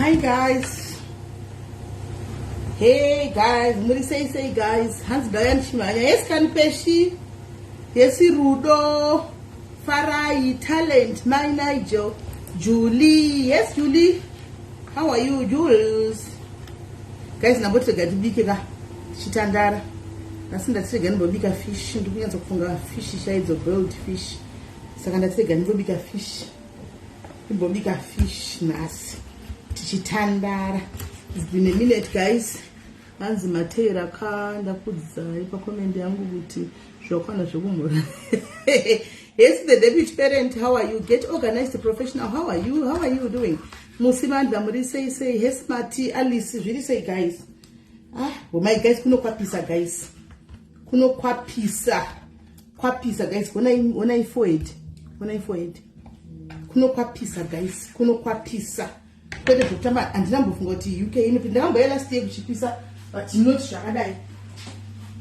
Hi guys. Hey guys, muri sei sei guys. Hanzi Diane Chimanya. Yes kan Peshi. Yes Rudo. Farai Talent, my Nigel. Julie. Yes Julie. How are you Jules? Guys, ndamboti rega ndibike ka tichitandara. Asi ndati rega ndimbobika fish, ndikunyatsa kufunga fish chaidzo boiled fish. Saka ndati rega ndimbobika fish. Ndimbobika fish nhasi tichitandara. It's been a minute guys. Hanzi mateera ka ndakudzai pakomend yangu kuti zvakwana zvekumhura. Yes, the deputy parent, how are you? Get organized professional, how are you? How are you doing? Musimandla muri sei sei? Yes, Mati, Alice, zviri sei guys? Ah, oh my guys, kunokwapisa guys. Kunokwapisa. Kwapisa guys, honai forehead. Honai forehead. Kunokwapisa guys, kunokwapisa. Kwete zvekutamba, handina mbofunga kuti UK inopinda. Ndakamboya last year kuchipisa, but not zvakadai.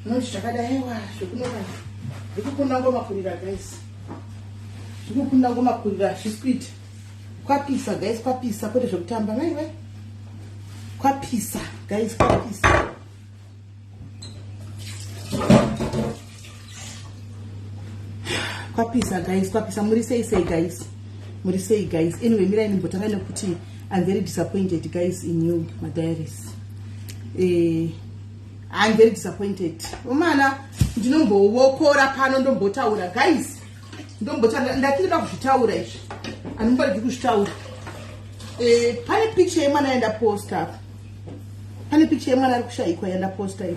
Not zvakadai, aiwa, zvekunoka. Ndikukunda ngoma kurira guys. Ndikukunda ngoma kurira, zvisikuita. Kwapisa guys, kwapisa, kwete zvekutamba. Mai vai. Kwapisa guys, kwapisa. Kwapisa guys, kwapisa. Muri sei sei guys? Muri sei guys? Anyway, mirai ndimbotanga nekuti I'm very disappointed guys in you, my diaries. I'm very disappointed. Umana ndinombowokora pano ndombotaura guys. Ndombotaura ndati ndoda kuzvitaura izvi. Andimboregi kuzvitaura. Pane picture yemwana yanda posta apa. Pane picture yemwana ari kushaikwa yanda posta iyo.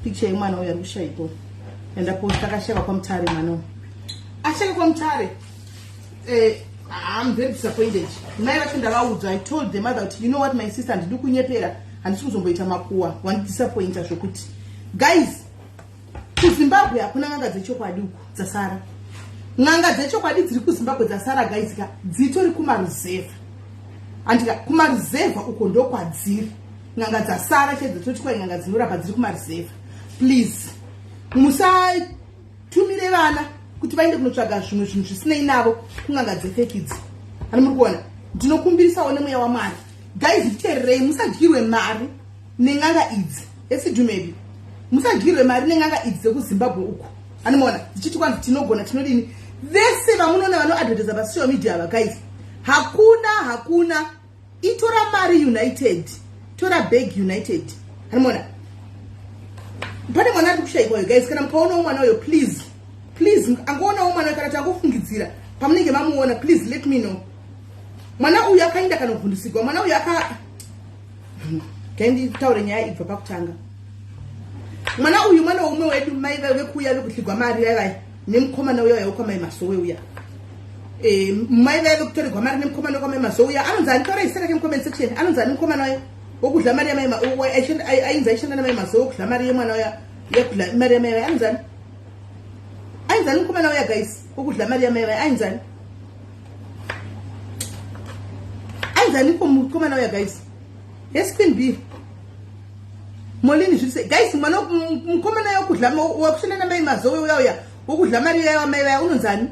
Picture yemwana uyo ari kushaikwa. Yanda posta akashayikwa kwaMutare mwana uyu. Ashayikwa kwaMutare. I'm very disappointed. Mai vacho ndavaudza, I told the mother kuti you know what my sister, handidi kunyepera, handisi kuzomboita makuwa, wandidisappointa zvokuti. Guys, kuZimbabwe hakuna n'anga dzechokwadi uku dzasara. N'anga dzechokwadi dziri kuZimbabwe dzasara guys ka, dzitori kumaruzevha. Andika kumaruzevha uko ndokwadziri. N'anga dzasara chaidzo toti kwai n'anga dzinorapa dziri kumaruzevha. Please, musatumire vana kuti vaende kunotsvaga zvimwe zvinhu zvisinei navo kun'anga dzefeki idzi. Ani muri kuona? Ndinokumbirisawo nemweya waMwari. Guys, nditeererei, musadyirwe mari nen'anga idzi. Esidumebi. Musadyirwe mari nen'anga idzi dzekuZimbabwe uku. Anomuona dzichiti kwanzi tinogona tinodini. Vese vamunoona vanoadvertisa pa social media ava guys. Hakuna hakuna. Itora mari United. Tora bag United. Anomuona. Pane mwana ari kushaikwa uyo guys, kana mukaonawo mwana uyo please. Please angoonawo mwana uyo kana tangofungidzira pamunenge mamuona please let me know. Mwana uyu akaenda kanovhundusigwa. Mwana uyu aka nditaure nyaya ibva pakutanga. Mwana uyu mwana umwe wedu mai vekuuya vekudligwa mari vaya nemukomana uya uya kwamai Masowe uya. Mai vaya vekutorerwa mari nemukomana wekwamai Masowe uya anonzi ani? Taura zita rake mucomment section. Anonzi ani mukomana uya wokudla mari yamai ainzi aishanda namai Masowe wokudla mari yemwana uya yekudla mari yamai vaya anonzi ani? Ainzi ani mukomana uya guys wokudla mari yamai vaya ainzi ani? Ainzi ani mukomana uya guys? Yes Queen B. Molini zviri sei guys? Mwana mukomana wokudla wakushanda namai Mazowe uya uya wokudla mari yaya wamai vaya unonzi ani?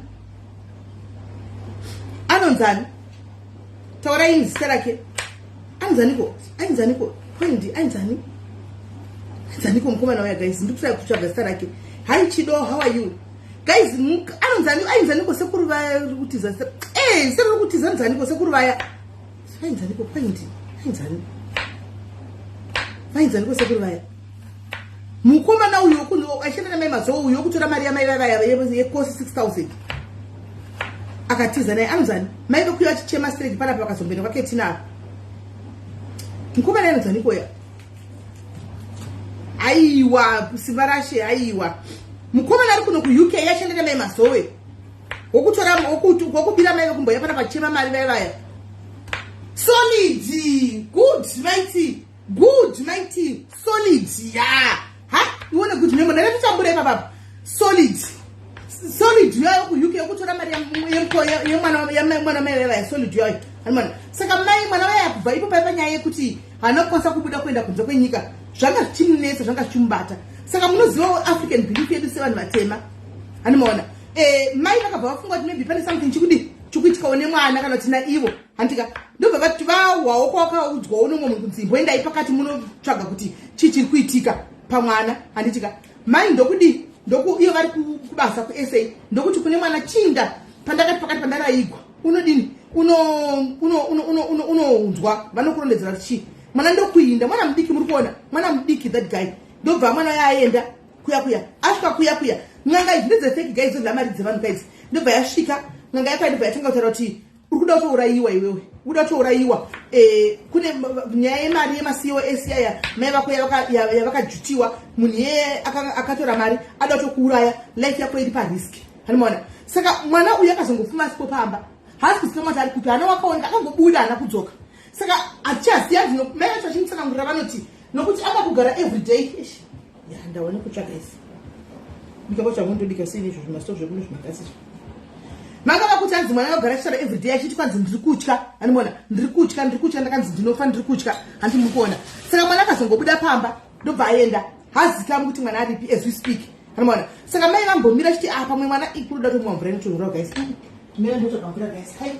Anonzi ani? Taurai zita rake. Ainzi aniko? Ainzi aniko? Point ainzi ani? Ainzi aniko mukomana uya guys? Ndikutsvaga kutsvaga zita rake. Hi Chido, how are you? Guys, anonzi ani? Ainzi aniko sekuru vaya kutiza? Sekuru kutiza anonzi aniko sekuru vaya? Ainzi aniko point? Ainzi ani? Ainzi aniko sekuru vaya? Mukomana uyu aishanda namai Mazowe uyu wokutora mari yamai vaya yekosi 6000 akatiza naye anonzi ani? Mai vekuya vachichema straight panapa vakazomboenda kwaKetina apa. Mukomana anonzi aniko ya? Aiwa, simba rashe, aiwa. Mukomana ari kuno kuUK yashanda namai Mazowe. Wokutora wokubira mai vekumboya panapa vachema mari vaya vaya. Solid, good, mighty, good, mighty, solid, yeah. Ha, ione good memo ndakatotambura ipapa. Solid. Solid yayo ku UK yokutora mari yemwana yemwana mai vaya solid yayo. Hanimana. Saka mai mwana vaya kubva ipo paipa nyaya yekuti haana kukwanisa kubuda kuenda kunze kwenyika. Zvanga zvichimunetsa, zvanga zvichimubata. Saka munoziva African belief yedu sevanhu vatema. Hanimaona. Mai vakabva vafunga kuti maybe pane something chikudi chikuitikawo nemwana kana kuti naivo. Handika. Ndobva vati vahwawo kwakaudzwawo nomwe munhu kunzi imboendai pakati munotsvaga kuti chii chiri kuitika pamwana, handitika? Mai ndokudii, ndoku iyo vari kubasa kuSA, ndokuti kune mwana, chinda pandakati pakati pandaraigwa unodini, unounzwa vanokurondedzera kuti chii. Mwana ndokuinda, mwana mudiki, muri kuona mwana mudiki, that guy. Ndobva mwana yaaenda kuya kuya, asvika kuya kuya, n'anga idzi ndedzefake guys, dzodla mari dzevanhu guys. Ndobva yasvika n'anga yakai, ndobva yatanga kutaura kuti uri kuda kutourayiwa iwewe, uri kuda kutourayiwa. Kune nyaya yemari yemaCOS yaya mai vako yavakajutiwa, munhu iyeye akatora mari ada kutokuuraya, life yako iri parisk, hanimaona? Saka mwana uyu akazongofuma asipo pamba, haasi kuzikanwa kuti ari kupi, hana wakaoneka, akangobuda haana kudzoka. Saka hatichaziva zvino. Mai vacho vachimutsanangurira vanoti nokuti anga kugara everyday. Ya, ndaona kutsvaga isi ndikako changu ndodika sei izvo zvimasito zvekuno zvimagasi izvo. Manga vakuti hanzi mwana vagara achitaura everyday achiti kwanzi ndiri kutya, andimuona, ndiri kutya, ndiri kutya, ndakanzi ndinofa, ndiri kutya, handi muri kuona? Saka mwana akazongobuda pamba ndobva aenda, hazikamwi kuti mwana aripi as we speak, andimuona? Saka mai vambomira chiti ah, pamwe mwana ikuroda tomwa mvura inotonhora guys. Mira ndotsvaga mvura guys. Hai,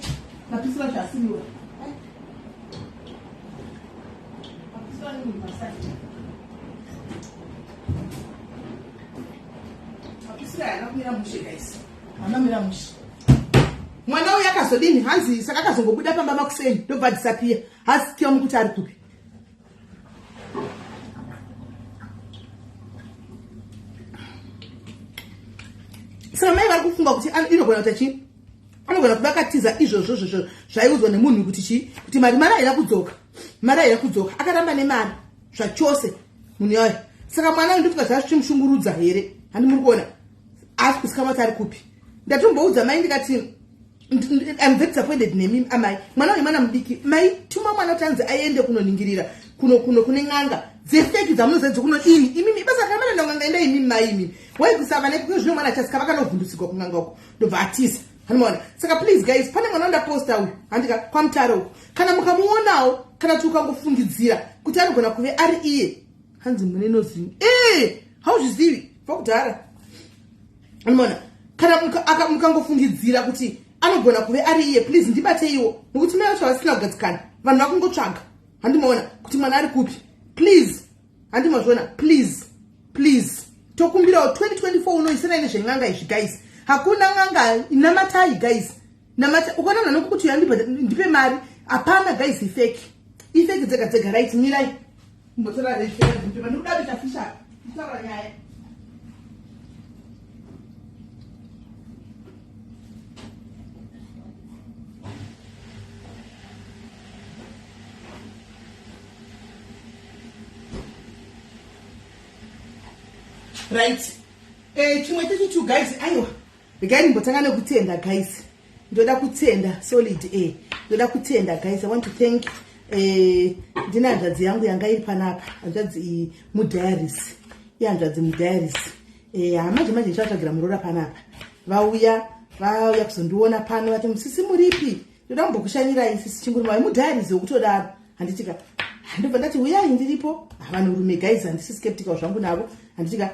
mapisi vacho asiriwa. Mapisi vanenge mapisira haana kumira mushe guys, haana kumira mushe. Mwana uyu akazodini? Hanzi saka akazongobuda pamba makuseni ndobva disappear, hazikiwa kuti ari kupi. Saka mai vari kufunga kuti inogona kuita chii, anogona kuva akatiza izvozvo zvozvo zvaiudzwa nemunhu kuti chii, kuti mari haina kudzoka, mari haina kudzoka, akaramba nemari zvachose munhu yayo. Saka mwana uyu ndofunga zvaa zvichimushungurudza here, handi muri kuona? Asi kusikama kuti ari kupi. Ndatomboudza mai ndikati I'm very disappointed nemi amai, mwana uyu mwana mudiki, maituma mwana kuti anzi aende kunoningirira kuno kuno kune n'anga dzefake dzamunoziva dzekunodini imimi ibasa kana mana n'anga, endai imimi mai imimi wai kusava nekuti zvino mwana achasika vakanovhundutsigwa kun'anga uko ndobva atiza, handimaona? Saka please guys, pane mwana wandaposta uyu, handika, kwaMutare uko, kana mukamuonawo kana kuti ukangofungidzira kuti anogona kuve ari iye. Hanzi mune nozivi ee, hauzvizivi bva kudhara, anomaona? Kana mukangofungidzira kuti anogona kuve ari iye, please ndibateiwo, nokuti mai vacho vasina kugadzikana, vanhu vakungotsvaga, handimaona, kuti mwana ari kupi. Please, handimazviona? Please, please, tokumbirawo 2024 unoisanai nezven'anga izvi guys. Hakuna n'anga, namatai guys, namata. Ukaona munhu anokuti uya ndipe mari, hapana guys, ifake, ifake dzega dzega. Right, mirai mbotora ndikuda kuita fisha kutaura nyaya. Right, chimwe chechitu guys, aiwa, regai ndimbotanga nekutenda guys. Ndoda kutenda solid, ndoda kutenda guys. I want to thank, ndine hanzvadzi yangu yanga iri panapa, hanzvadzi iyi mudiaries, ihanzvadzi mudiaries. Manje manje ndichavatsvagira muroora panapa. Vauya kuzondiona pano, vati musisi muripi, ndoda kumbokushanyirai sisi Chinguruma mudiaries wekutodaro, handitika? Ndobva ndati uyai, ndiripo. Vanhurume guys, handisi skeptical zvangu navo, handitika?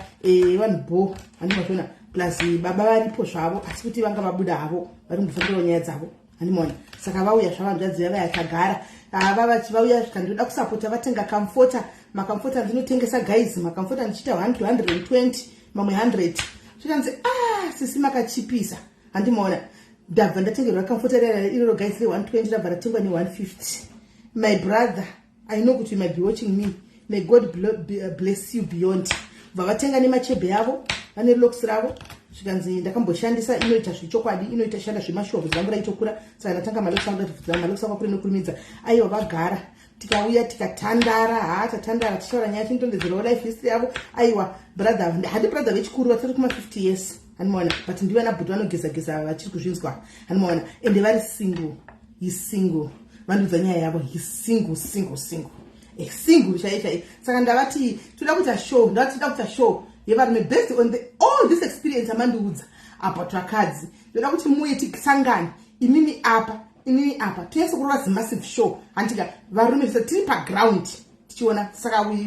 Vanhu bo, handimazviona? Plus baba varipo zvavo, asi kuti vanga vabuda havo, vari kumbofambirawo nyaya dzavo, handimaona? Saka vauya zvavanzvadzi vavaya, tagara ava vauya zvikandoda kusapota, vatenga comforter, macomforter ndinotengesa guys, macomforter ndichiita 1 to 120, mamwe 100. Zvikanzi ah, sisi makachipisa, handimaona? Ndabva ndatengerwa comforter iroro guys, re120 rabva ratengwa ne150. My brother, I know kuti you might be watching me, may God bless you beyond. Bva vatenga nemachebe avo, vane locks ravo. Zvikanzi ndakamboshandisa, inoita zvechokwadi, inoita shanda zvemashovu, zangu raitokura, saka ndatanga malocks angu, ndatobvudza malocks angu akure nokurumidza. Aiwa, vagara, tikauya tikatandara, ha, tatandara tichitaura nyaya, chinotondedzerawo life history yavo. Aiwa, brother, handi brother vechikuru vatori kuma50 years, handimaona? But ndivana bhuti vanogeza-geza vachiri kuzvinzwa, handimaona? Ende vari single, he's single, vandiudza nyaya yavo, he's single, single, single, single chai chai. Saka ndavati toda kuita show, ndavati toda kuita show yevarume based on the all this experience amandiudza about vakadzi. Ndoda kuti muye tisangane, imimi apa, inini apa, tinyatso kurova zimassive show, handika? Varume zvese tiri paground tichiona. Saka we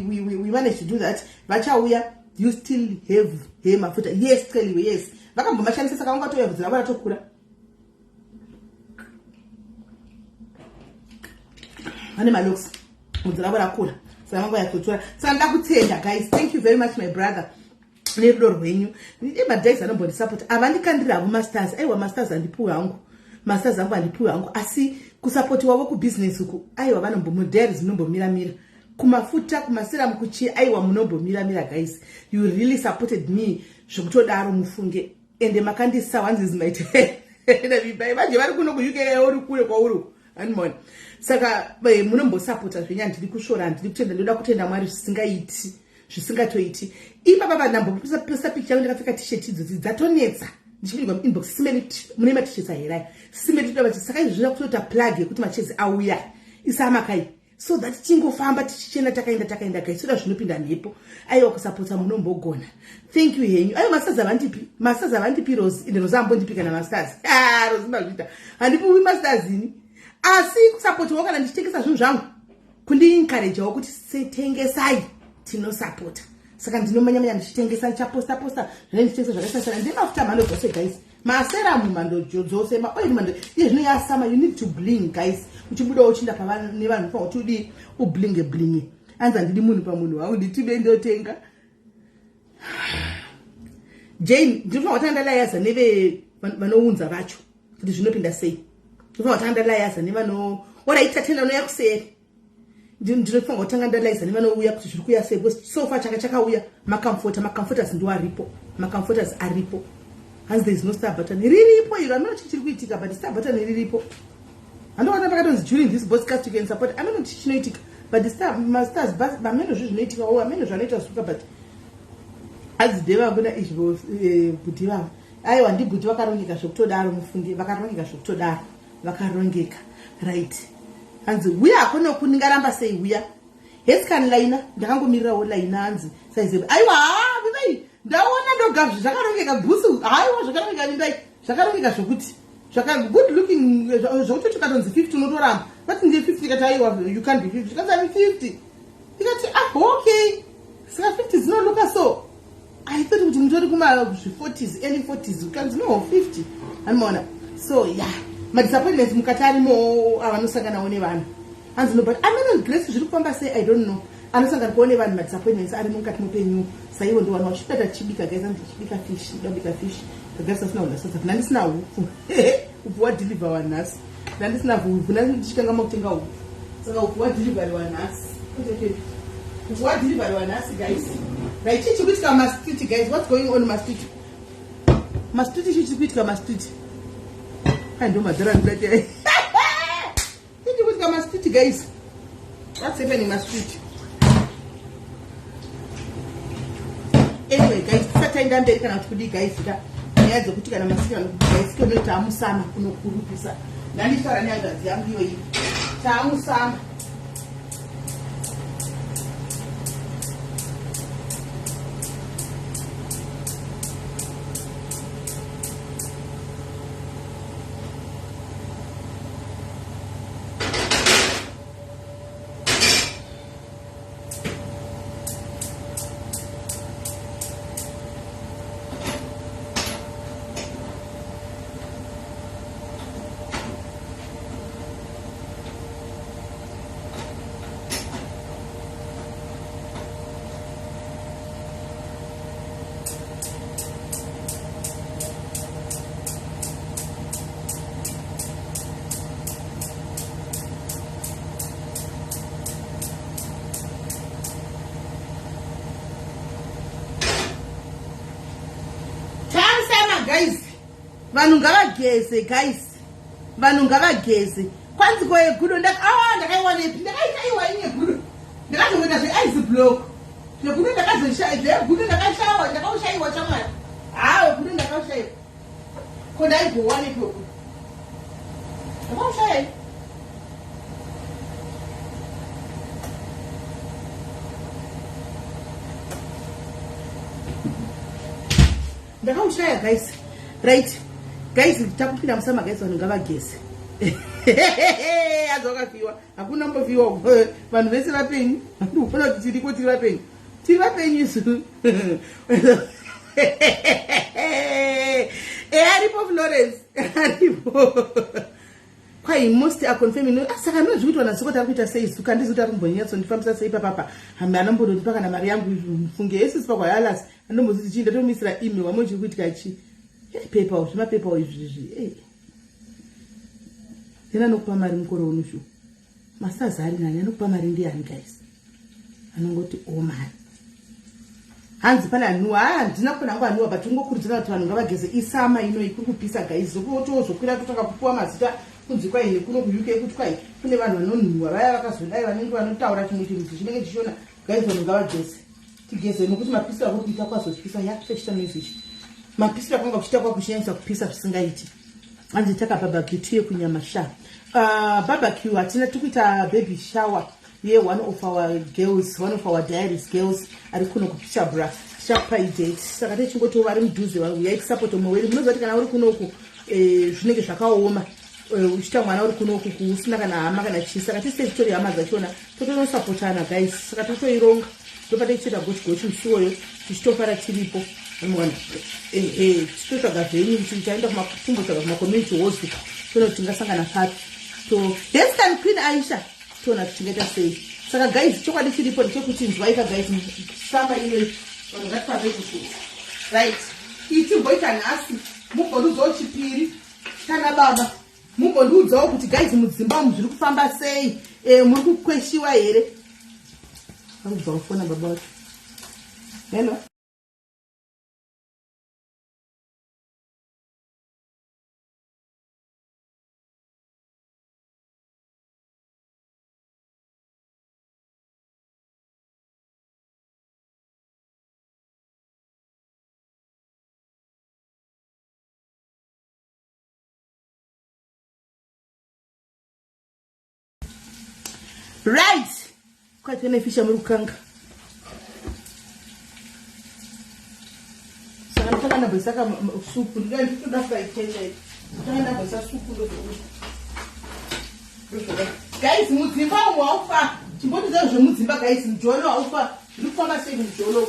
manage to do that, vachauya. You still have he mafuta? Yes, celiwe, yes, vakambomashandisa, saka vangatouya bvudzi ravo ratokura. Vane malocks, vhudzi ravo rakura, saka vanga yatsotora. Saka ndoda kutenda guys, thank you very much my brother nerudo rwenyu. Madais anombondisapota, havandikandiri havo mastars. Aiwa, mastars handipiwe hangu, mastars angu handipiwe hangu, asi kusapotiwavo kubhizinesi uku, aiwa, vanombomudairies munombomiramira kumafuta, kumaserum, kuchi, aiwa, munombomiramira guys. You really supported me zvekutodaro, mufunge, ende makandisa wanzi maite manje vari kuno kuUK, uri kure kwauri, animona. Saka munombosapota zvenyu, handidi kusvora, handidi kutenda, ndoda kutenda Mwari zvisingaiti, zvisingatoiti. Ipapa ndamboposta picha yangu ndakapfeka T-shirt idzodzi dzatonetsa, ndichipindwa muinbox, simeni mune maT-shirts aherai, simeni toda. Saka izvi zvinoda kutoita plug yekuti machezi auya isamakai, so that tingofamba tichichena. Takaenda, takaenda guys, toda zvinopinda mhepo. Aiwa, kusapota munombogona, thank you henyu. Aiwa, mastars havandipi, mastars havandipi. Rose ende Rose ambondipi kana mastars. Ah, Rose mazvita, handipiwi mastars ini, asi kusapotawo kana ndichitengesa zvinhu zvangu, kundiencouragewo kuti setengesai, tinosapota. Saka ndinomanyamanya ndichitengesa, ndichaposta posta zvine ndichitengesa zvakasiyana. Ndine mafuta mhando dzose guys, maserum mhando dzose, maoil mhando. Iye zvino yasummer, you need to bling guys. Uchibudawo uchiinda nevanhu, fa kuti udii, ublinge blinge. Anzi handidi munhu pamunhu wangu, nditibe ndotenga. Jane, ndinofanira kutanga ndalayaza neve vanounza vacho kuti zvinopinda sei. Ndinofanira kutanga ndalayaza nevano, alright, tatenda unoya kuseri. Ndinofanira kutanga ndalaiza nevanouya kuti zviri kuuya sei, because so far changa chakauya macomforter, macomforters ndo aripo, macomforters aripo. Hanzi there is no star button. Riripo iro, ameno chii chiri kuitika, but star button riripo. Handoona pakatonzi during this podcast you can support. Ameno chii chinoitika, but star, mastars ameno zvi zvinoitika o, ameno zvanoita suka. But adzide vakuna izvo bhudhi vavo, aiwa, ndibhudhi vakarongeka zvekutodaro, mufunge, vakarongeka zvekutodaro, vakarongeka. Right, hanzi uya hakonoku, ndingaramba sei uya hescan laina, ndakangomirirawo laina. Hanzi saize, aiwa, vivai, ndaona ndoga zvakarongeka bhusu. Haiwa, zvakarongeka, vimbai, zvakarongeka zvokuti zvaka good looking, zvokuti tikatonzi 50 unotoramba. Vati ndiye 50, ikati aiwa, you can't be 50. Tikanzi I'm 50, ikati ah, okay, saka 50 dzinolooka so. I thought kuti mutori kuma 40s, early 40s, ukanzi no, 50, anomaona. So yeah, madisappointments mukati arimo avanosanganawo nevanhu. Hanzi no, but ameno Grace zviri kufamba sei, I don't know. Anosanganikawo nevanhu, madisappointments arimo mukati mupenyu. Saiwo ndo vanhu vachipeta tichibika guys, anzi tichibika fish, ndabika fish, ndagasa sina kundasadza, ndandisina hupfu, upfu wadeliver wanhasi, ndandisina hupfu, ndichikangama kutenga hupfu, saka upfu wadelivery wanhasi, upfu wadelivery wanhasi guys. Right, chii chiri kuitika mumastreet guys? What's going on mumastreet? Mastreet, chii chiri kuitika mastreet? Kai, ndo madhara ndidati. Chii chiri kuitika mastreet guys? What's happening mastreet? Anyway guys, tisati taenda mberi kana kuti kudii guys, ka nyaya dzekuti kana masiki vanokuti guys, konoti taamusummer kunokurupisa. Ndandichitaura nehanzvadzi yangu iyoyi, taamusummer. Tamusummer guys, vanhu ngavageze guys, vanhu ngavageze. Kwanzi ko yegudo, ah, ndakaiwanepi? Ndakaitaiwa ine gudo, ndakazongoita zveice block zvegudo, ndakazozvegudo ndakashawa, ndakaushayiwa chamwari. Haa, wegudo ndakaushayiwa, ko ndaigowanepi wegudo? Ndakaushayai. Ndakaushaya guys. Right guys, takupinda musummer guys, vanhu ngavageze. Azi wakafiwa, hakuna mbofiwa, vanhu vese vapenyu. Ndikuona kuti tiriko, tiri vapenyu, tiri vapenyu isu. E, aripo Florence, aripo. Kwai Hey, most are confirming. Ah, saka ndino zvikuitwa naZuko tari kuita sei Zuka handizi kuti ari kumbonyatsondifambisa sei papapa. Hame anombondipa kana mari yangu mfunge yese sipa kwayalas. Andomboziti chii ndatomuisira email wamwe chiri kuitika chii. Hey, paper zvimapepa izvi izvi. Hey. Then anokupa mari mukore uno shuwa. Masazi ari nani anokupa mari ndiani guys? Anongoti o oh, mari. Hanzi pane anuwa, ah handina kuona hangu anuwa but ungokurudzira kuti vanhu ngavageze isama ino ikuri kupisa guys. Zokutozokwira totanga kupuwa mazita kunzi kwai nekuno kuUK kuti kwai kune vanhu vanonhuwa vaya vakazodai vanenge vanotaura chimwe chirudzi chinenge chichiona guys vanhu ngavageze. Tigeze nokuti mapisiro akuri kuita kwazotyisa ya tichita noise ichi. Mapisiro akwanga kuchiita kwakuchinyanyisa kupisa zvisingaiti. Hanzi taka barbecue tiye kunyama sha. Barbecue hatina tikuita baby shower ye one of our girls, one of our diaries girls ari kuno kuPeterborough. Tichakupai date. Saka techingotiwo vari mudhuze uyai tisupport umwe wedu. Munoziva kuti kana uri kunoku zvinenge zvakaoma. Uchiita mwana uri kunoku usina kana hama kana chii. Saka tisi tichitori hama dzachona totonosupportana guys. Saka totoironga. Ndopate tichiita gochi gochi musi iwoyo tichitofara tiripo. Unoona? Tichitotsvaga venue kuti tichaenda kumbotsvaga kuma community halls toona kuti tingasangana papi. To yes can Queen Aisha toona kuti tingaita sei. Saka guys chokwadi chiripo ndechekuti nzwaika guys samba ino vanhu ngatifambe kusuka. Right. Itimboita nhasi mumbondiudzawo chipiri kana baba mumbondiudzawo kuti guys mudzimba umu zviri kufamba sei, muri kukweshiwa here? Vanobva kufona baba vacho. Hello. Right. Kwaite nefisha muri kukanga. Saka ndotanga ndamboisa ka supu. Ndinoda fried chaicho. Ndotanga ndamboisa supu ndozokuti. Guys, mudzimba umu haufa. Chimbondiudza zvemudzimba guys, mujolo haufa. Zviri kufamba sei mujolo?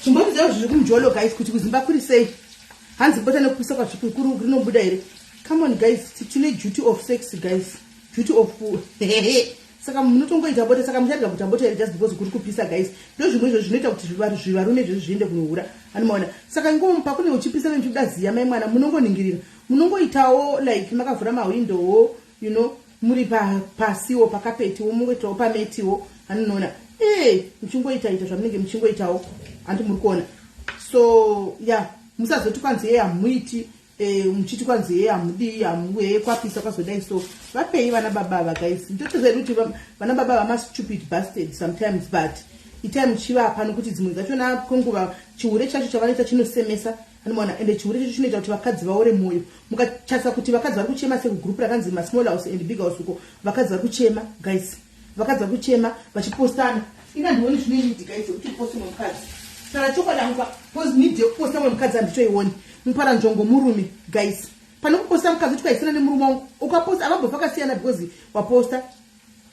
Chimbondiudza zviri kumujolo guys kuti kuzimba kuri sei? Hanzi bota nekupisa kwazvikuru rinobuda here? Come on guys, tine duty of sex guys. Duty of saka munotongoita bota, saka mucharega kuita bota here just because kuri kupisa guys? Ndo zvimwe izvo zvinoita kuti zvivarume izvozvo zviende kunohura. Anomaona. Saka ngomupa kune uchipisa nemuchikuda ziya mai mwana munongoningirira. Munongoitawo like makavhura mawindowo, you know, muri pasiwo pakapetiwo mungoitawo pametiwo anonoona. Muchingoita ita zvamunenge muchingoitawo. Handi muri kuona. So yeah, musazoti kwanzi yeye hamuiti. Muchiti kwanzi yeye hamudii, hamuye kwapisa kwazodai. So vapei vana baba ava guys. Ndotoziva kuti vana baba vama stupid bastard sometimes, but itai muchivapa nokuti dzimwe dzachona kwenguva chihure chacho chavanoita chinosemesa. Anomaona, ende chihure chacho chinoita kuti vakadzi vaore moyo. Mukachatsa kuti vakadzi vari kuchema sekugroup rakanzi ma small house and big house uko, vakadzi vari kuchema guys. Vakadzi vari kuchema vachipostana. Ina ndioni zvine need guys yekuti uposte mukadzi. Kana chokwadi hangu because need yekuposta mumwe mukadzi handitoioni. Muparanzvongo murume guys. Pane kuposta mukadzi kuti kwaisina nemurume wangu. Ukaposta avambofa vakasiyana because waposta.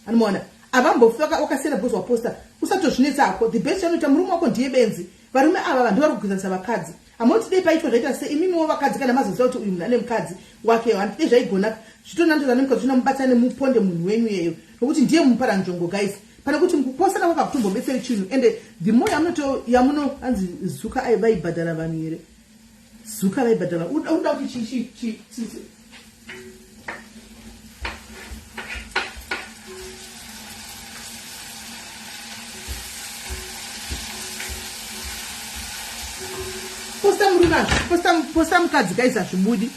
Anomaona. Avambofa wakasiyana because waposta. Usatozvinetsa hako. The best chanoita murume wako ndiye benzi. Varume ava vanhu vari kugwidzanisa vakadzi. Hamoti dei paitwa zvaita sei imimiwo vakadzi kana mazoziva kuti uyu munhu ane mukadzi wake hanti dei zvaigona zvitonandoza nemukadzi zvina mubatsane muponde munhu wenyu iyeyo nokuti ndiye muparanzvongo guys. Pane kuti mukupostana kwakakutombobetseri chinhu ende the more yamunoto yamuno hanzi Zuka ai vaibhadhara vanhu here? Zuka vaibhadhara unoda kuti chi chi chi posta murume posta mukadzi guys hazvibudi.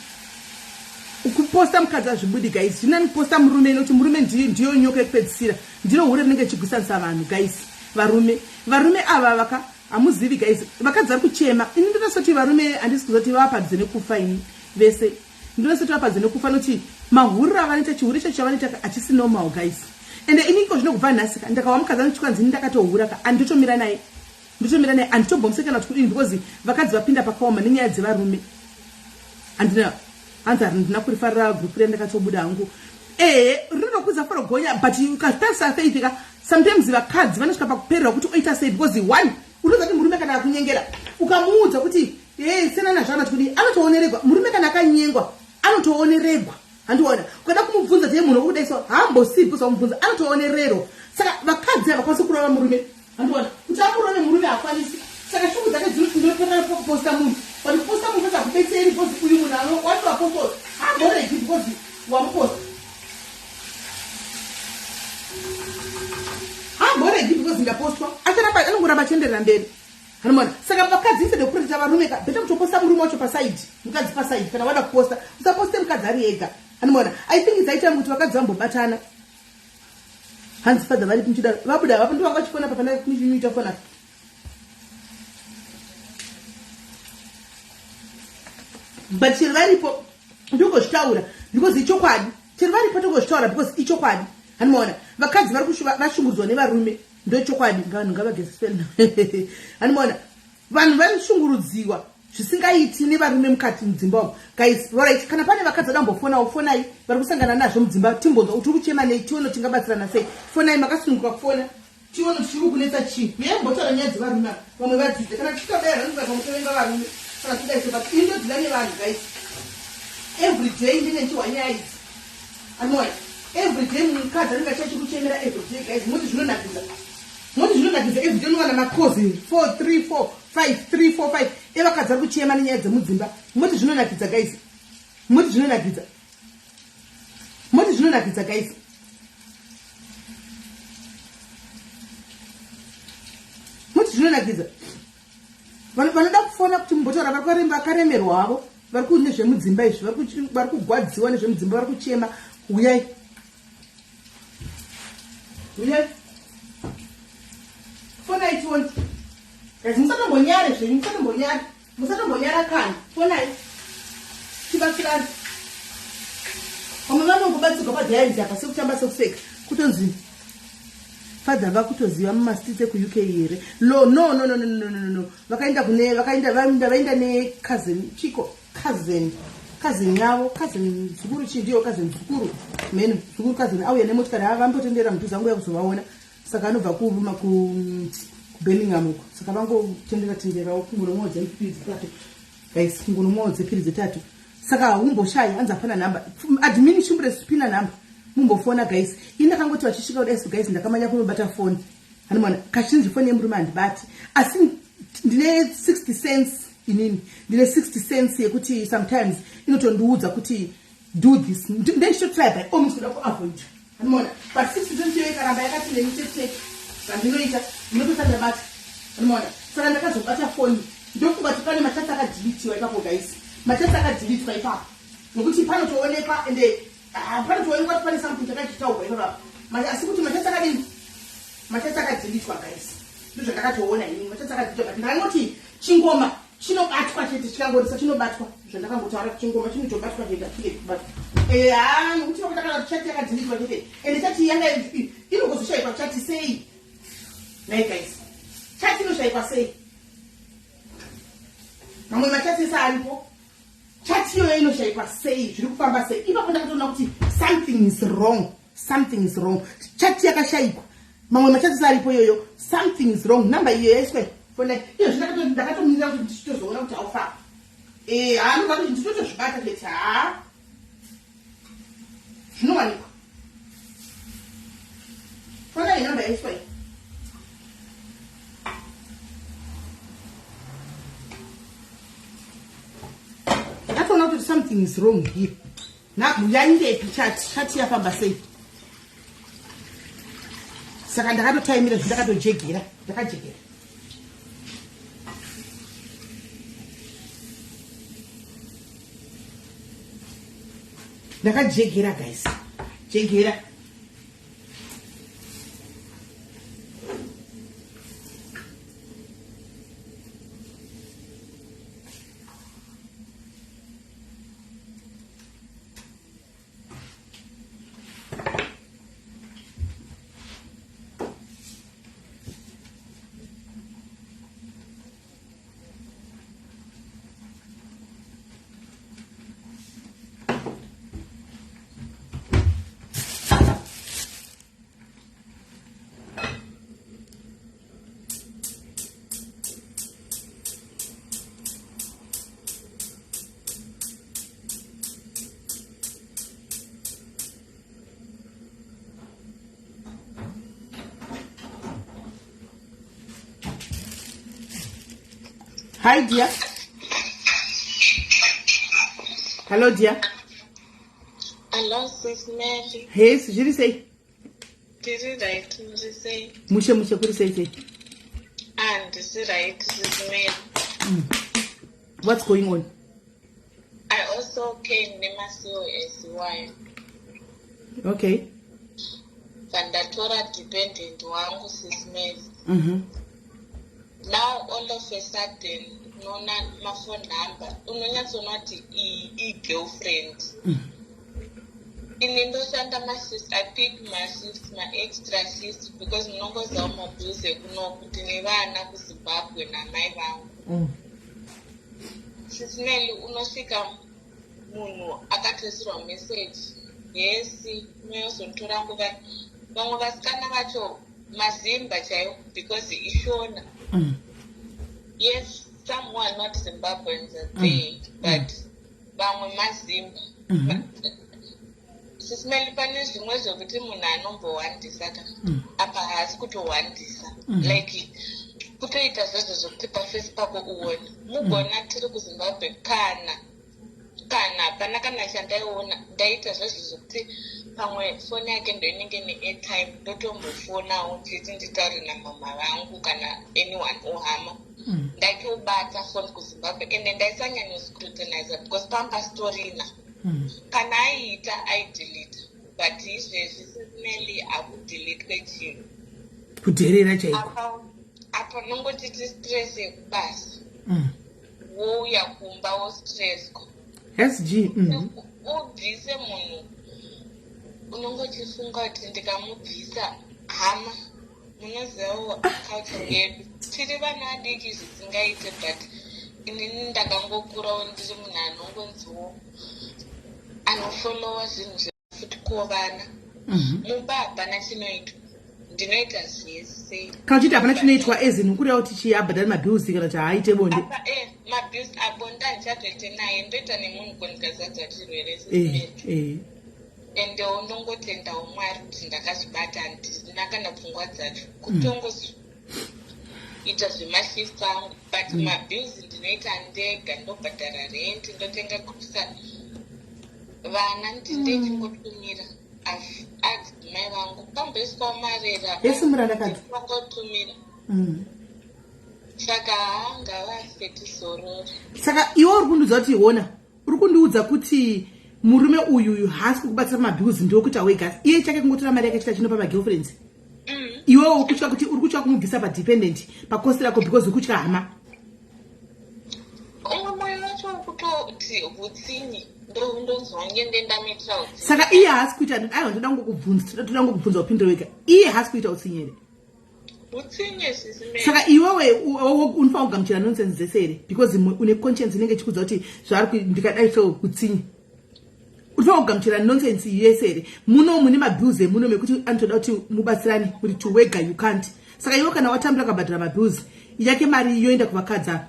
Kuposta mukadzi hazvibudi guys. Zvinani kuposta murume nokuti murume ndiyo nyoka yekupedzisira. Ndiro hure rinenge richigwisanisa vanhu guys. Varume, varume ava vaka hamuzivi guys. Vakadzi vari kuchema. Ini ndinototi varume handisi kuzoti vavapadze nekufa ini vese. Ndinototi vapadze nekufa nokuti mahuriro avanoita chihure chacho chavanoita hachisi normal guys. Ende ini iko zvino kubva nhasi ka ndakawa mukadzi anoti kwanzi ini ndakatohura ka anditotomira naye. Ndotomira naye anditombomuse kana kuti kudini because vakadzi vapinda pakaoma nenyaya dzevarume. Handina hanzi handina kurifarira group riya ndakatobuda hangu. Rinotokwidza forogonya but ukatarisa Faith ka Sometimes vakadzi vanosvika pakupererwa kuti oita sei, because one, unoziva kuti murume kana akunyengera, ukamuudza kuti e senana zvaanoti kudii, anotooneregwa. Murume kana akanyengwa anotooneregwa, handiona? Ukada kumubvunza tiye munhu wokudai so, haambosii because wamubvunza, anotoonererwa. Saka vakadzi havakwanisi kurova murume, handiona? Kuti amurove murume hakwanisi. Saka shungu dzake dzinoti ndinofanira kuposta munhu, but kuposta munhu kwese hakubetseri, because uyu munhu watoaposta haamboregi because wamuposta, haamboregi because ndapostwa, acharamba, anongoramba achienderera mberi, hanimona? Saka vakadzi, instead yekuprotecta varume ka, better kutoposta murume wacho paside, mukadzi paside. Kana wada kuposta, usaposte mukadzi ari ega, hanimona? I think it's time kuti vakadzi vambobatana. Hanzi father varipi muchidaro? Vabuda vapo, ndovanga vachifona pa pana michimuita fona. But chero varipo ndongozvitaura because ichokwadi. Chero varipo tongozvitaura because ichokwadi, hanimaona? Vakadzi vari vashungurudzwa nevarume, ndochokwadi. Vanhu ngavagezeswe, hanimaona? Vanhu vari kushungurudziwa zvisingaiti nevarume mukati mudzimba umu, guys. Right, kana pane vakadzi vada kumbofonawo, fonai, vari kusangana nazvo mudzimba, timbonzwa kuti uri kuchema nei, tione kuti tingabatsirana sei. Fonai, makasununguka kufona, tione kuti chiri kunetsa chii. Uyai mbotaura nyaya dzevarume ava, vamwe vadzidze. Kana tichitodai vanonga pamutovenga varume kana tidai so, but ini ndodzida nevanhu, guys. Every day ndine ndichihwa nyaya idzi, anoona? Every day mukadzi anenge achachikuchemera every day, guys. Moti zvinonakidza? Moti zvinonakidza? Every day unowana makozi 4 3 4 5 3 4 5 evakadzi vari kuchema nenyaya dzemudzimba. Moti zvinonakidza, guys? Moti zvinonakidza? Moti zvinonakidza, guys? Moti zvinonakidza? Vanoda kufona kuti mumbotaura, vari vakaremerwa havo, vari nezvemudzimba izvi, vari kugwadziwa nezvemudzimba, vari kuchema, uyai, uyai, fonai tione, guys. Musatombonyare zvenyu, musatombonyare, musatombonyara kana. Fonai tibatsirane. Vamwe vanongobatsirwa padhairi apa sekutamba, sekuseka, kutonzi father vakutoziva mumastreets ekuUK here? Lo, no, no, no, no, no, no, no. Vakaenda kune vakaenda, vaenda, vaenda necousin chiko, cousin yavo, cousin zukuru, chii, ndiyo cousin zukuru, men zukuru cousin auya nemotikari, ava vambotendera mudhuze, anguya kuzovaona. Saka anobva kuBirmingham uko, saka vangotendera tenderawo kungonomwawo dzepiri dzetatu, guys, kungonomwawo dzepiri dzetatu. Saka haumboshayi. Hanzi hapana nhamba. Admin, chimbure pina nhamba, mumbofona, guys. Ini ndakangoti vachisvika kudai so, guys, ndakamanya kunobata foni, hanimona? Kazhinji foni yemurume handibati, asi ndine 60 cents inini, ndine 60 cents yekuti sometimes inotondiudza kuti do this, ndendichitotry by all means kuda kuavoid, hanimona? But 60 cents iyoyo ikaramba yakati neni tekuteke, zvandinoita ndinotota ndabata, hanimona? Saka ndakazobata foni, ndofunga kuti pane machats akadeletiwa ipapo, guys, machats akadeletwa ipapo, nokuti panotoonekwa, ende panotoonekwa kuti pane something chakachitaurwa ipapapo, asi kuti machats akadini, machats akadeletwa, guys. Ndozvandakatoona ini, machats akadeletwa, but ndakangoti chingoma chinobatwa chete, chikangorisa chinobatwa. Zvandakangotaura, chingoma chinotobatwa chete, achide kubatwa. Ha, nokuti vakutakana kuti chati yakadeletwa chete, ende chati yanga inogozoshaikwa chati sei nai, guys? Chati inoshayikwa sei? Mamwe machats ese aripo, chati iyoyo inoshayikwa sei? Zviri kufamba sei ipapo? Ndakatoona kuti something is wrong, something is wrong. Chati yakashayikwa, mamwe machats ese aripo, iyoyo something is wrong. Namba iyo yaiswa fonai iyo, ndakatomirira kuti ndichitozoona kuti haufa. Haanobva kuti ndinotozvibata chete. Ha, zvinowanikwa. Fonai namba yaiswa iyi. Ndakatoona kuti something is wrong here. Yaindepi chati? Chati yafamba sei? Saka ndakatotaimira, zvindakatojegera, ndakajegera. Ndakajegera, guys, jegera. Hi dear. Hello dear. Hello sis Mary. Hey, zviri sei? Tiri right, muri sei? Mushe mushe kuri sei sei? Ah, ndisi right sis Mary. What's going on? I also came nemaCOS iwayo. Okay. Pandatora dependent wangu sis Mary. Now all of a sudden unoona mafone number unonyatsoona kuti iyi igirlfriend. Ini ndoshanda mashifts, I pick mashifts, maextra shifts because munongozivawo mabills ekunoku ndine vana kuZimbabwe namai vangu. Sis Melly unosvika munhu akatoisirwa message yes unoyozotora nguva vamwe vasikana vacho mazimba chaiwo because ishona. Yes, some who are not Zimbabweans are there, but vamwe mazimba. Sis Melly pane zvimwe zvekuti munhu anombowandisa ka apa haasi kutowandisa like kutoita zvezvo zvekuti paface pako uone mugona tiri kuZimbabwe kana kana hapana kana chandaiona ndaita zvezvo zvekuti pamwe foni yake ndoinenge neairtime ndotombofonawo chiti nditaure namama vangu kana anyone ohama ndaitobata foni kuZimbabwe ende ndaisanyanyoscrutiniza because pamba pasitorina kana aiita aidelete but izvezvi Sis Melly hakudeletwe chinhu. Kudherera chaiko. Apa apa unongotiti stress yekubasa wouya kumba wostresswa sg. Ubvise munhu unongochifunga kuti ndikamubvisa hama munozivawo culture yedu tiri vana vadiki zvisingaite but inini ndakangokurawo ndiri munhu anongonziwo anofollowa zvinhu zvefuti kovana mumba hapana chinoitwa ndinoita zvese. Kana uchiti hapana chinoitwa ezini kureva kuti chii abhadhari mabills kana kuti haaite bonde? Apa mabills abonde handichatoite naye ndoita nemunhu kondikazadza chirwere sisimetu endewo ndongotendawo Mwari kuti ndakazvibata handina kana pfungwa dzacho kutongoita zvemashifts angu but mabills ndinoita ndega ndobhadhara rent ndotenga grocery vana ndindechingotumira adzimai vangu pamboiswawo marera. Yesi murandakadzi. Vangotumira saka haangavafe tizorore. Saka iwe uri kundiudza kuti ona uri kundiudza kuti murume uyuyu haasi kukubatsira mabills ndokuita wega iye chake kungotora mari yake chita chinopa magirlfriends iwewo kutya kuti uri kutya kumubvisa padependent pacost rako because uri kutya hama. Umwe mwoyo wacho wekutoti utsinye ndonzwa ngende ndamuitira utsinye. Saka iye haasi kuita aiwa ndoda ngokubvunza toda ngokubvunza upindure wega iye haasi kuita utsinye here? Utsinye sisi. Saka iwewe unofanira kugamuchira nonsense dzese here because une conscience inenge ichikudza kuti zvaari ndikadai so utsinye unofanira kugamuchira nonsense yese here muno mune mabills emuno mekuti anotoda kuti mubatsirane kuti to wega you can't saka iwe kana watambira ukabhadhara mabills yake mari yoenda kuvakadzi ava.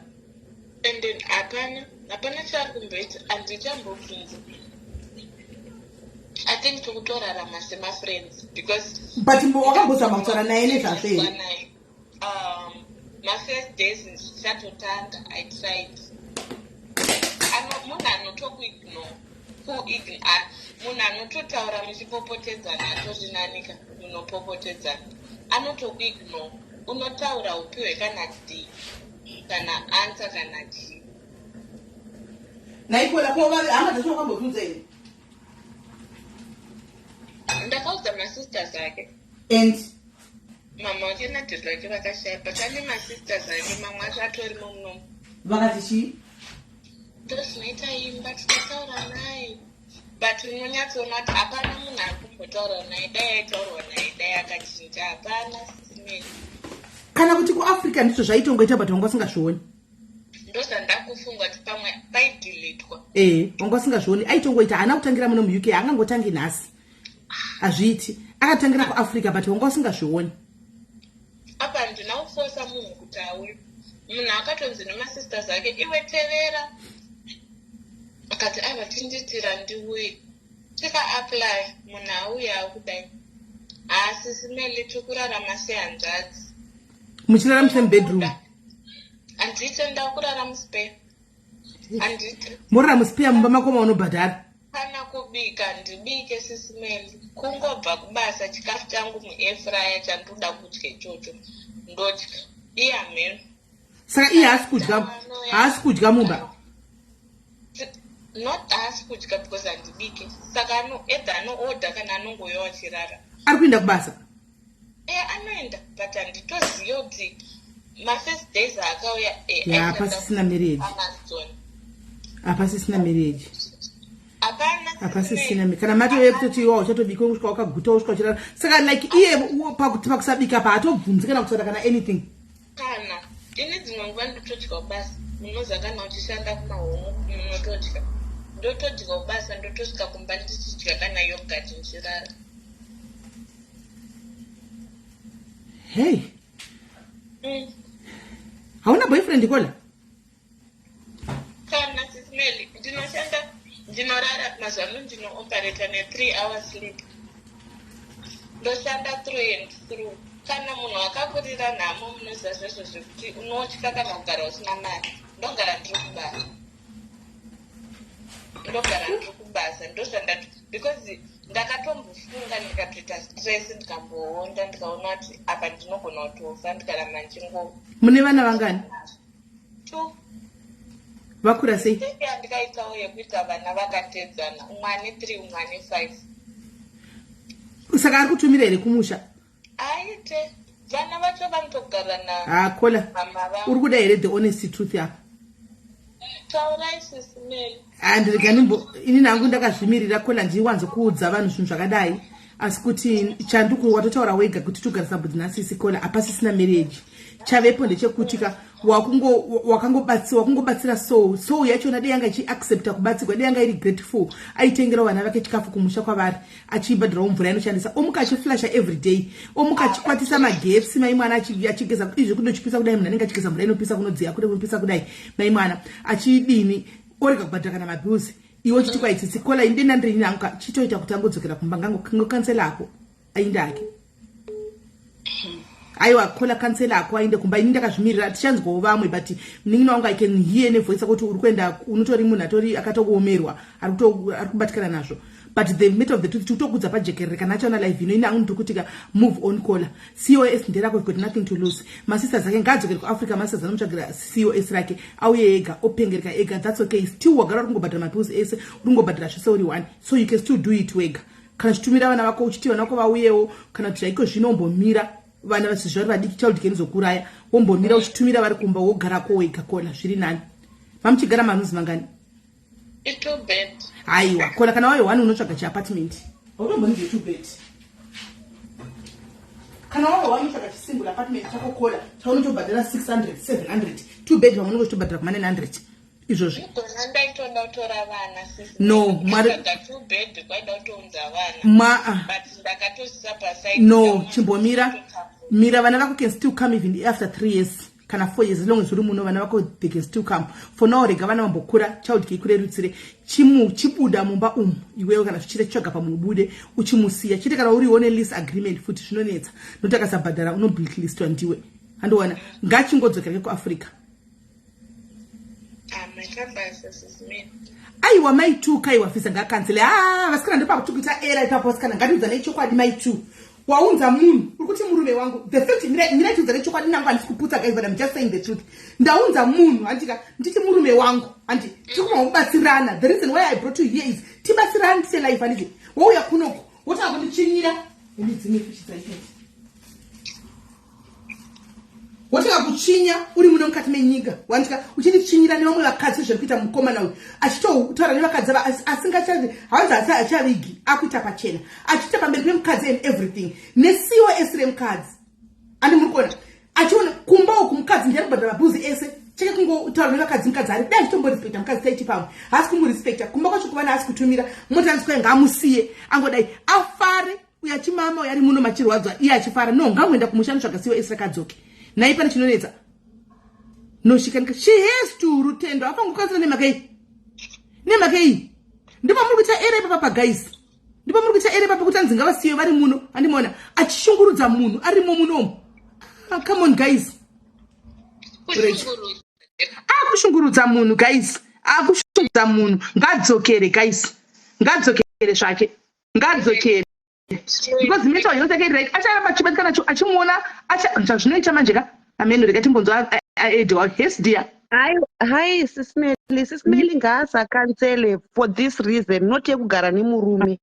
And then hapana hapana chaari kumboita handichambobvunza I think tikutorarama semafriends because But wakambozama kutaura naye nezvazvo here? Naye mafirst days ndichatotanga I tried munhu anotokuignore munhu anototaura muchipopotedzana atori nanika munopopotedzana anotokuignore unotaura upiwe kana d kana answer kana chii. Naikola ko hama dzacho wakambobvunza here? Ndakaudza masisters ake. And? Mama wake nadhedhi vake vakashaya but ane masisters ake mamwe acho atorimo munomu. Vakati chii? Ndozvinoita imba tichataura naye but unonyatsoona kuti hapana munhu ari kumbotaura naye dai aitaurwa naye dai akachinja hapana simeni. Kana kuti kuAfrica ndizvo zvaitongoita but wanga usingazvioni. Ndozvandakufunga kuti pamwe paideletwa. Ee wanga usingazvioni aitongoita haana kutangira muno muUK haangangotangi nhasi hazviiti akatangira kuAfrica but wanga usingazvioni. Apa handina kufosa munhu kuti auye munhu akatonzi nemasisters ake iwe tevera akati aiwa tindiitira ndiuye tikaapply munhu auya akudai haasisi Meli tiri kurarama sehanzvadzi. Muchirara musame bedroom? Handiite, ndakurara muspare, handiite. Morara muspare mumba mako maunobhadhara? Kana kubika ndibike, Sis Melly. Kungobva kubasa, chikafu changu muairfryer, chandoda kudya ichocho ndodya. Iye hameno. Saka iye haasi kudya, haasi kudya mumba? Not haasi kudya, because handibike. Saka ano either anoodha kana anongouya wachirara. Ari kuenda kubasa? E, anoenda, but handitoziva kuti mafirst days aakauya. Ya, pasisina marriage. Amazon. Hapasisina marriage. Hapana. Hapasisina. Kana matove kutoti iwa uchatobika usvika wakaguta, usvika uchirara. Saka like iye pakuti pakusabika paatobvunzi kana kutaura kana anything? Kana ini dzimwe nguva ndotodyawo basa. Munoziva kana uchishanda kumahomu munotodya. Ndotodyawo basa, ndotosvika kumba ndichidya kana yogurt ndichirara. Hey. Hauna boyfriend, Kola? Kana, Sis Melly. Ndinoshanda, ndinorara. Mazuva ano ndinooperata ne3 hours sleep. Ndoshanda through and through. Kana munhu akakurira nhamo, munoziva zvezvo zvekuti unotya kana kugara usina mari. Ndogara ndiri kubasa, ndogara ndiri kubasa. Ndozvanda, because ndakatombofunga, ndikatoita stress, ndikamboonda, ndikaona kuti apa ndinogona kutofa ndikaramba ndichingo. Mune vana vangani? Two. Vakura sei? Ndikaitawo yekuita vana vakatedzana, umwe ane 3, umwe ane 5. Saka ari kutumira here kumusha? Aite, vana vacho vanotogara na Ha, Kola. mama vavo. Uri kuda here the honest truth apa? Taurai, Sis Melly. Handirega nimbo ini hangu ndakazvimirira, Kola. Ndiwanzokuudza vanhu zvinhu zvakadai, asi kuti chanduku watotaura wega kuti togarisa mbudzi nasisi Kola. Hapasisina marriage. Chavepo ndechekuti ka wakangobatsira soul. Soul yachona dei yanga ichiaccepta kubatsirwa, dei yanga iri grateful, aitengerawo vana vake chikafu kumusha kwavari, achibhadhirawo mvura inoshandisa, omuka achiflasha every day, omuka achikwatisa magetsi, mai mwana achigeza izvi kunochipisa kudai, munhu anenge achigeza mvura inopisa, kunodziya kuri kunopisa kudai, mai mwana achidini, orega kubhadhara kana mabills. Iwe uchiti kwaitsitsi, Kola, indenda ndiri nangu chitoita kuti angodzokera kumba, ngangokanselako ainde hake. Aiwa, Kola, kanselako ainde kumba. Ini ndakazvimirira. Tichanzwawo vamwe, but munin'ina wangu, I can hear nevoice kuti uri kuenda, unotori munhu atori akatokuomerwa, ari kubatikana nazvo. But the matter of the truth, tikutokudza pajekerere kana achaona live ino. Ini hangu ndiri kuti ka, move on, Kola. COS nderako, you've got nothing to lose. Masisters ake ngaadzokere kuAfrica. Masisters anomutsvagira COS rake, auye ega, opengereka ega. That's okay. Still wagara uri kungobhadhara mabills ese, uri kungobhadhara zvese uri one, so you can still do it wega. Kana uchitumira vana vako, uchiti vana vako vauyewo, kana kuti zvaiko zvinombomira vana vasizvo vari vadiki, child care inozokuraya. Wombomira uchitumira vari kumba, wogarako wega. Kola, zviri nani. Mamuchigara marooms mangani? I2 bed. Aiwa, Kola, kana wayo one, unotsvaga chiapartment. Hautombonidze two bed. Kana wayo one, unotsvaga chisingle apartment chako, Kola, chaunotobhadhara 600, 700. Two bed vamwe unenge uchitobhadhara kuma 900 izvozvi. Igona ndaitoda kutora vana, sisi. No, Kutsvaga two bed kwaida kutounza vana. Ma But ndakatosisa paside. No, chimbomira, mira. Vana vako can still come even after 3 years kana 4 years. As long as uri muno, vana vako they can still come. For now rega vana vambokura, child care ikurerutsire. Chibuda mumba umu iwewe. Kana zvichida, chitsvaga pamwe ubude uchimusiya chete. Kana uriwo nelease agreement futi zvinonetsa, nokuti akasabhadhara unoblacklistwa ndiwe. Handiwana, ngachingodzokera kuAfrica. Maita Sis Melly. Aiwa, mai2 kaiwa fisa ngakansele. A, vasikana, ndopakuti era ipapo. Vasikana, ngatiudzanei chokwadi. Mai2, waunza munhu uri kuti murume wangu. The fact, mirai tiudzane chokwadi nangu. Handisi kuputsa, guys, but I'm just saying the truth. Ndaunza munhu, handika nditi murume wangu, handi tiri kubatsirana. The reason why I brought you here is tibatsirane, tise life, handiti? Wouya kunoku wotanga kunditsvinyira nemidzimwe fuchidzaitoti wotanga kutsvinya uri muno mukati menyika, wandika uchinditsvinyira nevamwe vakadzi, zviri kuita mukomana uyu achitotaura nevakadzi ava asingachavi hanzi asi achavigi akuita pachena, achiita pamberi pemukadzi and everything neCOS remukadzi. Andi muri kuona achiona kumba uku mukadzi ndiari kubhadhara mabhuzi ese, cheke kungotaura nevakadzi mukadzi ari dai achitomborespekta mukadzi taiti pamwe haasi kumurespekta. Kumba kwacho kuvana haasi kutumira mota anzi ngaamusiye angodai afare uyo achimama, uyo ari muno machirwadzwa, iye achifara. No, ngangoenda kumusha anotsvaga COS rakadzoke nai. Pane chinonetsa. No, she can, she has to. Rutendo afangokansela nemhaka iyi, nemhaka iyi. Ndipo muri kuita ere ipapa, guys? Ndipo muri kuita ere ipapa kuti anzi ngavasiye vari muno? Andimaona achishungurudza munhu arimo munomu. Ah, come on, guys. Kushungurudza. Akushungurudza munhu, guys, akushungurudza munhu. Ngadzokere, guys, ngadzokere zvake, ngadzokere, because mental health yake right. Acharamba achibatikana, achimuona zvazvinoita manje ka. Ameno, rega timbonzwa aedwa. Yes, dear. Hi, hi, Sis Melly. Sis Melly, ngaasacancele for this reason, not yekugara nemurume.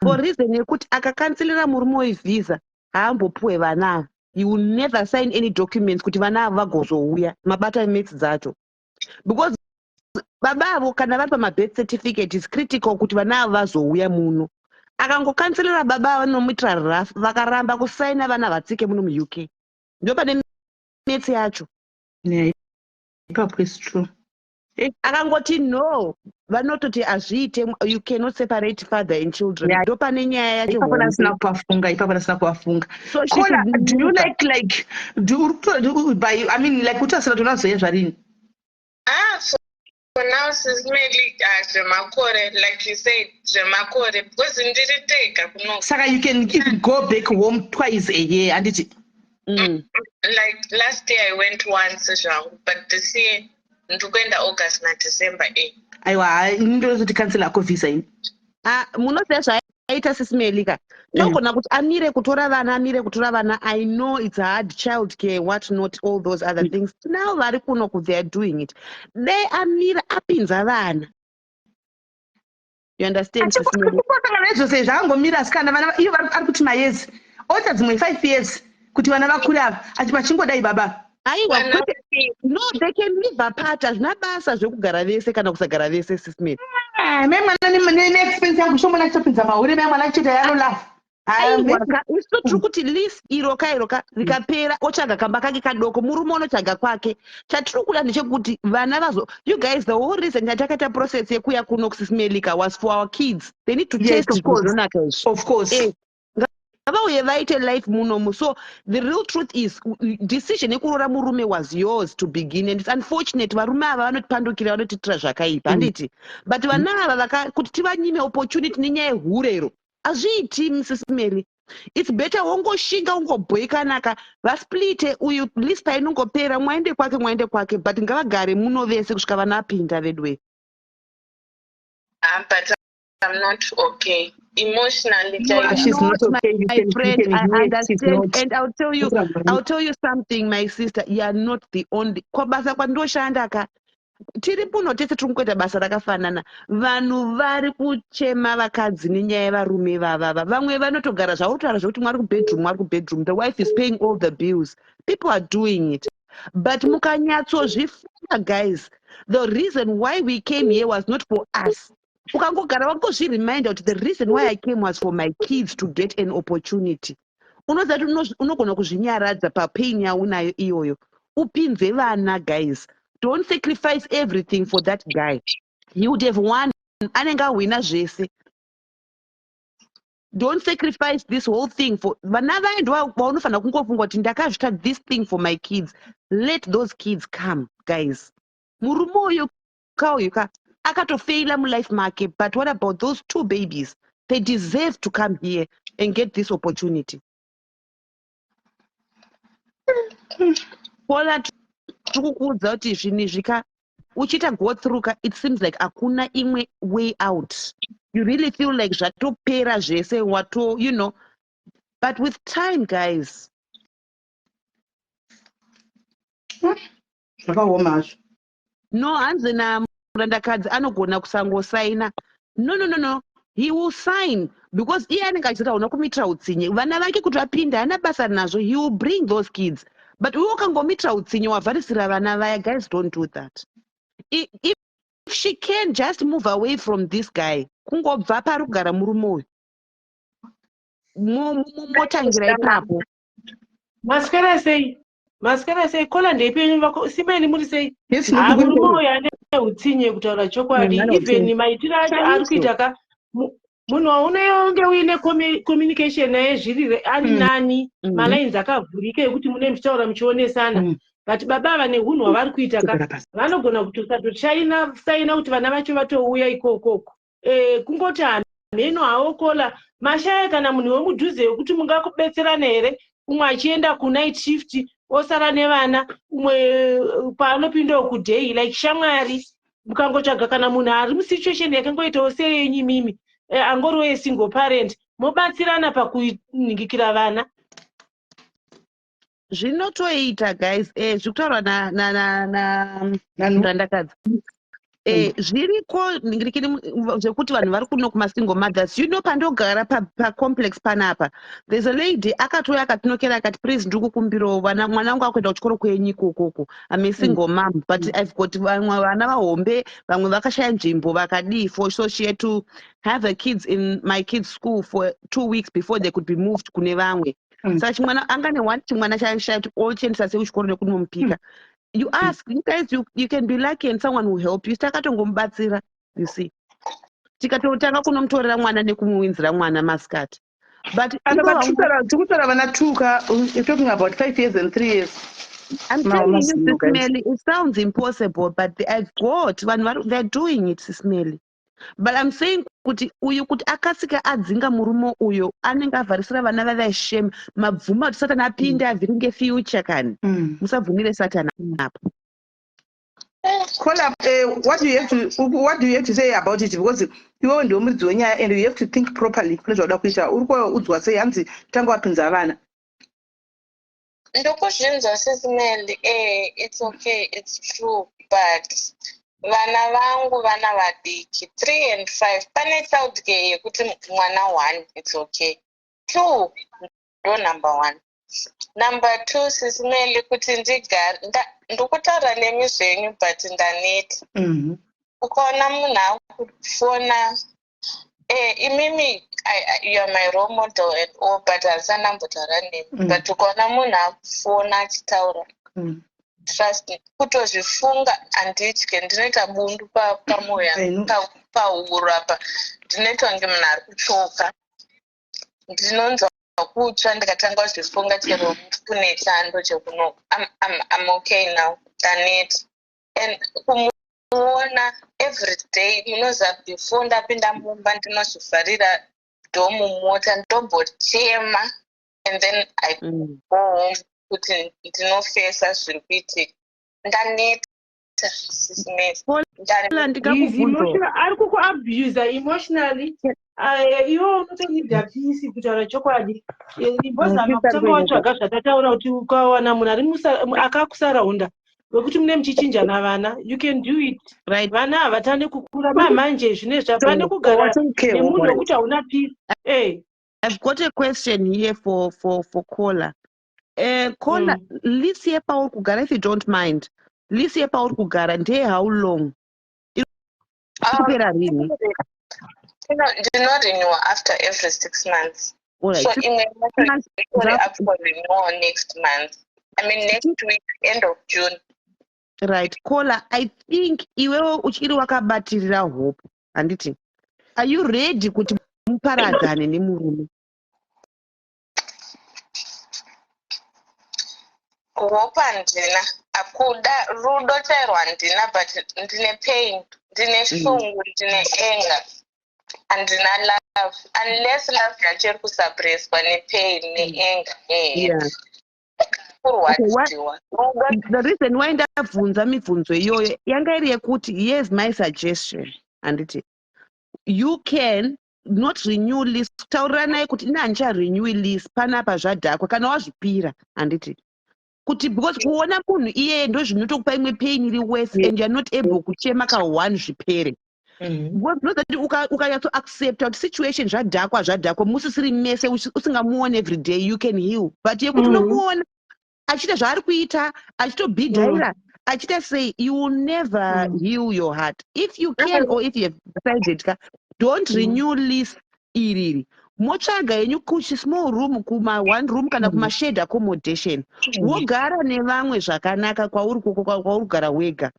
For reason yekuti akacancelera murume wevhisa, haambopuwe vana ava. He will never sign any documents kuti vana ava vagozouya. Mabata maths dzacho. Because baba avo kana vari pamabirth certificate, is critical kuti vana ava vazouya muno. Akangocancelera baba ava, vanomuitira rough, vakaramba kusaina, vana vatsike muno muUK. Ndo pane maths yacho. Yeah, ipapo is true. Akangoti no, vanototi hazviite, you cannot separate father and children. Ndo pane nyaya yacho. Ipapo ndasina kupafunga, ipapo ndasina kupafunga. So she Kola, should do you never- like do by, I mean, like utasira tonazoya zvarini? Ah, for now, Sis Melly, ah, zvemakore, like you said, zvemakore, because ndiri tega kuno. Saka you can even go back home twice a year, handiti? Mm. Like last year I went once zvangu, but this year ndiri kuenda August naDecember. Aiwa, ini ndozoti cancel ako visa ini. Ah, munoziva zvaaita, Sis Melly ka, togona kuti amire kutora vana, amire kutora vana. I know it's hard, child care, what not, all those other things. Now vari kuno ku they are doing it. Dai amira apinza vana, you understand, Sis Melly? Achingosangana nezvose zvaangomira, asi kana vana ivo ari kuti mayears oita dzimwe 5 years kuti vana vakure ava, vachingodai baba. Aiwa. Vana. Kwete, no, they can live apart, hazvina basa zvekugara vese kana kusagara vese, Sis Melly. Ah, mai mwana neexpense yangu shomona achitopinza mahure, mai mwana achiita yaro laugh. Aiwa ka, isu tiri kuti lease iro ka, iro ka rikapera, otsvaga kamba kake kadoko, murume unotsvaga kwake. Chatiri kuda ndechekuti vana vazo, you guys, the whole reason yatakaita process yekuya kuno kuSis Melly ka was for our kids. They need to Yes, taste of zvinhu course. zvinonaka izvi. Of course. Ngavauye vaite life munomu. So the real truth is, decision yekuroora murume was yours to begin, and it's unfortunate varume ava vanotipandukira, vanotiitira zvakaipa, handiti? But vana ava kuti tivanyime opportunity nenyaya yehurero, hazviiti, Mrs Mary. It's better wongoshinga, ungobhoikanaka, vasplite uyu lease painongopera, mwaende kwake, mwaende kwake, but ngavagare muno vese kusvika vana apinda vedwe. Ah, but I'm not okay emotionally. You are Chaizvo. She's not not, my okay. You friend, can I hear she's understand. not. And I'll tell you something, my sister. You are not the only. Kwabasa kwandoshanda ka, tiri puno tese tiri kungoita basa rakafanana. Vanhu vari kuchema vakadzi nenyaya yevarume vavava. Vamwe vanotogara zvauri kutaura zvekuti mwari kubedroom, mwari kubedroom. The wife is paying all the bills. People are doing it. But mukanyatsozvifunga, guys, the reason why we came here was not for us. Ukangogara wangozvireminda kuti the reason why I came was for my kids to get an opportunity, unoziva kuti unogona kuzvinyaradza papain yaunayo iyoyo, upinze vana. Guys, don't sacrifice everything for that guy. He would have won, anenge ahwina zvese. Don't sacrifice this whole thing for vana vaye. Ndo vaunofanira kungofunga kuti ndakazvita this thing for my kids. Let those kids come, guys. Murume uyu kauyu ka akatofeila mulife make, but what about those two babies? They deserve to come here and get this opportunity. Kola, tiri kukuudza kuti zvinhu izvi ka, uchiita go through ka, it seems like hakuna imwe way out. You really feel like zvatopera zvese, wato but with time, guys. Zvakaoma hazvo. No, hanzi namurandakadzi anogona kusangosaina. No, no, no, no, he will sign, because iye anenge achizoti hauna kumuitira utsinye. Vana vake kuti vapinde haana basa nazvo. He will bring those kids, but iwe ukangomuitira utsinye, wavharisira vana vaya. Guys, don't do that. If she can just move away from this guy, kungobva pari kugara murume uyu, motangira ipapo. Maswera sei? Maswera sei? Kola, ndeipenyu vako simeni, muri sei? Yes. Ha, murume uyu ane utsinye, kutaura chokwadi. Ane even maitiro acho ari Chaizvo. kuita ka, munhu waunenge uine communication naye zviri ari nani, malines akavhurika ekuti mune muchitaura, muchionesana, but baba ava neunhu hwavari kuita ka, Kugara pasi. Vanogona kutosatosaina saina kuti vana vacho vatouya ikokoko. Kungoti hameno hawo. Kola, mashaya kana munhu wemudhuze wekuti mungakubetserana here, umwe achienda kunight shift, Osara nevana, umwe paanopindawo kuday, like shamwari, mukangotsvaga kana munhu ari musituation yakangoitawo seyenyu imimi, angoriwo yesingle parent, mobatsirana pakuningikira vana. Zvinotoita, guys, zviri kutaurwa naMurandakadzi zviriko ndikini zvekuti vanhu vari kuno kumasingle mothers. Pandogara pacomplex panapa, there's a lady akatouya akatinokera akati, "Please, ndiri kukumbirawo vana, mwana wangu akuenda kuchikoro kwenyu ikokoko. I'm a single mom, but I've got vamwe vana vahombe, vamwe vakashaya nzvimbo, vakadii." For so she had to have her kids in my kids' school for 2 weeks before they could be moved kune vamwe. Saka chimwana anga neone chimwana chaishaya kuti ochiendesa sei kuchikoro nekunomupika. You ask, you guys, you can be lucky and someone will help you. Takatongomubatsira, you see, tikatotanga kunomutorera mwana nekumuwinzira mwana masikati, but Aka tikutaura vana two ka, you're talking about 5 years and 3 years. I'm telling you, Sis Melly, it sounds impossible, but I've got vanhu they're doing it, Sis Melly. But I'm saying kuti uyu kuti akasika adzinga murume uyo anenge avharisira vana vavai. Shame, mabvuma kuti Satani apinde avhiringe future kani. Musabvumire Satani apo. Call up, what do you have to say about it? Because iwewe ndiwe muridzi wenyaya and you have to think properly kune zvauda kuita. Uri kuudzwa sei, hanzi tanga wapinza vana? Ndokuzvinzwa, Sis Melly. It's okay, it's true, but vana vangu vana vadiki, 3 and 5. Pane child care yekuti mwana one, it's okay. Two ndo number one. Number two, Sis Melly, kuti ndigare ndikutaura nemi zvenyu, but ndaneta. Ukaona munhu akufona, imimi, you are my role model and all, but handisandambotaura nemi. But ukaona munhu akufona achitaura, trust me, kutozvifunga handitye, ndinoita bundu pamwoyo, I know. pahuro apa ndinoita kunge munhu ari kuchoka. Ndinonzwa kutsva ndikatanga kuzvifunga, chero kune chando chekuno. I'm okay now, ndaneta. And kumuona every day, munoziva, before ndapinda mumba ndinozvivharira door mumota, ndombochema and then I go home kuti ndinofesa zviri kuitika. Ndaneta, Sis Melly. Kola, He's ndingakubvunza. emotional, ari kukuabusa emotionally. Iwe unotonida peace, kutaura chokwadi. Imbozama Sister kutanga Gwenya. watsvaga zvatataura kuti ukawana munhu ari akakusaraunda wekuti mune muchichinjana vana, you can do it. Vana havatani kukura mamanje zvinezvi, hapane kugara nemunhu wekuti hauna peace. I've got a question here for Kola. Kola, lease yepauri kugara, if you don't mind, lease yepauri kugara ndeye how long? Iri kupera rini? Ndinorenewa after every 6 months. Alright. So Six imwe yacho months itori up for renewal next month, I mean next week, end of June. Right. Kola, I think iwewe uchiri wakabatirira hope, handiti? Are you ready kuti muparadzane nemurume? Hope handina, akuda rudo chairwo handina, but ndine pain, ndine shungu, ndine anger. Handina love unless love yacho iri kusuppresswa nepain neanger nehate. Kurwadziwa, rudo. The reason why ndabvunza mibvunzo iyoyo yanga iri yekuti, here's my suggestion, handiti? You can not renew lease. Tauriranai kuti ine handicharenewi lease panapa, zvadhakwa. Kana wazvipira, handiti, kuti because kuona munhu iyeye ndo zvinotokupa imwe pain iri worse and you are not able kuchema ka1 zvipere, because know that ukanyatsoaccepta kuti situation zvadhakwa, zvadhakwa, musisiri mese, usingamuoni every day, you can heal. But yekuti unomuona achiita zvaari kuita, achitobhidhaira, achiita sei, you will never heal your heart. If you can or if you have decided ka, don't renew lease iriri. Motsvaga yenyu kuchi small room, kuma one room kana kuma shared accommodation, wogara nevamwe zvakanaka kwauri kwauri kugara wega,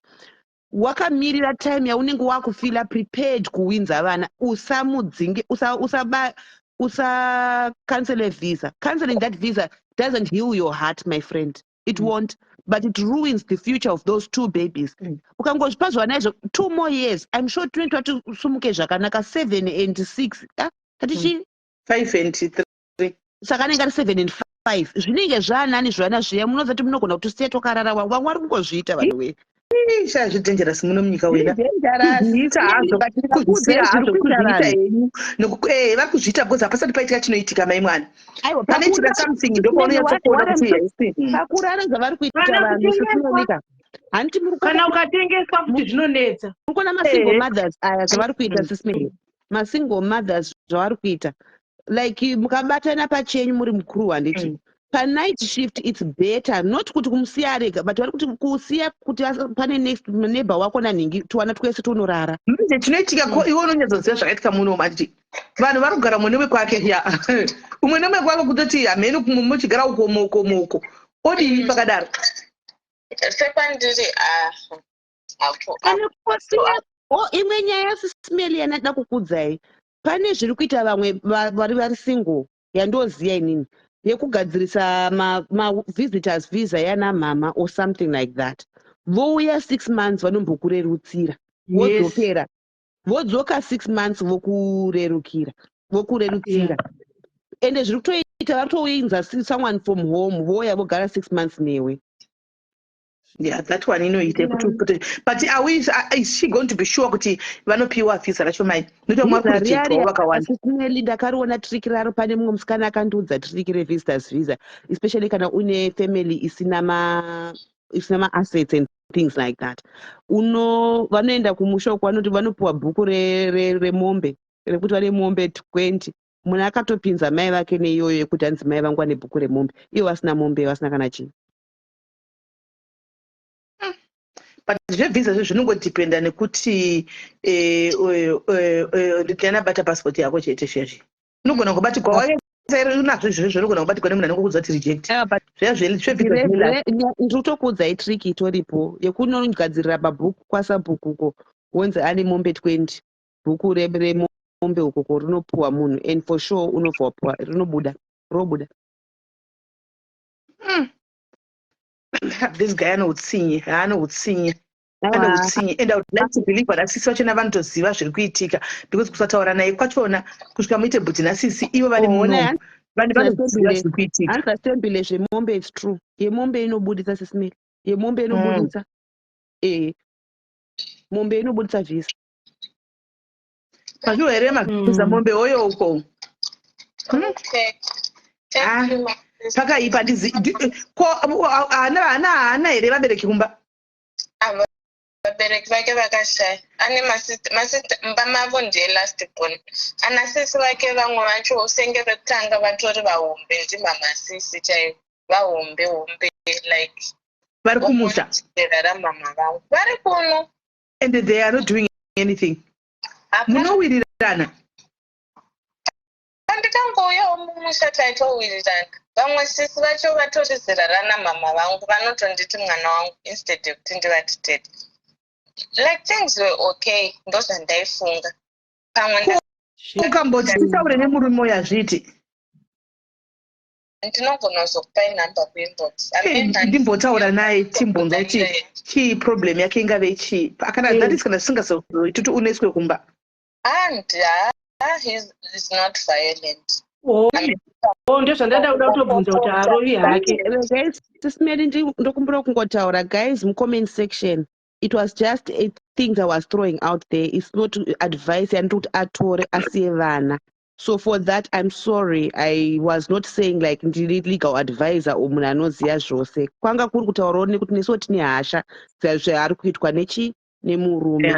wakamirira time yaunenge wakufeela prepared kuwinza vana. Usamudzinge, usaba usacancele visa. Cancelling that visa doesn't heal your heart, my friend, it won't, but it ruins the future of those two babies. Ukangozvipa zvana izvo 2 more years, I'm sure tinenge twati sumuke zvakanaka, 7 and 6, ah, tati chii? 5 and 3. Saka anenge ari 7 and 5, zvinenge zvaanani zvana zviya. Munoziva kuti munogona kutosiya tokarara. Vamwe vari kungozviita, vanhu wee. Sha, zvidangerous muno munyika wena. Dangerous. Kuzviita hazvo, kuzvisiya hazvo, kuzviita henyu. Vari kuzviita because hapasati paitika chinoitika, mai mwana. Aiwa. Panoitika something, ndopaunonyatsokuona kuti yes. Pakurara zvavari kuita Kana vanhu kutengeswa. sisimonika, handiti muri Kana ukatengeswa futi zvinonetsa. Muri kuona masingle mothers aya zvavari kuita? Sisimeli, masingle mothers zvavari kuita, like mukabatana pachenyu muri mukuru, handiti? Panight shift it's better not kuti kumusiya arega, but vari kuti kusiya kuti pane next neighbor wako nanhingi, tuwana twese tonorara. Manje chinoitika ko, iwe unonyatsoziva zvakaitika muno, manditi vanhu vari kugara mumwe nemwe kwake ya, umwe nemwe kwake, kutoti hamene muchigara uko moko moko, odii pakadaro? Sekwandiri, ah, hapo. Kana kungosiya o, imwe nyaya, Sisimeli, yandada kukudzai, pane zviri kuita vamwe vari single yandoziya inini, yekugadzirisa mavisitors visa yana mama or something like that. Vouya 6 months, vanombokurerutsira, vodzokera, vodzoka 6 months, vokurerukira, vokurerutsira. Ende zviri kutoita, vari kutoinza someone from home, vouya vogara 6 months newe. Yeah, that one inoita kuti, but are we is she going to be sure kuti vanopiwa visa racho, mai? Nokuti vamwe vari kurejectwawo vakawanda. Sisimeli, ndakariona trick raro. Pane mumwe musikana akandiudza trick revisitors visa, especially kana une family isina maassets and things like that. Uno vanoenda kumusha uko, vanoti vanopiwa bhuku remombe, rekuti vane mombe 20. Munhu akatopinza mai vake neiyoyo yekuti hanzi mai vangu vane bhuku remombe, ivo vasina mombe, vasina kana chii. But zvevhisa zvo zvinongodhipenda nekuti ndianabata passport yako chete. Zvezvi unogona kubatikwa waita unazvo izvozvo, unogona kubatikwa nemunhu anenge kuti reject. Zviya zvevhisa. Ndiri kutokuudzai trick itoripo yekunogadzirira mabhuku kwasabhukuko, wonzi ane mombe 20, bhuku remombe ukoko rinopuwa munhu, and for sure unobva wapuwa, rinobuda, robuda. This guy ane utsinye, haane utsinye, ane utsinye. And I would like to believe vanasisi vachona vanotoziva zviri kuitika, because kusataura naye kwachona kusvika muite bhuti nasisi ivo vari munomu, vanhu vanoziva zviri kuitika. Hanzastembile zvemombe, it's true, yemombe inobudisa, Sisimeli, yemombe inobudisa. Mombe inobudisa vhisa. Mazviwa here mavhisa mombe hoyo uko? Okay. Ah, Thank you, my sister. Pakaipa. Ko haana here vabereki kumba? Ava vabereki vake vakashaya. Ane masista mumba mavo, ndiye last born. Ana sisi vake vamwe vacho senge vekutanga vatori vahombe, ndimamasisi chaivo, vahombe hombe, like Vari kumusha? Zera ramama vangu, vari kuno. And they are not doing anything? Hapana. Munowirirana? Pandikangouyawo mumusha taitowirirana. Vamwe sisi vacho vatori zera rana mama vangu, vanotonditi mwana wangu instead yekuti ndivati tete. Like, things were okay, ndozvandaifunga pamwe. Ukamboti titaure nemurume uyo, hazviiti? Ndinogona kuzokupai nhamba kuinbox. Ndimbotaura naye, timbonzwa kuti chii problem yake, ingave chii kana that is kana zvisingazoiti kuti unoiswe kumba. And he's not violent. Oh, ndozvandada kuda kutobvunza kuti harovi hake. Guys, Sisimeli, ndokumbira kungotaura, guys, mucomment section, it was just a thing I was throwing out there. It's not advice yandiri kuti atore asiye vana. So for that I'm sorry. I was not saying like ndiri legal advisor or munhu anoziva zvose. Kwanga kuri kutaurawo nekuti nesuwo tine hasha zvaari kuitwa nechi nemurume,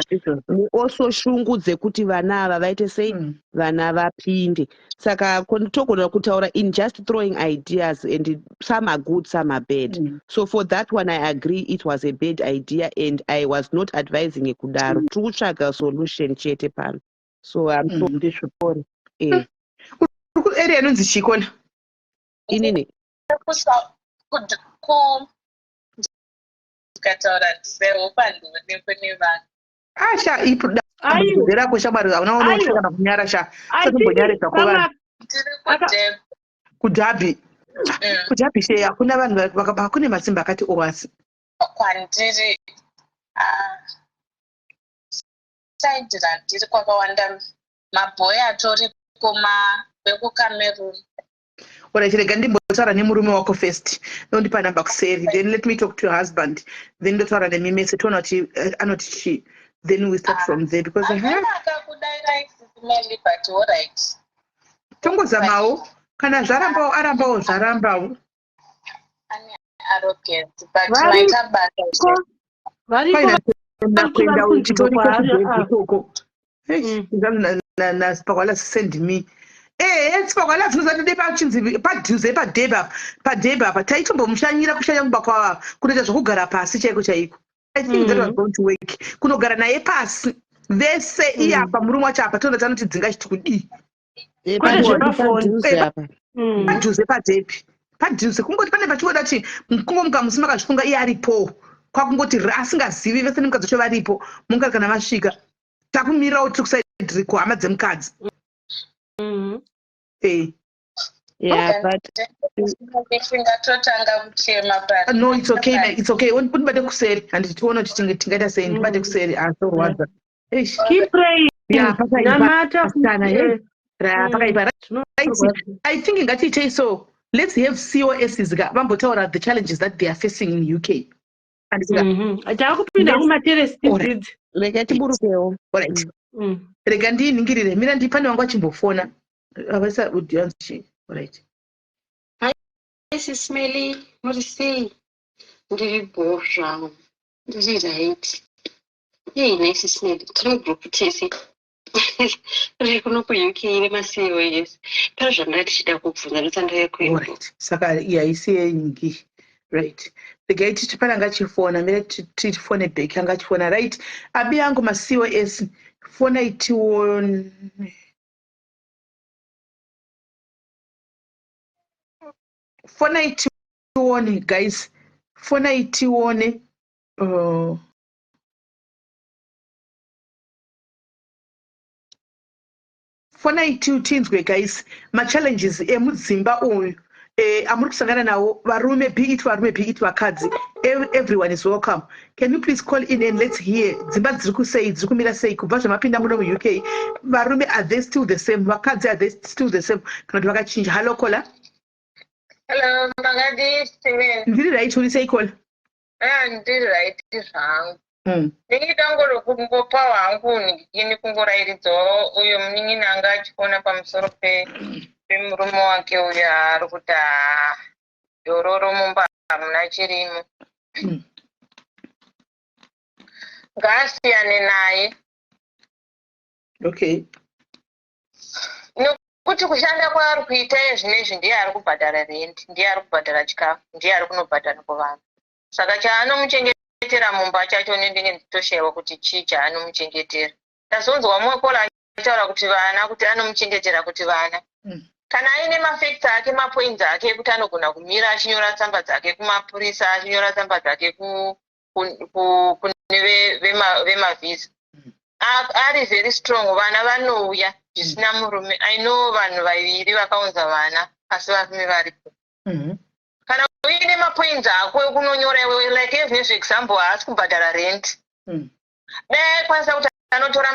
also shungu dzekuti vana ava vaite sei, vana vapinde. Saka togona kutaura in just throwing ideas, and some are good, some are bad. So for that one I agree, it was a bad idea and I was not advising ekudaro. Tiri kutsvaga solution chete pano, so I'm sorry. Area inonzi chikona? Inini? Ndikataura seupandionekwe nevanhu. Asha, rako shamwari, hauna unotsva kana kunyara sha, satombonyare zvako vanhu. Ndiri kuDerby. KuDerby? KuDerby she hakuna vanhu, hakune masimba akati owasi. Kwandiri, side randiri kwakawanda mabhoyi atoriko vekuCameroon. Ora, chirega. ndimbotaura nemurume wako first. Nondipa namba kuseri, then let me talk to your husband, then ndotaura nemi mese, toona kuti anoti chii, then we start from there because Amene akakudairai, Sis Melly, but alright. Tongozamawo, kana zvarambawo, arambawo, zvarambawo. Ane arrogance, but Variko. maita basa. Variko. Paina Vari kuenda kunzvimbo uchitoriko kwaari, kubhedhi ah. ikoko. Nasipakwala send me, ehe, sipakwala zvinozatode pachinzi padhuze padhebha apa, padhebha apa taitombomushanyira, kushanya kumba kwavava, kunoita zvokugara pasi chaiko chaiko. I think that was going to work, kunogara naye pasi vese, iye apa, murume wacho apa, toona tanotidzinga chiti kudii. Kwete zvepafoni. Padhuze apa. Padhuze padhebhi, padhuze, kungoti pane pachingoda kuti kungomuka musi makazvifunga, iye aripo, kwakungoti asingazivi, vese nemukadzi wacho varipo, mungati kana masvika takumirirawo, tiri kusaidhiri kuhama dzemukadzi. Yeah, but Tingatotanga kuchema pari. No, it's okay, it's okay. Undibate kuseri, handiti tione kuti tingaita sei. Ndibate kuseri, asorwadza. Eish. Keep praying. Yeah, pakaipa. Namata. Asikana, hey. Ra, pakaipa. Zvinorwadza. I think ngatiitei so, let's have COSs ka vambotaura the challenges that they are facing in UK, handiti ka? Taakupinda kumateresi. Alright. Dzidzi. Rega tiburukewo. Alright. Rega ndiningirire, mira, ndi pane wangu achimbofona, avaisa audience. Alright. Sis Melly, muri sei? Ndiri bho zvangu. Ndiri right. Yei nhai Sis Melly, tiri mugroup tese. Riri kuno kuUK remaCOS. Pane zvandanga tichida kubvunza, ndotsanduye kuinbox. Alright, saka iya haisi yenyiki, right? Regai tichi, pane anga achifona, mira tifone back, anga achifona. Right, abi yangu, maCOS, fonai tione, fonai tione, guys, fonai tione. Fonai tinzwe, guys, machallenges emudzimba uyu amuri kusangana nawo, varume, be it varume, be it vakadzi. Everyone is welcome. Can you please call in and let's hear dzimba dziri kusei, dziri kumira sei kubva zvamapinda muno muUK? Varume, are they still the same? Vakadzi, are they still the same, kana kuti vakachinja? Hallo, caller. Hello, makadii, Steven? Ndiri right, uri sei, caller? Ah, ndiri right zvangu. Ndini dangoro kungopa hangu ini kungorairidzawo uyo munin'ina anga achifona pamusoro pemurume wake uyo ari kuti haa, dororo mumba hamuna chirimo. Ngaasiyane naye. Nekuti kushanda kwaari kuita iye zvinezvi, ndiye ari kubhadhara rent, ndiye ari kubhadhara chikafu, ndiye ari kunobhadhara kuvanhu, saka chaanomuchengetera mumba chacho ndinenge nditoshayiwa kuti chii chaanomuchengetera. Ndazonzwa mumwe caller achitaura kuti vana, kuti anomuchengetera kuti vana. Kana aine mafacts ake, mapoints ake ekuti anogona kumira achinyora tsamba dzake kumapurisa, achinyora tsamba dzake kune vemavhisa, ari very strong, vana vanouya zvisina murume. I know vanhu vaviri vakaunza vana asi varume varipo. Kana uine mapoints ako ekunonyora iwewe, like ezvinezvi, example, haasi kubhadhara rent, dai aikwanisa kuti anotora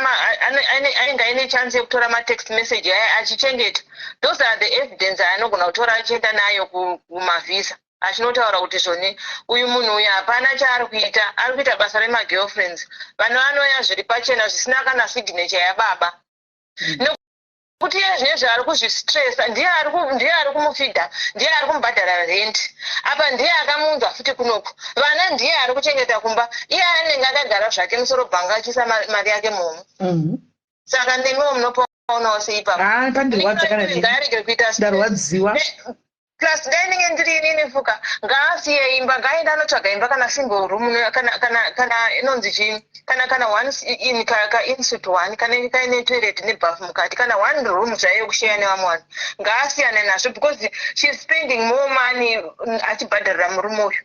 anenge aine chance yekutora matext message aya achichengeta. Those are the evidence aanogona kutora achienda nayo kumavhisa, achinotaura kuti zvoni uyu munhu uyu hapana chaari kuita, ari kuita basa remagirlfriends. Vanhu vanouya zviri pachena, zvisina kana signature yababa, nekuti iye zvinezvi ari kuzvistressa, ndiye ari kumufidha, ndiye ari kumubhadhara rent apa, ndiye akamuunza futi kunoku, vana ndiye ari kuchengeta kumba, iye anenge akagara zvake musoro bhanga achiisa mari yake muhomwe. Saka ndemiwo munopaonawo sei ipapo? Ah, pandirwadza kana neni. Ngaarege kuita stress. Ndarwadziwa. Plus dai ndinge ndiri inini fuka, ngaasiye imba, ngaaende anotsvaga imba, kana single room, kana inonzi chii, kana one in ka ensuite one, kana kaine toilet nebath mukati, kana one room zvayo yekusheya nevamwe vanhu. Ngaasiyane nazvo because she is spending more money achibhadharira murume uyu.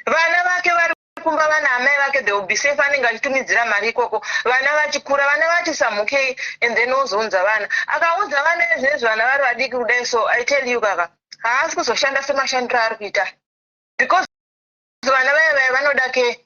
Vana vake vari kumba, vana amai vake, they will be safe. Anenge achitumidzira mari ikoko, vana vachikura, vana vati samukei, and then ozounza vana. Akaunza vana ezvinezvi, vana vari vadiki kudai, so I tell you kaka, haasi kuzoshanda semashandiro aari kuita because vana vaya vaya vanoda ke.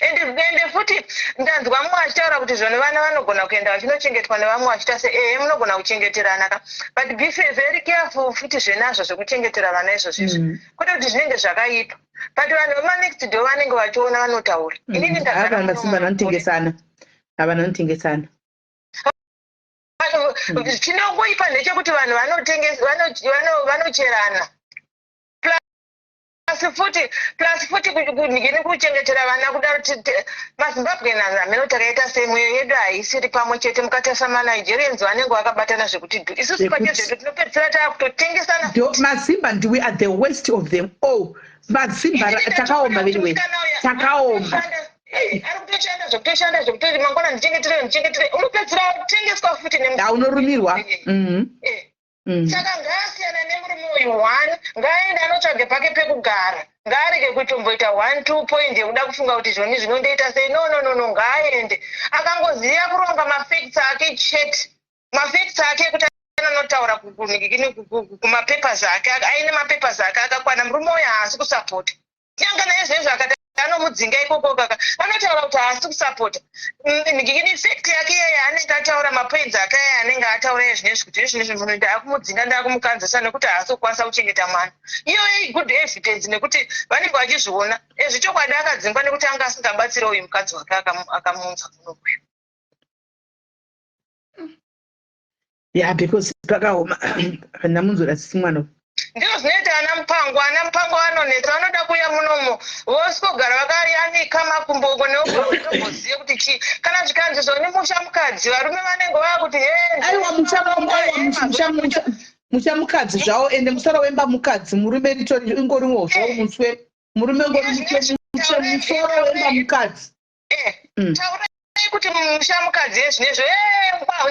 Ende futi ndanzwa mumwe achitaura kuti zvoni vana vanogona kuenda vachinochengetwa nevamwe vachiita se, ehe, munogona kuchengeterana ka, but be very careful futi zvenazvo zvekuchengetera vana izvozvo izvi. Kwete kuti zvinenge zvakaipa, but vanhu vemanext door vanenge vachiona, vanotaura. Inini ndagara Hava muno. Masimba vanotengesana, hava vanotengesana. Chinongoipa ndechekuti vanhu vanocherana. Plus futi kunhikini kuchengetera vana kudaro, maZimbabweans hameno takaita sei, mwoyo yedu haisiri pamwe chete. Mukatarisa maNigerians, vanenge vakabatana zvekuti dhu. Isusu pachezvedu tinopedzisira taakutotengesana. Mazimba ndi, we are the worst of them all, mazimba. Inini Takaoma ndatoona kuti vediwe. musikana uya Takaoma. ari kutoshanda zvekutoshanda zvekutoti mangwana ndichengetere, ndichengetere, unopedzisira wakutengeswa futi. Aunorumirwa. Saka ngaasiyana nemurume uyu. One, ngaaende anotsvage pake pekugara. Ngaarege kutomboita one two point yekuda kufunga kuti zvoni zvinondoita sei. No, no, no, no, ngaaende. Akangoziva kuronga mafacts ake chete, mafacts ake ekuti anotaura kumapapers ake, aine mapapers ake akakwana. Murume uyu haasi kusapota, kunyange naizvezvo akati anomudzinga ikoko kaka, anotaura kuti haasi kusapota. Ndikini fact yake iyeye anenge ataura, mapoints ake aya anenge ataura ezvinezvi, kuti izvinezvi munhu ndaakumudzinga, ndaakumukanzisa nekuti haasi kukwanisa kuchengeta mwana. Iyoyo igood evidence, nekuti vanenge vachizviona ezvichokwadi akadzingwa nekuti anga asingabatsiri uyu mukadzi wake akamuunza kuno uyu. Yeah, because pakaoma, ndamunzwira tsitsi mwana uyu. Ndizvo zvinoita ana mupango. Ana mupango vanonetsa, vanoda kuuya munomo voswogara vakayanika makumbo uko neutombozive kuti chii. Kana zvikanzi zvoni musha mukadzi, varume vanenge vava kuti he. Aiwa, musha, aiwa, musha mukadzi zvawo. Ende musoro wemba mukadzi, murume ritori ingoriwo zvawo muswe. Murume ngori muswe, musoro wemba mukadzi. Taurai kuti musha mukadzi yezvinezvo,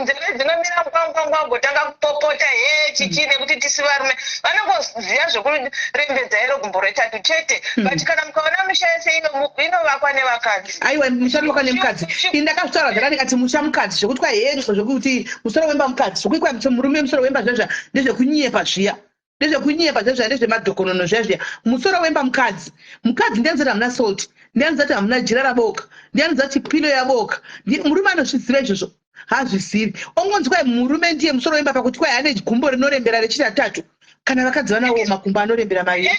nzeve dzinomira ngwangwangwa, gotanga kupopota he chichi, nekuti tisi varume vanongoziva zvekurembedza iro gumbo retatu chete. But kana mukaona misha yese inovakwa nevakadzi. Aiwa, musha unovakwa nemukadzi. Ini ndakazvitaura zvakare, ndikati musha mukadzi, zvekuti kwai he, zvekuti musoro wemba mukadzi, zvokuti kwai murume musoro wemba zvezva ndezvekunyepa zviya, ndezvekunyepa zvezva, ndezvemadhokonono zviya zviya. Musoro wemba mukadzi. Mukadzi ndianzati hamuna salt, ndianzati hamuna jira raboka, ndianzati pillow yaboka. Murume anozviziva izvozvo? Hazvizivi. Ongonzi kwai murume ndiye musoro wemba pakuti kwai ane gumbo rinorembera rechitatu. Kana vakadzi vanawo makumbo anorembera mairi.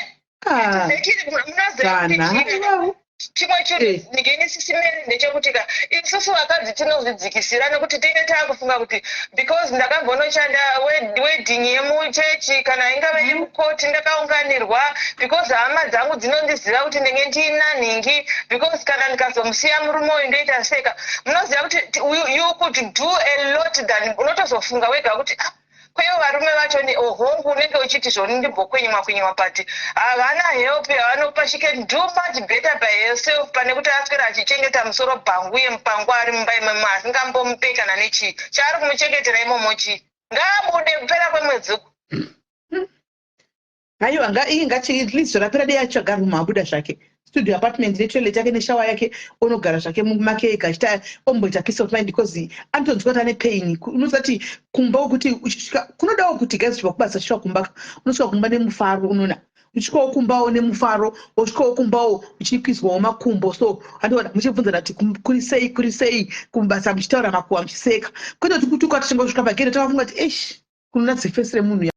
Ah, Munoziva kuti kana chii? aiwawo. Chimwe chinhu ndingeni sisimeri ndechekuti ka isusu vakadzi tinozvidzikisira, nekuti tinge taakufunga kuti because ndakambonoshanda wedding yemuchechi kana ingave yemukoti, ndakaunganirwa, because hama dzangu dzinondiziva kuti ndinge ndiina nhingi, because kana ndikazomusiya murume uyu ndoita seka. Munoziva kuti you could do a lot than unotozofunga wega kuti, ah, kweyo varume vacho ni ohongu, unenge uchiti zvoni ndimbokwenywa kwenywa, but havana help yavanopa. She can do much better by herself pane kuti aswera achichengeta musoro bhangu yemupango ari mumba imomo, asingambomupe kana nechii. Chaari kumuchengetera imomo chii? Ngaabude kupera kwemwedzi uku. Aiwa, nga iyi ngachi at least rapera dei atsvaga room, abuda zvake, studio apartment netoilet yake neshower yake, onogara zvake mumake ega, achita omboita peace of mind, because anotonzwa kuti ane pain. Unozati kumba wekuti uchisvika kunodawo kuti guys, uchibva kubasa uchisvika kumba, unosvika kumba nemufaro. Unoona uchisvikawo kumbawo nemufaro, wosvikawo kumbawo uchikwizwawo makumbo. So andiona muchibvunzana kuti kuri sei, kuri sei kubasa, muchitaura makuhwa, muchiseka, kwete kuti kutuka. Tichingosvika pagate takafunga kuti eish, kunoona zifesi remunhu ya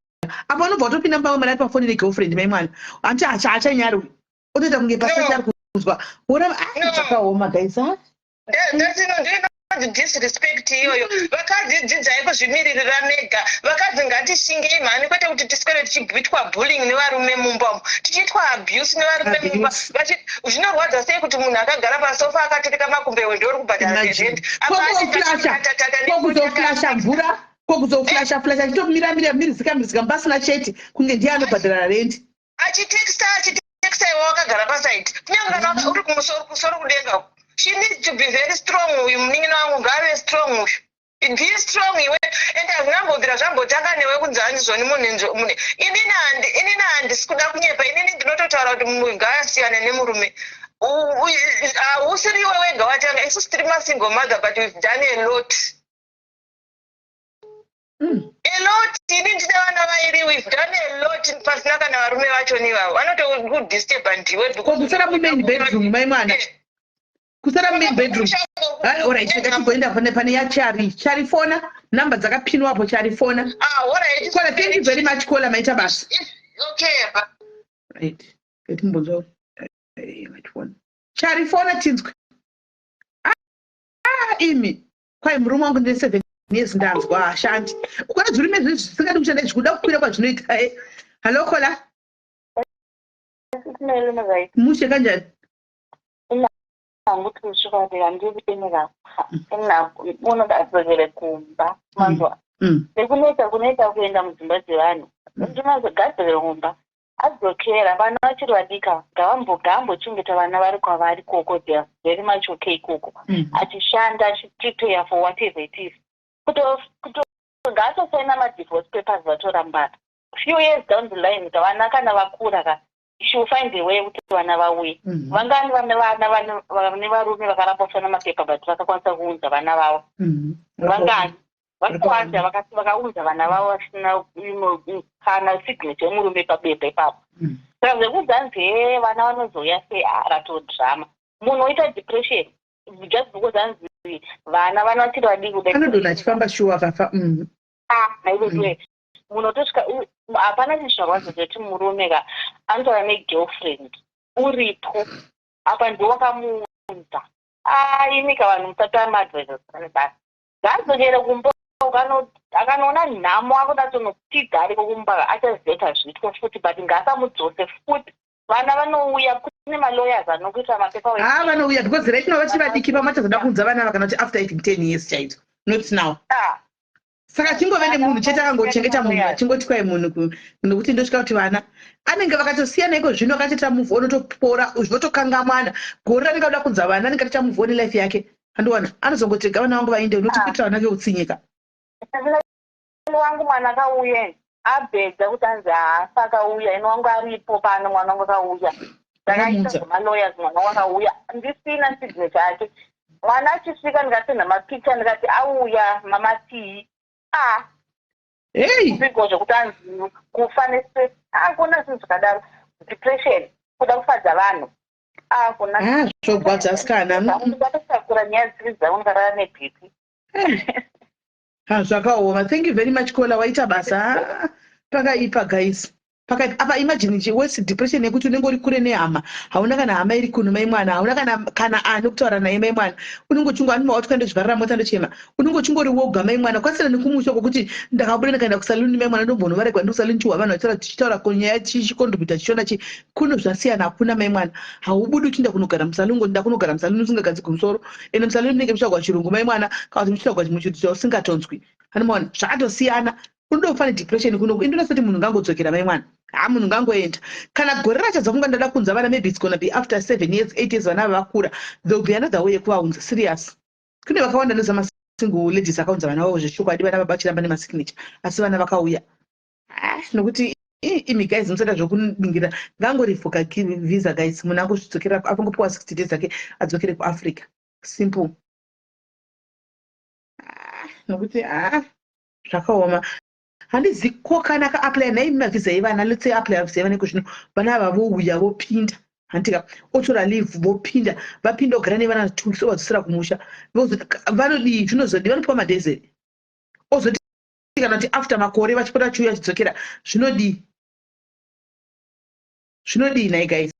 apa, unobva watopinda mumba mwana ari pafoni negirlfriend. Mai mwana anti haachanyarwi, otoita kunge pasati ari kunzwa wona. No. Zvakaoma guys, ah. Ndinonzi disrespect iyoyo. Vakadzi, dzidzai kuzvimiririra mega. Vakadzi, ngatishingei mhani, kwete kuti tiswere tichiitwa bullying nevarume mumba umu, tichiitwa abuse nevarume mumba. Abuse. Zvinorwadza sei kuti munhu akagara pasofa akaturika makumbo, iwe ndori kubhadhara Imagine. rent. Apa Kokuzoflasha, kokuzoflasha mvura, kokuzoflasha flasha, achitomiramira mirizika mirizika pasina chete, kunge ndiye anobhadhara rent. Achitexta, achitexta, iwe wakagara pasaidi, kunyange kana uri kumusoro kusoro kudenga uku. She needs to be very strong. Uyu munin'ina wangu ngaave strong uyu. Be strong iwe, and hazvinambobvira zvambotanga newe kunzi hanzi zvoni munhu munhu. Inini handisi kuda kunyepa. Inini ndinototaura kuti munhu ngaasiyane nemurume. Hausiri iwe wega watanga. Isusu tiri masingle mother, but we've done a lot, a lot. Ini ndine vana vairi. We've done a lot pasina kana varume vachoni ivavo vanotokudisturba ndiwe because Kokusara mumain bedroom, mai mwana. Kusara mumain bedroom. Alright, rega timboenda pane yaChari. Chari, fona namba dzakapinwa apo. Chari, fona. Ah, alright. Kola, thank you very much. Kola, maita basa. Okay, ba. Right, ngatimbonzwa ngatifona. Chari, fona tinzwe. Ah, imi kwai murume wangu ndine 7 years ndanzwa hashandi. Ukona zvirume zvinhu zvisingadi kushanda izvi, kuda kukwira kwazvinoita. Hallo Kola. Mushe, kanjani? Hangu kusvika ndandiri unogadzokere kumba, manzwa? Sekunetsa kunoita kuenda mudzimba dzevanhu, ndinozogadzokere kumba. Adzokera, vana vachiri vadika, ngavambochengeta vana vari kwavari koko. They are very much okay ikoko. Achishanda, achiprepare for whatever it is. Ngaatosaina madivorce papers, vatorambana. Few years down the line, vana kana vakura ka, she will find a way kuti vana vauye. Vangani vane vana vane varume vakaramba kusaina mapepa, but vakakwanisa kuunza vana vavo? Vangani vakawanda vakaunza vana vavo vasina kana signature yemurume pabepa ipapo? Saka zvekuti hanzi he vana vanozouya sei, ratodrama. Munhu oita depression just because hanzi vana vachiri vadiki kudai. Anodonha achifamba shuwa akafa. Ah, naiveduwe, munhu otosvika hapana chinhu chinorwadza chekuti murume ka anotaura negirlfriend uripo apa, ndiwo wakamuunza. Imika vanhu, musati maadvisors ane basa. Ngaadzokere kumba, akanoona nhamo, akuda tonopfiga ariko kumba, achaziva zviitwa futi, but ngaasamudzose futi. Vana vanouya, kune malawyers anokuita mapepa. Ha, vanouya because right now vachiri vadiki. Pamwe achazoda kuunza vana ava kana kuti after even 10 years chaidzo, not now. Saka chingove nemunhu chete akangochengeta munhu, achingoti kwai munhu nokuti ndosvika kuti vana anenge vakatosiyana iko zvino, akatoita move on, otopora, votokangamwana. Gore ranenge akuda kunza vana, anenge atoita move on life yake. Andiwana anozongoti rega vana vangu vainde, nokuti kuitira vana veutsinyika. Wangu mwana akauya abhedza kuti anzi haafa akauya. Ino wangu aripo pano, mwana wangu akauya, ndakaita zvemalawyers, mwana wangu akauya ndisina signature yake. Mwana achisvika, ndikasenda mapicha, ndikati auya mamatii a Hei. Kupigwa zvekuti anzi kufa nestress, hakuna zvinhu zvakadaro. Depression, kuda kufadza vanhu, hakuna. Ah, zvogwadza, asikana. Ndakatakura nyaya dzisiri dzangu, ndikarara neBP. Ha, zvakaoma. Thank you very much, Kola, waita basa. Ah, pakaipa guys, pakaipa apa. Imagine worse depression yekuti unenge uri kure nehama, hauna kana hama iri kuno mai mwana, hauna kana ani kutaura naye mai mwana. Unenge uchingo anuma wati kuenda mota, ndochema. Unenge uchingori woga mai mwana, kwasiyana nekumusha kwokuti ndakabuda ndikaenda kusaluni mai mwana, ndombonovaregwa ndi kusaluni chihwa vanhu vachitaura, tichitaura kunyaya chicontributa chichiona chi kuno zvasiyana. Hakuna mai mwana, haubudi uchienda kunogara musaluni, ngoti ndakunogara musaluni usingagadzigwi musoro. Ende musaluni munenge muchitaurwa chirungu mai mwana, kana kuti muchitaurwa chimwe chinhu chausingatonzwi. Anomaona zvakatosiyana, unodofa nedepression kuno. Indonasati munhu ngangodzokera mai mwana. Ha, munhu ngangoenda. Kana gore rachadza kunga ndada kunza vana, maybe it's gonna be after 7 years, 8 years, vana ava vakura, there will be another way yekuvaunza. Serious, kune vakawanda noza masingle ladies akaunza vana vavo zvechokwadi, vana baba vachiramba nemasignature, asi vana vakauya. Ah, nokuti imi guys, musada zvokudingira. Ngangorifoka visa guys, munhu angozvidzokera, akangopiwa 60 days ake, adzokere kuAfrica, simple. Ah, nokuti ah, zvakaoma. Handizi ko kana akaapply nhaimi mavhisa evana. Let's say apply vhisa evana iko zvino, vana ava vouya vopinda, handitika? Otora leave, vopinda, vapinda, ogara nevana 2 weeks, ovadzosera kumusha. Vanodii? Zvinozodii? Vanopiwa madays here? Ozoti kana kuti after makore vachipota vachiuya vachidzokera, zvinodii? Zvinodii nhai guys?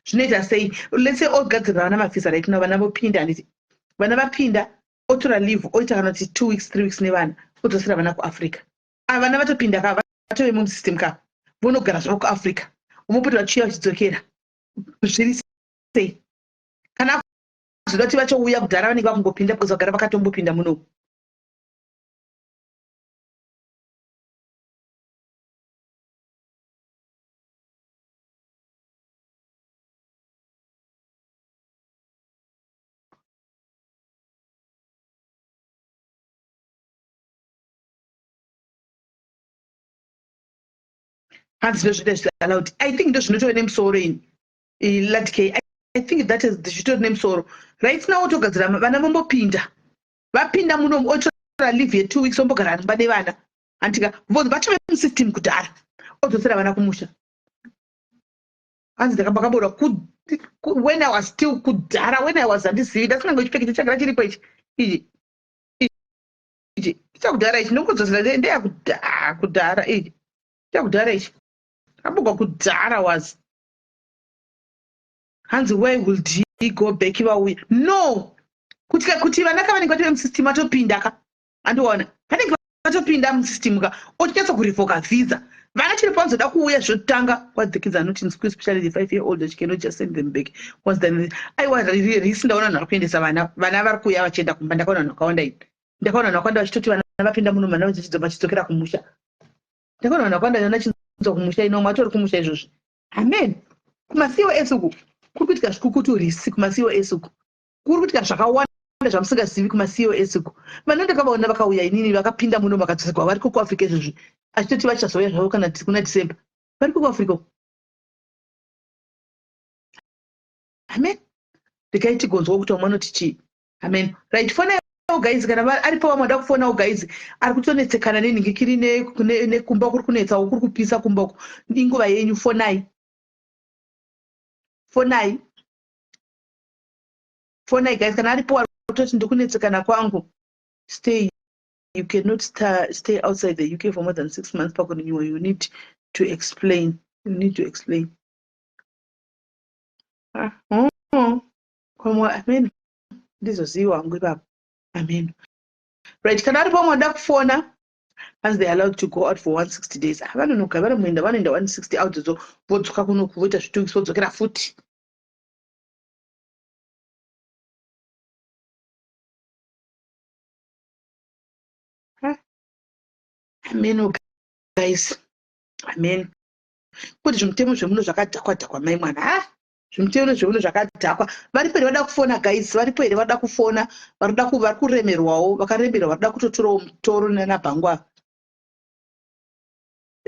Zvinoita sei? Let's say ogadzirira vana mavhisa right now, vana vopinda, handiti? Vana vapinda, otora leave, oita kana kuti 2 weeks, 3 weeks nevana, odzosera vana kuAfrica. Ava vana vatopinda ka, vatove mumusystem ka, vonogara zvavo kuAfrica, vopota vachiuya vachidzokera. Zviri sei kana akuzoda kuti vachouya kudhara? Vanenge vakungopinda because vagara vakatombopinda munomu. Hanzi ndozvida zviallowed. I think ndozvinotove nemusoro ini, latk. I think that is zvitori nemusoro right now. Otogadzira vana vombopinda, vapinda munomu, otora leave ye2 weeks, ombogara mumba nevana, handika? Vatove musystem kudhara, odzosera vana kumusha. Hanzi ndakambakaborwa when I was still kudhara, when I was handizivi, ndasingange chipfekecho chagara chiripo ichi ichi ichi chakudhara ichi, ndongodzosera ndeyakudhara ichi chakudhara ichi, ndakabogwa kudhara was. Hanzi where will he go back vauya? No, kuti vana ka vanenge vatove musystem, vatopinda ka, andiona vanenge vatopinda musystem ka, otinyatsa kurevoka visa. Vana chiri pavanozoda kuuya zvotanga what the kids are not in school, especially the 5-year old, you cannot just send them back once then. Aiwa, risi ndaona vanhu vari kuendesa vana, vana vari kuuya vachienda kumba. Ndakaona vanhu vakawanda ini, ndakaona vanhu vakawanda vachitoti vana vapinda muno, vana vachidzokera kumusha. Ndakaona vanhu vakawanda vana chinzwa kumusha ino, matori kumusha izvozvi. Amen. KumaCOS uku kuri kuitika zvikukutu risi, kumaCOS uku kuri kuitika zvakawanda zvamusingazivi. KumaCOS uku vana ndakavaona vakauya inini, vakapinda muno vakadzoserwa, variko kuAfrica izvozvi, achitoti vachazouya zvavo kana kuna December. Variko kuAfrica uku. Amen. Regai tigonzwa kuti vamwe vanoti chii. Amen. Right, fonaiwo guys, kana aripo vamwe vada kufonawo guys, ari kutonetsekana nenhingikiri nekumba kuri kunetsawo, kuri kupisa kumba uku. Inguva yenyu, fonai, fonai, fonai guys, kana aripo ari kutoti ndikunetsekana kwangu. Stay, you cannot stay outside the UK for more than 6 months pakurenewa. You need to explain, you need to explain. Ah, oh, oh. Amen. Ndizoziva hangu ipapo. Amen. Right, kana aripo vamwe vada kufona. As they allowed to go out for 160 days. Ah, vanonoka vanoenda, vanoenda 160 out dzo, vodzoka kunoku, voita zvitungiso, vodzokera futi. Amen guys, amen. Kuti zvimutemo zvemuno zvakadhakwa dhakwa, mai mwana. Ha, zvimutemo zvemuno zvakadhakwa. Varipo here vada kufona guys? Varipo here vada kufona? Varikuda, vari kuremerwawo, vakaremerwa, varikuda kutotorawo mutoro nanabhangwa.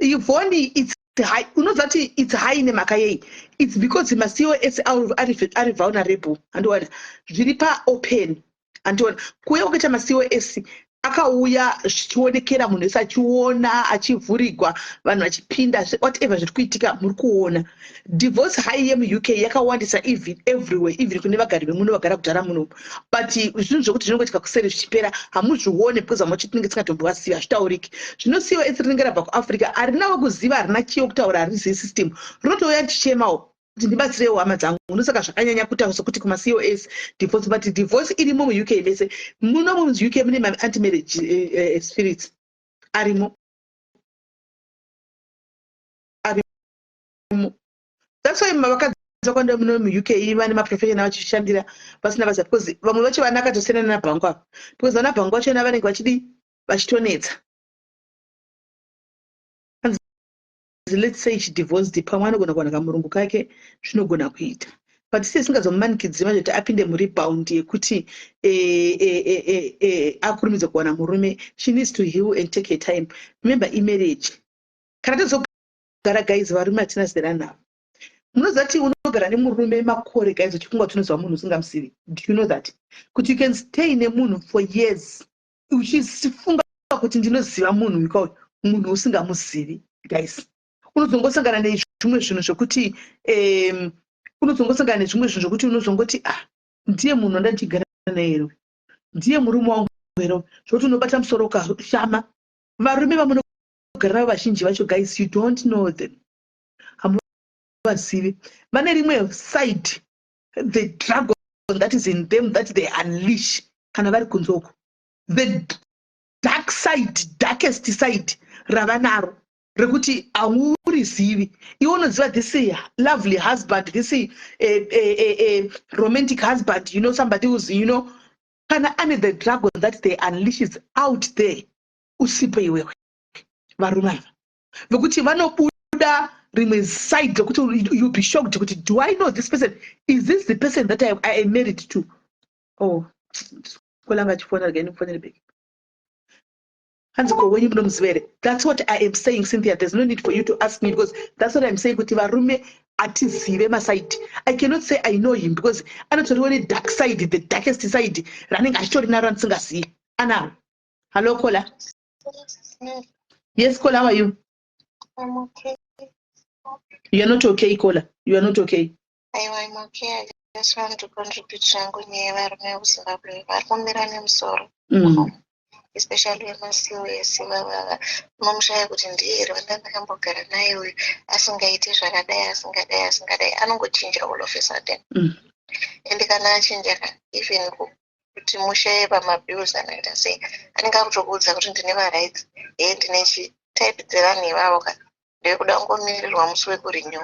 Ivhoni, it's high. Unoziva kuti it's high nemhaka yei? It's because maCOS ari vulnerable, handiona zviri paopen, handiona kuuya kwakaita maCOS, akauya zvichionekera, munhu wese achiona, achivhurigwa, vanhu vachipinda, whatever zviri kuitika muri kuona. Divorce high yemuUK yakawandisa, even everywhere, even kune vagari vemuno vagara kudhara muno, but zvinhu zvokuti zvinongoitika kuseri zvichipera hamuzvione, because vamwe vacho tinenge tisingatombovasivi, hazvitauriki. Zvino COS rinenge rabva kuAfrica, harinawo kuziva, harina chiyo kutaura, harizivi system, rinotouya richichemawo kuti ndibatsirewo hama dzangu. Ndosaka zvakanyanya kuita sekuti kumaCOS divorce, but divorce irimo muUK mese muno. MuUK mune maanti-marriage spirits arimo, arimo. That's why vakadzi vakawanda muno muUK vane maprofessional vachishandira vasina basa, because vamwe vacho vana akatosiyana nabhangu ava, because vana bhangu vachona vanenge vachidi vachitonetsa. Let's say chidivorced, pamwe anogona kuwana kamurungu kake, zvinogona kuita, but iye singazomumanikidzi manje kuti apinde murebound yekuti akurumidze kuwana murume. She needs to heal and take her time. Remember, imarriage kana tozogara guys, varume hatina zera navo. Munoziva kuti unogara nemurume makore guys, uchifunga kuti unoziva munhu usingamuzivi. Do you know that kuti you can stay nemunhu for years uchifunga kuti ndinoziva munhu ikauyu, munhu usingamuzivi guys? Unozongosangana nezvimwe zvinhu zvekuti unozongosangana nezvimwe zvinhu zvokuti unozongoti, "Ah, ndiye munhu wandandichigara naye here? Ndiye murume wangu here?" Zvokuti unobata musoro ukashama. Varume vamunogara navo vazhinji vacho guys, you don't know them, hamuvazivi. Vane rimwe side, the dragon that is in them that they unleash kana vari kunze uko, the dark side, darkest side ravanaro rekuti haurizivi iwe. Unoziva this lovely husband, this romantic husband, somebody who's, kana ane the dragon that they unleashes out there usipo iwewe. Varume ava vekuti vanobuda rimwe side rekuti you be shocked kuti, "Do I know this person? Is this the person that I am married to?" Oh, kolanga achifona, regai ndikufonere back. Hanzi, "Ko wenyu munomuziva here?" That's what I am saying, Cynthia. There's no need for you to ask me, because that's what I'm saying, kuti varume hatizive maside. I cannot say I know him, because anotoriwo nedark side, the darkest side ranenge achitori naro randisingazivi anaro. Hallo caller. Yes caller, how are you? I'm okay. You are not okay, caller. You are not okay. Aiwa, I'm okay. I just want to contribute zvangu nyaya yevarume vekuZimbabwe vari kumira nemusoro, especially vemaCOS vavava. Unomushaya kuti ndiye here wanda ndakambogara naye uyu asingaiti zvakadai, asingadai, asingadai? Anongochinja all of a sudden. Ende kana achinja ka, even kuti mushaye pamabills anoita sei, anenge akutokuudza kuti ndine marights, hee, ndine chi type dzevanhu ivavo ka. Ndekuda kungomirirwa musi wekurenew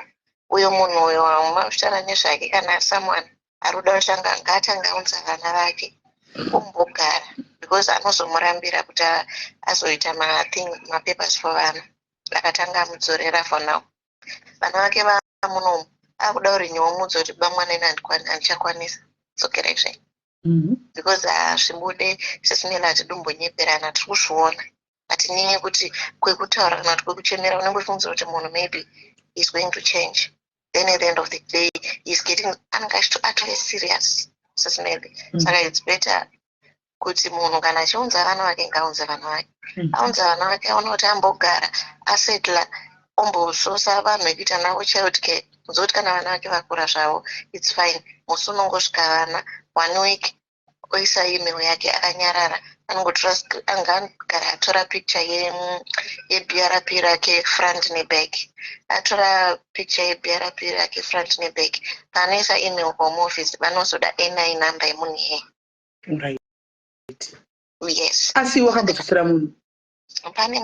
uyo munhu uyo wamashara nezvake. Kana someone ari kuda kutanga, ngaatanga aunza vana vake ombogara, because anozomurambira kuti azoita mathing, mapapers for vana. Akatanga amudzorera for now, vana vake vamunomu, akuda kurenewa, mudza kuti bamwana ine handichakwanisa, dzokerai zvenyu, because hazvibude sesinela. Hatidombonyeperana, tiri kuzviona. Hatinyenye kuti kwekutaura kana kuti kwekuchemera, unenge uchifungidzira kuti munhu maybe is going to change, then at the end of the day is getting, anenge atove serious sesinele. Saka it's better kuti munhu kana achiunza vana vake, ngaaunze vana vake. Aunza vana vake, aona kuti ambogara, asetla, ombososa vanhu vekuita navo child care, kuzoti kana vana vake vakura zvavo, it's fine. Musi unongosvika vana one week, oisa email yake akanyarara, anongotora, angagara atora picture yeBRP rake front neback. Atora picture yeBRP rake front neback, paanoisa email kuHome Office, vanozoda NI number yemunhu iyeye. Yes. Asi wakambodzosera munhu? Pane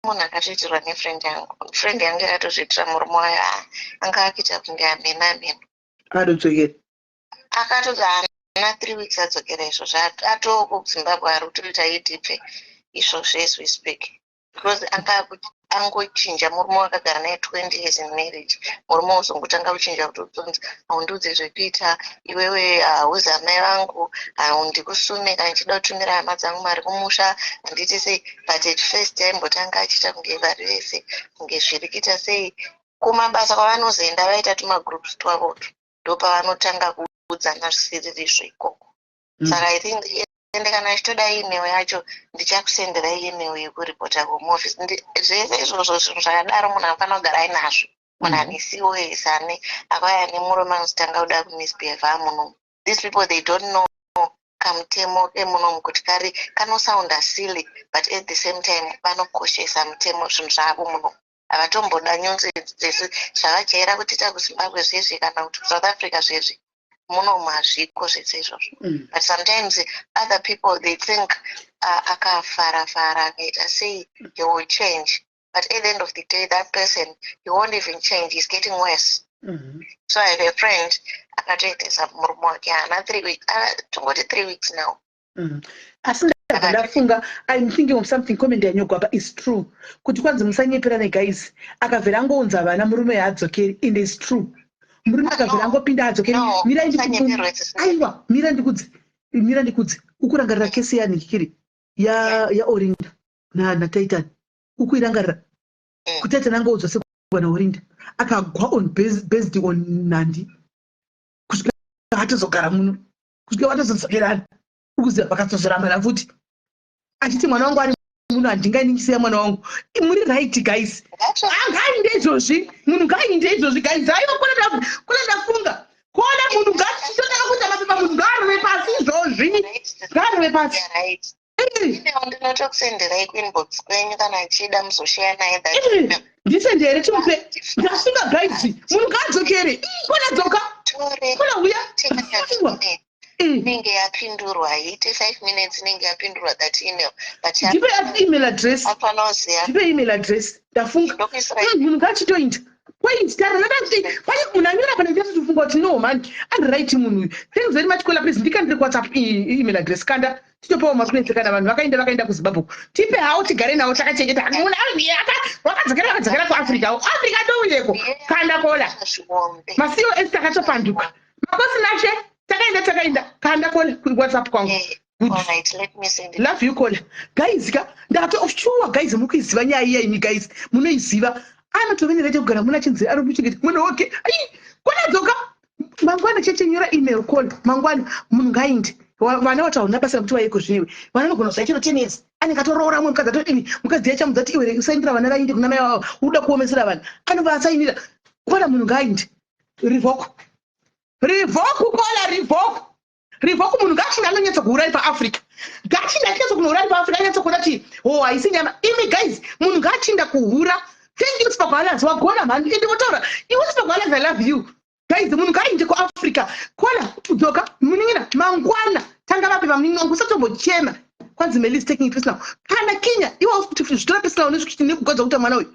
munhu akatoitirwa nefriend yangu. Friend yangu yakatozviitira murume wayo. Ah, anga akuita kunge amena amena. Adodzokera? Akatoti haana 3 weeks adzokera izvozvo, atoko kuZimbabwe, ari kutoita idipfe izvozvo as we speak, because anga angochinja. Murume wakagara naye 20 years in marriage, murume uzongotanga kuchinja kuti utonzi, "Haundiudze zvekuita iwewe, hauzi amai vangu, haundikusume kana ndichida kutumira hama dzangu mari kumusha, handiti sei." But at first aimbotanga achiita kunge vari vese, kunge zviri kuita sei. Kumabasa kwavanozoenda vaita tumagroups twavoto, ndopavanotanga kuudzana zvisiririzvo ikoko. Saka I think, ende kana achitoda email yacho, ndichakusenderai email yekuripota kuHome Office. Zvese izvozvo, zvinhu zvakadaro, munhu anofanira kugara ainazvo. Munhu ane COS, ane akauya nemurume anozotanga kuda kumisbehave amunomu, these people, they don't know kamutemo kemunomu kuti kari kanosounda silly, but at the same time vanokoshesa mutemo. Zvinhu zvavo muno havatomboda nonsense dzese zvavajaira kutiita kuZimbabwe zvezvi kana kuti kuSouth Africa zvezvi. Munomu hazviko zvese izvozvo. But sometimes other people, they think akafarafara, akaita sei, he will change, but at the end of the day that person, he won't even change, he's getting worse. So I have a friend akatoendesa murume wake, haana 3 weeks, tongoti 3 weeks now. Asi ndabva ndafunga, I'm thinking of something. Comment yanyogwa apa is true, kuti kwanzi musanyeperane guys. Akabvera angounza vana, murume haadzokeri, and is true, murume akabvera angopinda adzokeri. Mirai, aiwa, mira ndikudze, mira ndikudze. Ukurangarira kesi yanikiri yaOrinda naTitan? Ukuirangarira? Kuti Titan angoudzwa sekugwa naOrinda, akagwa on based on nandi kusvika atozogara muno, kusvika vatozodzokerana. Ukuziva vakatozorambana futi, achiti mwana wangu ari muno, handingainingisiya mwana wangu. Muri right guys, ngaainde izvozvi, munhu ngaainde izvozvi guys. Aiwa, kona ndafunga, kona munhu ngatitotanga kuita mapepa, munhu ngaarove pasi izvozvi, ngaarove pasi. Ndinotokusenderai kuinbox kwenyu kana achida muzosheya naye. Ndisendere timupe. Ndafunga guys, munhu ngaadzokere. Kona dzoka, kona uya. Inenge yapindurwa, haite 5 minutes inenge yapindurwa that email. But Ndipe email address. Apanoziva. Ndipe email address. Ndafunga, munhu ngaachitoinda point tara. Pane munhu anyora pana, ndatotofunga kuti no man, ari right munhu uyu. Thanks very much, caller. Please ndikandire kuWhatsApp email address, kanda titopawo makuense. Kana vanhu vakaenda, vakaenda kuZimbabwe, tipe hawo tigare nawo takachengeta. Munhu wakadzokera, vakadzokera kuAfrica, Africa ndouyeko. Kanda, caller. MaCOS takatopanduka, makosi nashe, takaenda, takaenda. Kanda, caller, kuWhatsApp kwangu. Love you, caller. Guys ka, ndato sure guys, muri kuiziva nyaya iya imi guys, munoiziva. Anotove nerete kugara muna chinzi ari kuchengeta mwana wake. Ai, kona dzoka mangwana cheche, nyora email, call mangwana. Munhu ngainde. Vana vacho hauna basa rekuti vaiko zvinewe. Vana vanogona kuziva chero 10 years, anenge atoroora mumwe mukadzi, atodini, mukadzi yachamudza kuti iwe usaindira vana vainde kuna mai vavo, uda kuomesera vana, anobva asainira. Kola, munhu ngaainde, revoke, revoke, kola, revoke, revoke. Munhu ngaachinda anonyatsa kuura ari paAfrica, ngaachinda achinyatsa kunoura ari paAfrica, anyatsa kuona kuti ho haisi nyama. Imi guys, munhu ngaachinda kuhura. Thank you, Spagwalas, wagona mhani. Indimotaura iwe, Spagwalas, I love you. Guys, munhu ngaainde kuAfrica. Kola, dzoka munin'ina mangwana, tanga vape vamunin'ina wangu, usatombochema. Kwanzi Meli is taking it personal. Kana Kenya iwe hausi kuti zvitora personal nekugodza kuita mwana uyu,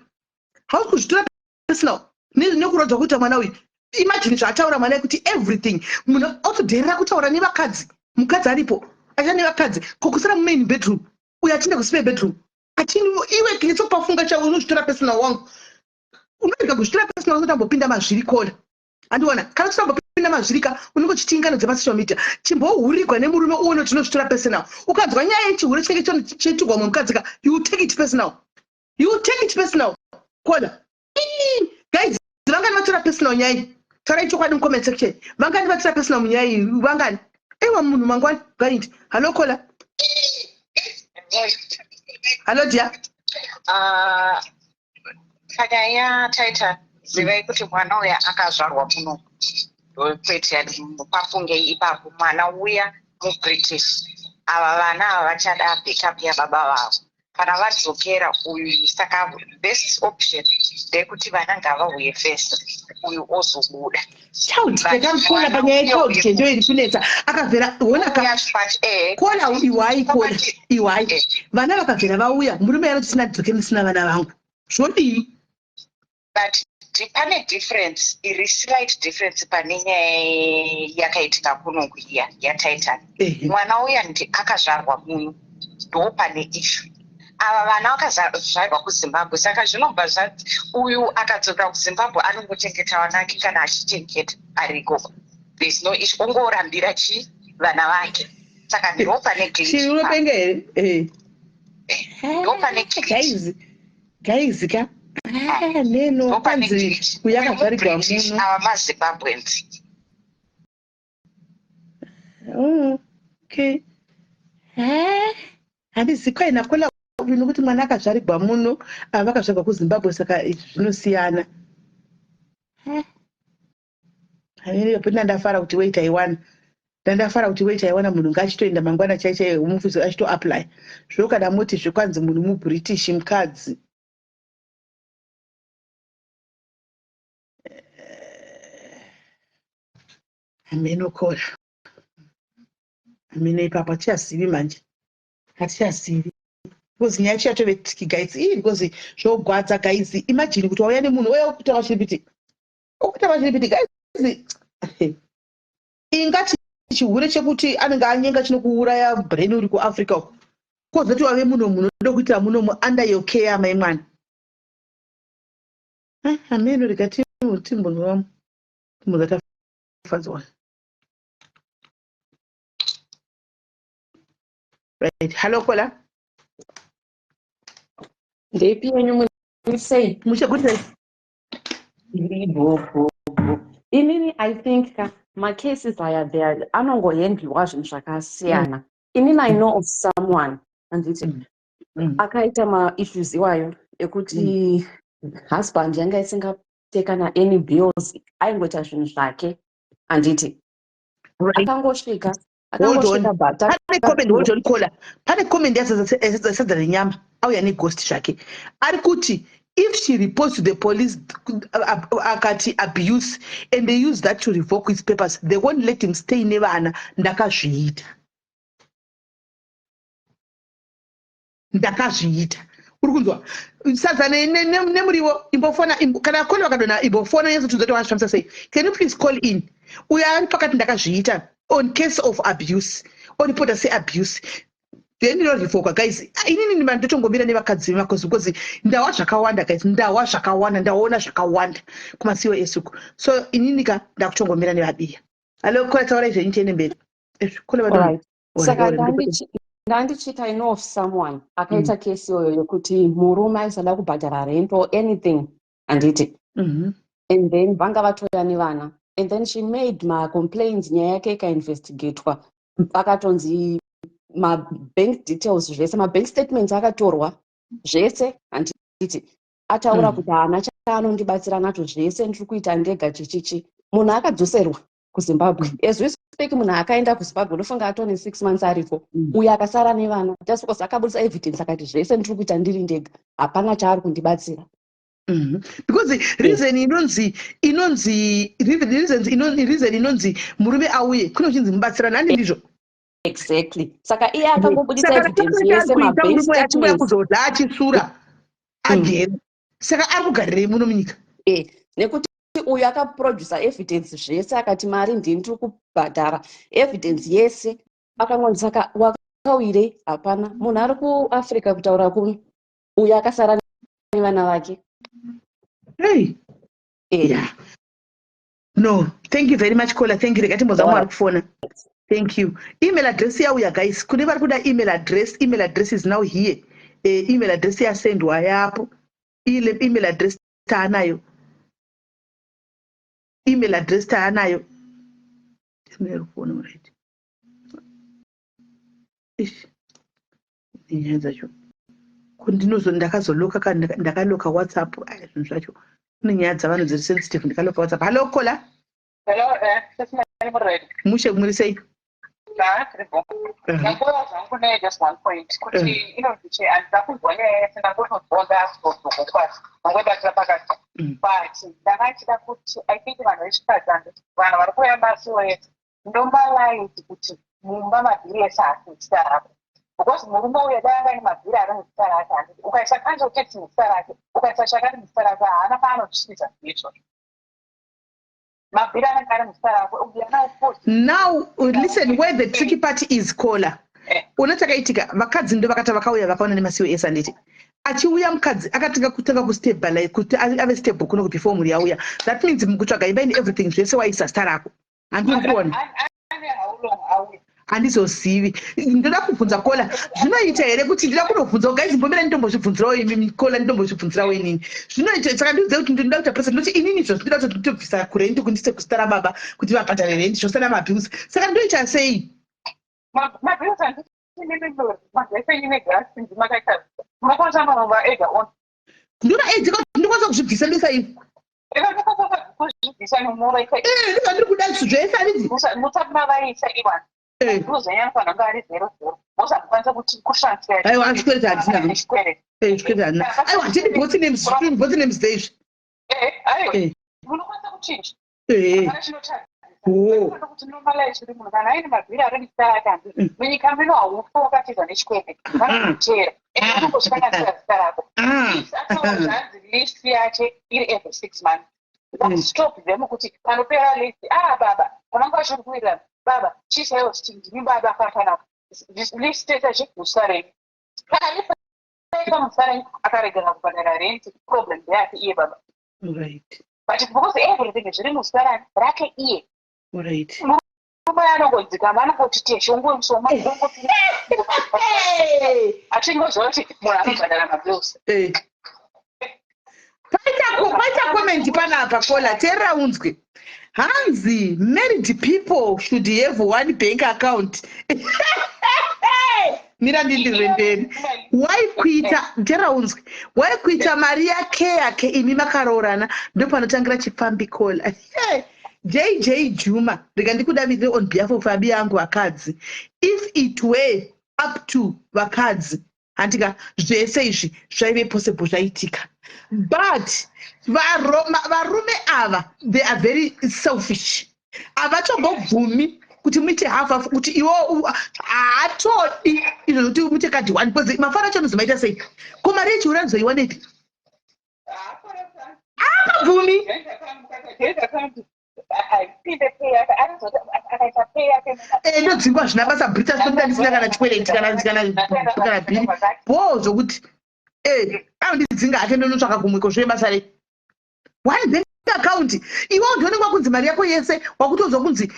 hausi kuzvitora personal nekurodza kuita mwana uyu. Imagine zvaataura mwana, kuti everything munhu otodherera kutaura nevakadzi, mukadzi aripo acha nevakadzi, kokusara mumain bedroom, uyo achienda kuspare bedroom achini. Iwe kinyatsopafunga chavo, unozvitora personal wangu, unorega kuzvitora personal usati ambopinda mazviri. Kola, andiona kana usati ambopinda mazviri ka, unenge uchitingano dzepasocial media. Chimbohurigwa nemurume uone kuti unozvitora personal. Ukanzwa nyaya yechihure chinenge cheitugwa mumwe mukadzi ka, you take it personal, you take it personal. Kola, guys, vangani vatora personal nyaya iyi? Taurai chokwadi mucomment section, vangani vatora personal munyaya iyi? Vangani? Aiwa, munhu mangwani ngaindi. Hallo kola, hallo dia. Ah, panyaya taita, zivai kuti mwana uya akazvarwa muno kwete pafungei ipapo. Mwana uya muBritish, ava vana ava vachada backup yababa vavo kana vadzokera uyu. Saka best option ndeyekuti vana ngavauye first, uyu ozobuda. Child takamukona panyaya yechild care, ndo iri kunetsa. Akabvera ona ka, kola, iwai, kola, iwai. Vana vakabvera vauya, murume anoti sina dzoke musina vana vangu, zvodii? But pane difference iri, slight difference pane nyaya yakaitika kunoku iya yaTitan. Mwana uya ndi akazvarwa muno, ndo pane issue. Ava vana vakazvarwa kuZimbabwe, saka zvinobva zva uyu akadzokera kuZimbabwe anongochengeta vana vake kana achichengeta ari ikoko. There is no issue, ongorambira chi vana vake. Saka ndo pane glitch. Chiri unopenga here? Ndo pane glitch. Guys, guys ka. Ah, neno ndo pane kwanzi glitch. uyu akazvarirwa British, muno. ava maZimbabweans. Oh, okay. Handizi kwaina kola uyu, nokuti mwana akazvarigwa muno, ava vakazvarwa kuZimbabwe, saka izvi zvinosiyana. Hanini ndafara kuti wait, aiwana, ndandafara kuti wait, aiwana. Munhu ngaachitoenda mangwana chai chai, umufuzi achitoapply zvino. Kana muti zvikwanzi munhu muBritish mukadzi. Hameno kola, hameno ipapo hatichazivi manje, hatichazivi because nyaya yacho yatove tricky guys ii, because zvogwadza guys. Imagine kuti wauya nemunhu uya ukutaura chiripiti, ukutaura chiripiti guys. Ingati chihure chekuti anenge anyenga chinokuuraya brain uri kuAfrica uko, kozoti wave muno, munoda kuitira munomu under your care, mai mwana. Hameno, rega timbonwa, timbonza tafadzwa. Right, hello kola. Ndeipi yenyu, muri sei? Muchaguti. Bho bho bho. Inini I think ka macases aya they are anongohandliwa zvinhu zvakasiyana. Inini I know of someone, handiti, akaita maissues iwayo ekuti husband yanga isingateka kana any bills, aingoita zvinhu zvake, handiti. Akangosvika Hold on. akangosvika bata. Pane comment, hold on kola, pane comment yasadza renyama auya neghost zvake, ari kuti if she reports to the police akati abuse and they use that to revoke his papers, they won't let him stay nevana. Ndakazviita, ndakazviita. Uri kunzwa sadza nemuriwo? Imbofona kana kole vakadonha, imbofona nyatsotiudza kuti vazvifambisa sei. Can you please call in? Uyo ari pakati, ndakazviita on case of abuse, oripota seabuse, then inorivhokwa. Guys, inini ndotongomira nevakadzi vemakosi because ndawa zvakawanda guys, ndawa zvakawanda, ndaona zvakawanda kumasiwo esuku. So inini ka ndakutongomira nevabiya. Hallo kola, taurai zvenyu, tiende mberi. Kole vadonha. Alright. Saka ndandichiti I know of someone akaita kesi iyoyo yekuti murume aisada kubhadhara rent or anything, handiti, and then vanga vatoya nevana, and then she made macomplaints, nyaya yake ikainvestigatwa, akatonzi mabank details zvese, mabank statements akatorwa zvese, handiti, ataura kuti haana. Chaanondibatsira nacho zvese ndiri kuita ndega. Chichichi munhu akadzoserwa kuZimbabwe. As we speak, munhu akaenda kuZimbabwe, unofunga atone 6 months ariko. Uyo akasara nevana just because akabudisa evidence akati zvese ndiri kuita ndiri ndega, hapana chaari kundibatsira. Because reason inonzi reason inonzi murume auye kune uchinzi mubatsirana, handi ndizvo? Exactly. Saka iye akangobudisa evidence yese, mabank statements, kuzodya achisura agere. Saka ari kugarirei muno munyika? Nekuti uyu akaprodusa evidence zvese, akati mari ndini tiri kubhadhara, evidence yese akangonzi. Saka wakawirei? Hapana. Munhu ari kuAfrica kutaura kuno, uyu akasara nevana vake. Hey. Yeah. No, thank you very much, caller. Thank you. Rekati mbozama vari kufona. Thank you. Email address yauya, guys. Kune vari kuda email address, email address is now here. Email address yasendwa yapo. Email address taanayo. Email address taanayo. Tine right. Ish. Nyaya dzacho. Kundinozo ndakazoloka kana ndakaloka WhatsApp, zvinhu zvacho. Kune nyaya dzavanhu dziri sensitive, ndikaloka WhatsApp. Hello, caller. Hello, sesi ready. Mushe, muri sei? Tiripo. Ndangova zvangu ne just one point kuti inonzi che handina kunzwa nyaya yese, ndangotonzwa ndazodzokokwati ndangoibatira pakati. But ndanga ndichida kuti I think vanhu vechikadzi, handiti vanhu vari kuuya maCOS, ndomalight kuti mumba mabhiri ese haasi muzita rako, because murume uyo dai anga ane mabhiri ari muzita rake, handiti ukaisa council tax muzita rake, ukaisa chakati muzita rake, haana paanozvisvitsa izvozvo. Mabhiri anenge ari muzita rako. Now listen, where the tricky part is, caller. Una chakaitika, vakadzi ndo vakati vakauya vakaona nemaCOS, handiti achiuya mukadzi akatanga kutanga kustable kuti ave stable kuno before mhuri yauya. That means mukutsvaga imba in everything zvese waisa zita rako, handiri kuona. Handizozivi, ndoda kubvunza caller, zvinoita here kuti ndoda kunobvunza? Guys, mbomera nditombozvibvunzirawo imi caller, nditombozvibvunzirawo inini. Zvinoita saka ndiudze kuti ndinoda kuita process, ndoti inini izvo ndinoda kuti nditobvisa kurent kundise kuzita rababa kuti vabhadhare rent zvose namabills. Saka ndoita sei? Mabills handiti magenyu negasi ndimakaita, munokwanisa manova ega on. Ndoda ega kuti ndinokwanisa kuzvibvisa, ndoisa ivi. Kuzvibvisa nomura. Ndobva ndiri kuda zvese, handiti? Musati mavaisa iwana bills enyu anofanira kunge ari zero zero, mosakukwanisa kutransfer. Aiwa, chikwereti hatina. Chikwereti hatina, aiwa, hatidi both names, both names dzeizvi. Aiwa, munokwanisa kuchinja. Hapana chinotadzisa kuti normalize kuti munhu kana aine mabhiri ari muzita rake, handiti munyika muno haufa wakatiza nechikwereti, vanokutera ende unongoshanganisira zita rako. Ataura zvanzi lease yake iri every 6 months. Stop them kuti panopera lease, ah baba, pananga vachiri kuwirirana, baba chiisaiwo kuti ndini baba papanapa, lease toita chi muzita renyu. Kana lease aita muzita renyu, akaregera kubhadhara rent, problem ndeyake iye baba. But because everything zviri muzita rake iye, murume anongodzikama, anongoti teshe ungomusoma, achingoziva kuti munhu anobhadhara mabills. Paita comment panapa, caller, teerera unzwe. Hanzi married people should have one bank account. Mira ndindirwe mberi. Wai kuita, teerera unzwe, wai kuita mari yake yake imi makaroorana? Ndo panotangira chipfambi, caller. JJ Juma, rega ndikudavirire on behalf of abi yangu vakadzi. If it were up to vakadzi, handika zvese izvi zvaive possible, zvaitika. But varume ava, they are very selfish. Havatombobvumi kuti muite half half, kuti iwo haatodi izvo zvekuti muite kadhi one, because mafaro acho anozomaita sei? Ko mari yechiura anozoiwanepi? Haakabvumi. Ndodzingwa, zvina basa. Britas tomuda ndisina kana chikwereti kana bhiri bho zvokuti anondidzinga hake, ndonotsvaka kumwiko zvebasa rei? One bank account, iwe ndionenge wakunzi mari yako yese wakutonzwa kunzi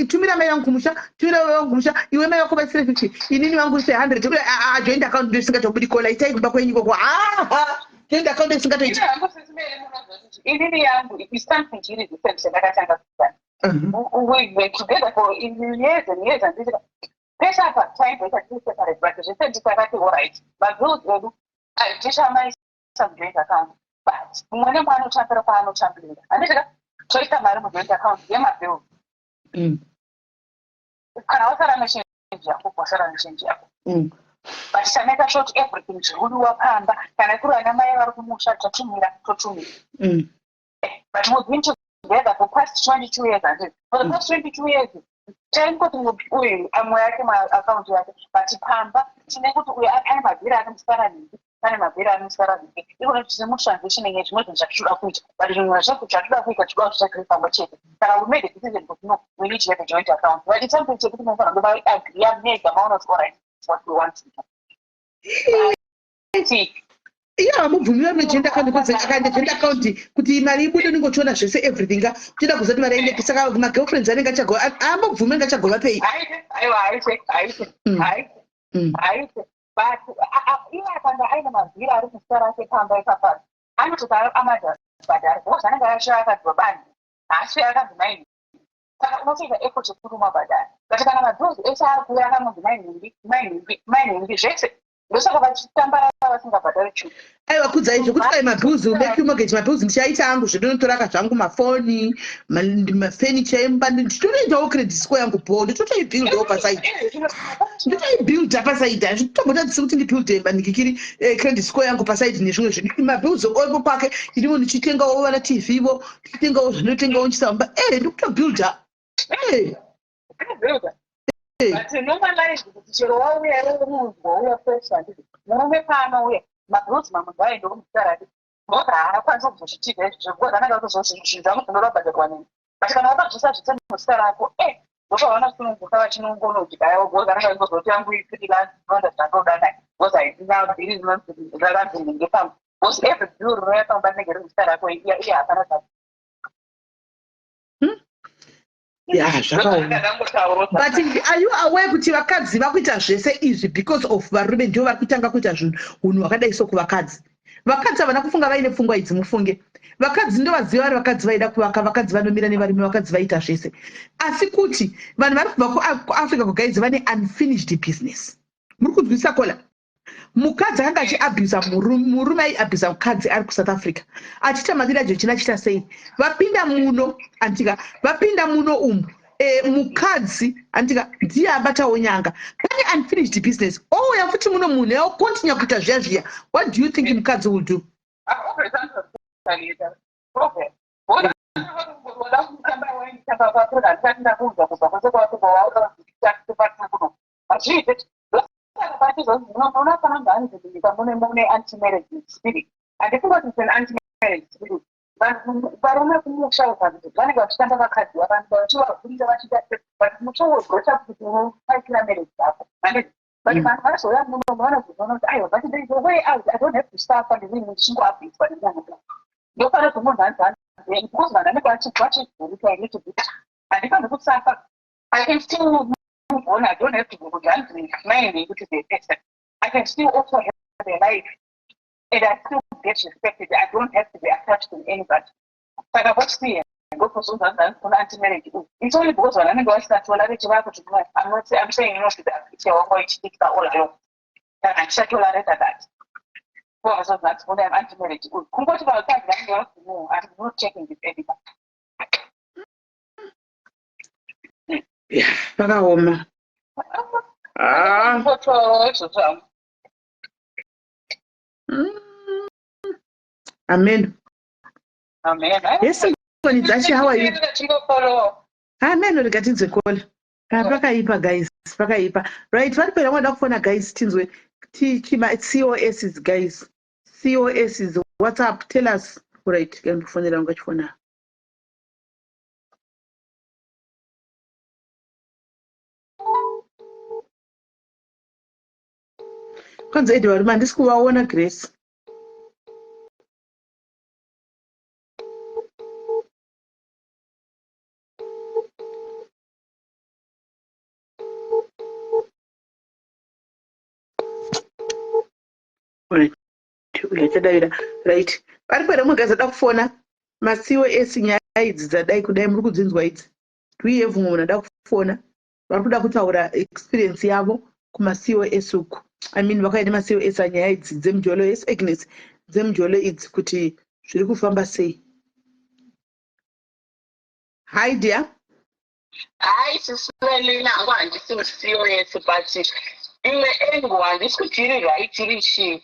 tumira mai vangu kumusha, tumira mai vangu kumusha. Iwe mai vako vaisire 50, inini vangu se 100. Joint account ndo isingatobudi. Caller, itai kumba kwenyu ikoko. Haha, joint account ndo isingatoiti. Inini yangu is something chiri different chandakatanga kuita. We were together for years and years, handiti pese apa taimboita tiri separate, but zvese nditakati alright, mabills edu tichamaisa mujoint account. But mumwe nemumwe anotambira kwaanotambira, handiti ka? Toisa mari mujoint account yemabills. Kana wasara nechange yako, wasara nechange yako. But tamaita sure kuti everything zviri kudiwa pamba, kana kuri vana mai vari kumusha, tatumira, totumira. But we've been together for past 22 years, handiti? For the past 22 years taingoti uyu amwe yake maaccount yake, but pamba tine kuti uyu ane mabhiri ane musara nhingi, pane mabhiri ane musara nhingi. Ikona tine mutransitioning yezvimwe zvinhu zvatinoda kuita, but zvimwe zvacho zvatoda kuita tinoda kuti tagire pamwe chete. Saka we made a decision kuti no, we need to have a joint account. But it's something chekuti munofanira kunge maagree mega, maona kuti alright, what we want to do. Iye hamubvumi vari joint account, because akaenda joint account kuti mari ibude, unenge uchiona zvese, everything ka. Uchida kuziva kuti mari aende, saka magirlfriends anenge achagova, haambobvumi, anenge achagova pei? Haite, aiwa, haite, haite. Haite. Haite, but iye akanga aine mabhiri ari muzita rake pamba ipapa, anototi amabhadhara, because anenge asvika akadzwa bani, haasvika akanzi maini. Saka unotoita effort yekuti umabhadhara. But kana mabills ese ari kuuya akanonzi mainhingi, mainhingi, mainhingi, zvese, ndosaka vachitambara vasingabhadhari chinhu. Aiwa, kudzai zvekuti kai mabills, make you mortgage mabills, ndichaita angu zvendinotoraka zvangu, mafoni, mafurniture emba. Ndichitonoitawo credit score yangu bo, nditotoibuildawo paside, nditoibuilda paside. Hazvitombotadzisi kuti ndibuilde manikikiri credit score yangu paside nezvimwe zvinhu. Mabills opo kwake ndinimo, ndichitengawo vana TV vo, ndichitengawo zvinotengawo nchisamba ndikutobuilda. But normalize kuti chero wauya iwe munhu wauya fresh, handiti? Murume paanouya, mabills mamwe ngaaendewo muzita rake, because haakwanisi kuzozvitiza izvozvo, because anenge atozoti zvinhu zvangu zvinoda kubhadharwa neni. But kana wakabvisa zvese muzita rako, ndopavanosununguka vachinongonodyawo, because anenge achingozoti yangu ifreelance, ndinoda zvandoda naye, because haina bhiri rinonzi rakanzi nhingi pamba, because every bill rinouya pamba rinenge riri muzita rako. Iye hapana zvako. Ya, zvakaoma. But are you aware kuti vakadzi vakuita zvese izvi because of varume? Ndivo vari kutanga kuita zvinhu, unhu hwakadai so kuvakadzi. Vakadzi havana kufunga vaine pfungwa idzi, mufunge. Vakadzi ndovaziva vari vakadzi vaida kuvaka, vakadzi vanomira nevarume, vakadzi vaita zvese. Asi kuti vanhu vari kubva kuAfrica kuguys, vane unfinished business. Muri kunzwisisa kola? Mukadzi akanga achiabhusa murume, aiabhusa mukadzi ari kuSouth Africa, achiita madiri aJochina, achiita sei. Vapinda muno, antika? Vapinda muno umu, mukadzi, antika, ndiye abatawo nyanga. Pane unfinished business. Ouya futi muno, munhu yaocontinue kuita zviya zviya. What do you think mukadzi will do? Ah, okay. Ndakubvunza kubva kwese kwaakuazviite. Unofanira hanzi munyika mune anti-marriage spirit. Handifungoti it's an anti-marriage spirit. Varume kumusha ukanzi vanenge vachitamba vakadzi, vanhu vachivahurira, vachiita, but musha wobrocha kuti unofaitira marriage yako, handiti? But vanhu vazouya muno, vanozoona kuti aiwa, but there is a way out. I don't have to suffer ndiri ndichingoabviswa nemunhu. Ndofana kuti munhu hanzi hanzi, because vanhu vanenge vachivhurika a little bit, handifaniri kusuffer. I can still move on. I don't have to go hanzi maini kuti the person. I can still also have a life and I still get respected. I don't have to be attached to anybody. Saka vochisiya ndopozonzanzi kuna anti-marriage uyu. It's only because vanhu vanenge vasingatolerate, vakuti no, I'm not, I'm saying no to that. Chawanga ichiitika all along, saka handichatolerate that. Vavazonzanzi kuna anti-marriage uyu. Kungoti vakadzi vanenge vakuti no, I'm not taking this anymore. Ya, pakaoma. Ah. Ngotaurawo izvozvo hangu. Amen. Amen. Yes, Ngoni dzachi, how are you? Tingofolowa. Amen, rega tinzwe kola. Pakaipa guys, pakaipa. Right, vari pera vanoda kufona guys, tinzwe chima COS guys. COS is what's up? Tell us. Right, kandifonera ungachifona. Kwanzi Edi, varume handisi kuvaona. Grace. Right. Uyu achadavira. Right. Vari pera mwe guys ada kufona. MaCOS, nyaya idzi dzadai kudai, muri kudzinzwa idzi. Do you have mumwe munhu ada kufona? Vari kuda kutaura experience yavo kuma-COS uku. I mean, vakauya nema-COS anyaya idzi dzemujolo. Yes, Agnes, dzemujolo idzi kuti Zviri kufamba sei? Hi dear. Hayi, sisimelina, hangu handisi muCOS, but imwe angle handisi kuti iri right, iri chii,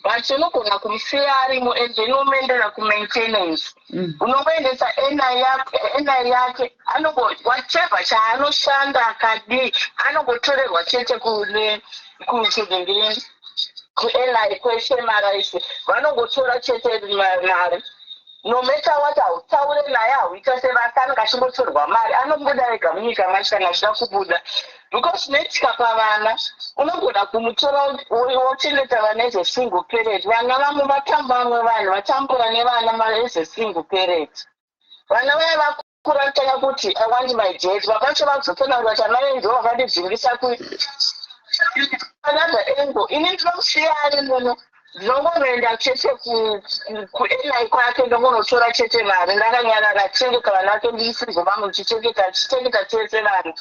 but unogona kumusiya arimo and then womuendera kumaintenance. Unongoendesa NI yake, NI yake anongo whatever chaanoshanda akadii, anongotorerwa chete kune kudingini kuNI kweshe maraisi, vanongotora chete mari no matter what. Hautaure naye, hauita sebasa, anenge achingotorwa mari. Anobuda ega munyika macho kana achida kubuda, because zvinoitika pavana, unogona kumutora wochengeta vana as a single parent. Vana vamwe vamwe vanhu vatambura nevana as a single parent. Vana vaya vakura kutanga kuti, "I want my dad." Vakacho vazotsanangura kuti amai ndo vakandidzingisa. Ku another angle, ini ndinomusiya ari muno, ndinongonoenda chete kuNI kwake, ndongonotora chete mari ndakanyarara, chengeta vana vake ndisizo vamwe, ndichichengeta, chichengeta chese vanhu.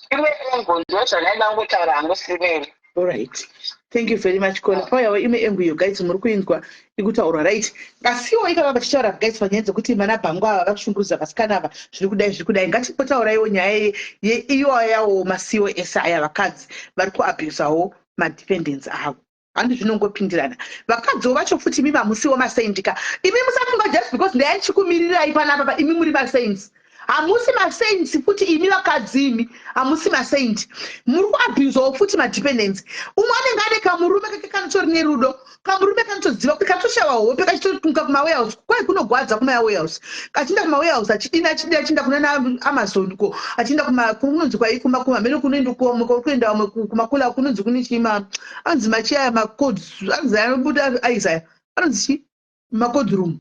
Imwe angle ndo zvandaida kungotaura hangu, simeri. Alright, thank you very much, Kona. Pauyawo imwe angle iyo, guys, muri kuinzwa ikutaurwa, right? Asiwo ikava vachitaura, guys, panyaya dzekuti mana bhangu ava vakushungurudza vasikana ava, zviri kudai, zviri kudai. Ngatimbotauraiwo nyaya yeiwayawo maCOS aya, vakadzi vari kuabusawo madependents avo. Handi zvinongopindirana? Vakadziwo vacho futi, imi hamusiwo masaints ka. Imi musafunga just because ndayaichikumirirai panapa, imi muri masaints. Hamusi masaints futi imi vakadzi, imi hamusi masaint. Muri kuabusawo futi madependents. Umwe anenge ane kamurume kake kanotori nerudo, kamurume kanotoziva kuti katoshawa hope, kachitotunga kumawarehouse. Kwai kunogwadza kumawarehouse, kachienda kumawarehouse, achidini, achidini, achienda kuna Amazon ko, achienda kunonzi kwai kumamhene, kunoenda vamwe kumakula, kunonzi kune chima anzi machiaya macold, anzi anobuda aisaya, anonzi chi macold room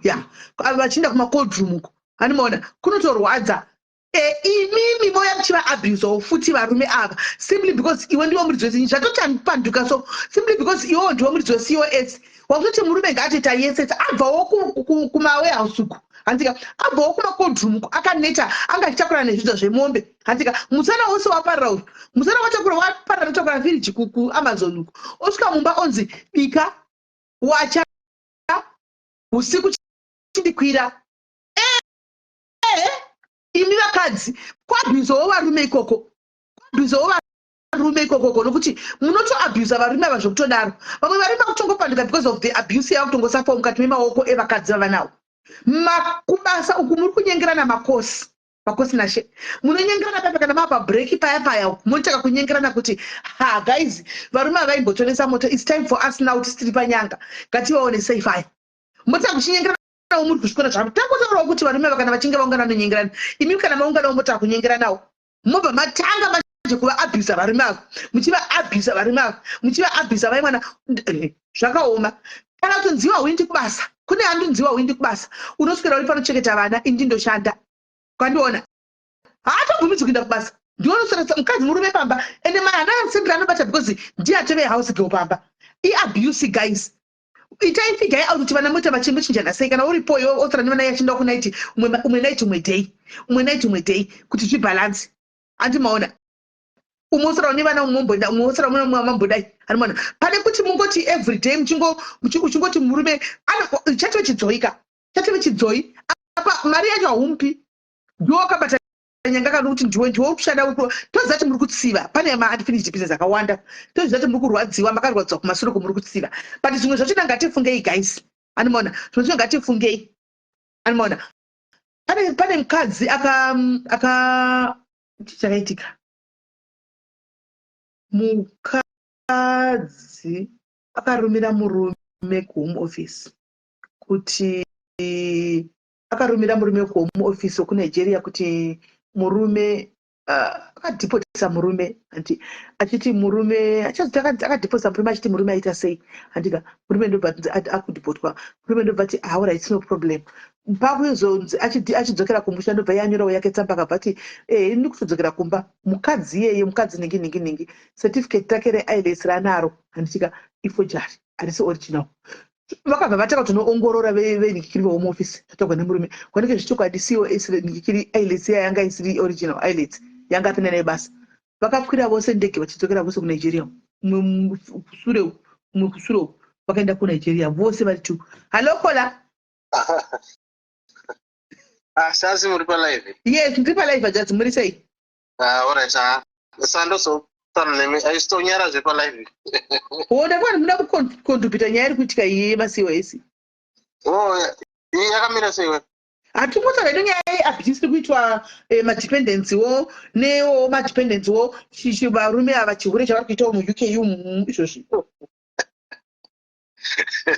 ya, vachienda kumacold room uko. Handimaona kunotorwadza. Imimi moya muchivaabusawo futi varume ava simply because iwe ndiwo muridzi wese. Zvatopanduka. So simply because iwewo ndiwo muridzi weCOS, wakutoti murume ngaatoita yesese. Abvawo kumawarehouse uku, handika? Abvawo kumacold room uku, akaneta, anga achitakura nezvidzo zvemombe, handika? Musana wose waparira uyu, musana watakura, waparira, notakura firiji kuAmazon uku, osvika mumba onzi bika, wacha, usiku chindikwira. Imi vakadzi, kuabusawo varume ikoko, kuabusawo varume ikokoko, nokuti munotoabusa varume ava zvokutodaro. Vamwe varume vakutongopanduka because of the abuse yavakutongosafawo mukati memaoko evakadzi vavanawo. Kubasa uku muri kunyengerana makosi, makosi nashe, munonyengerana paya kana mava pabreak paya paya, munotaka kunyengerana kuti, "Ha guys, varume havaimbotonesa moto. It's time for us now, tisitiri panyanga, ngativaonesei fire." Motanga kuchinyengerana muri kuzvikora zvavo. Tangotaurawo kuti varume ava kana vachinge vaungana vanonyengerana. Imi kana maunganawo motanga kunyengeranawo, mobva matanga manje kuvaabusa varume ava, muchivaabusa varume ava, muchivaabusa vai mwana. Zvakaoma. Kana kutonziwa huindi kubasa, kune andonziwa huindi kubasa, unoswera uri panochengeta vana, indi ndoshanda kwandiona, haatobvumidzwi kuenda kubasa. Ndionoswera mukadzi murume pamba, ende mahana asendera anobata because ndiye atove house girl pamba. Iabuse, guys. Itai figure out kuti vana moita vachingochinjana sei. Kana uripo iwe osara nevana, yachienda kunight, umwe night, umwe day, umwe night, umwe day, kuti zvibalance. Handimaona umwe osara nevana, umwe omboenda, umwe osara, umwe mambodai. Handimaona pane kuti mungoti every day uchingoti murume chatove chidzoika, chatove chidzoi. Apa mari yacho haumupi, ndiwe wakabata nyanga, kana kuti ndiwe uri kushanda. Toziva kuti muri kutsiva, pane maunfinished business akawanda. Toziva kuti muri kurwadziwa, makarwadziwa kumasure muri kutsiva, but zvimwe zvacho ngatifungei, guys. Anomaona zvimwe zvacho ngatifungei. Anomaona pane mukadzi aka chii chakaitika? Mukadzi akarumira murume kuHome Office kuti, akarumira murume kuHome Office wekuNigeria kuti murume akadhipotisa murume, handi achiti murume akadhipotisa murume, achiti murume aita sei, handika? Murume ndobva akudhipotwa, murume ndobva ati, "Alright, it's no problem." Pakuzonzi achidzokera kumusha, ndobva yanyorawo yake tsamba, akabva ati, "Ini kutodzokera kumba." Mukadzi iyeye, mukadzi ningi ningi ningi, certificate rake reIELTS ranaro, handitika, iforgery, harisi original. Vakabva vatanga kutonoongorora venhikikiri veHome Office zvatagwa nemurume, kwanike zvichokwadi COS nhikikiri IELTS iya yanga isiri original IELTS yanga apinda nayo basa. Vakakwira vose ndege vachidzokera vose kuNigeria, umwe kusure uku, umwe kusure uku. Vakaenda kuNigeria vose vari two. Hallo, caller. Ah, sasi muri palive? Yes, ndiri palive, hanzvadzi. Muri sei? Ah, alright. Ah, sandozotana nemi, aisitonyara zvepalive. Ona kwani muda kucontributa nyaya iri kuitika iyi yemaCOS. Oh, iyi yakamira sei we? Hatingotaura ino nyaya yeabuse iri kuitwa madependents wo newo madependents wo, varume ava, chihure chavari kuitawo muUK umu izvozvi.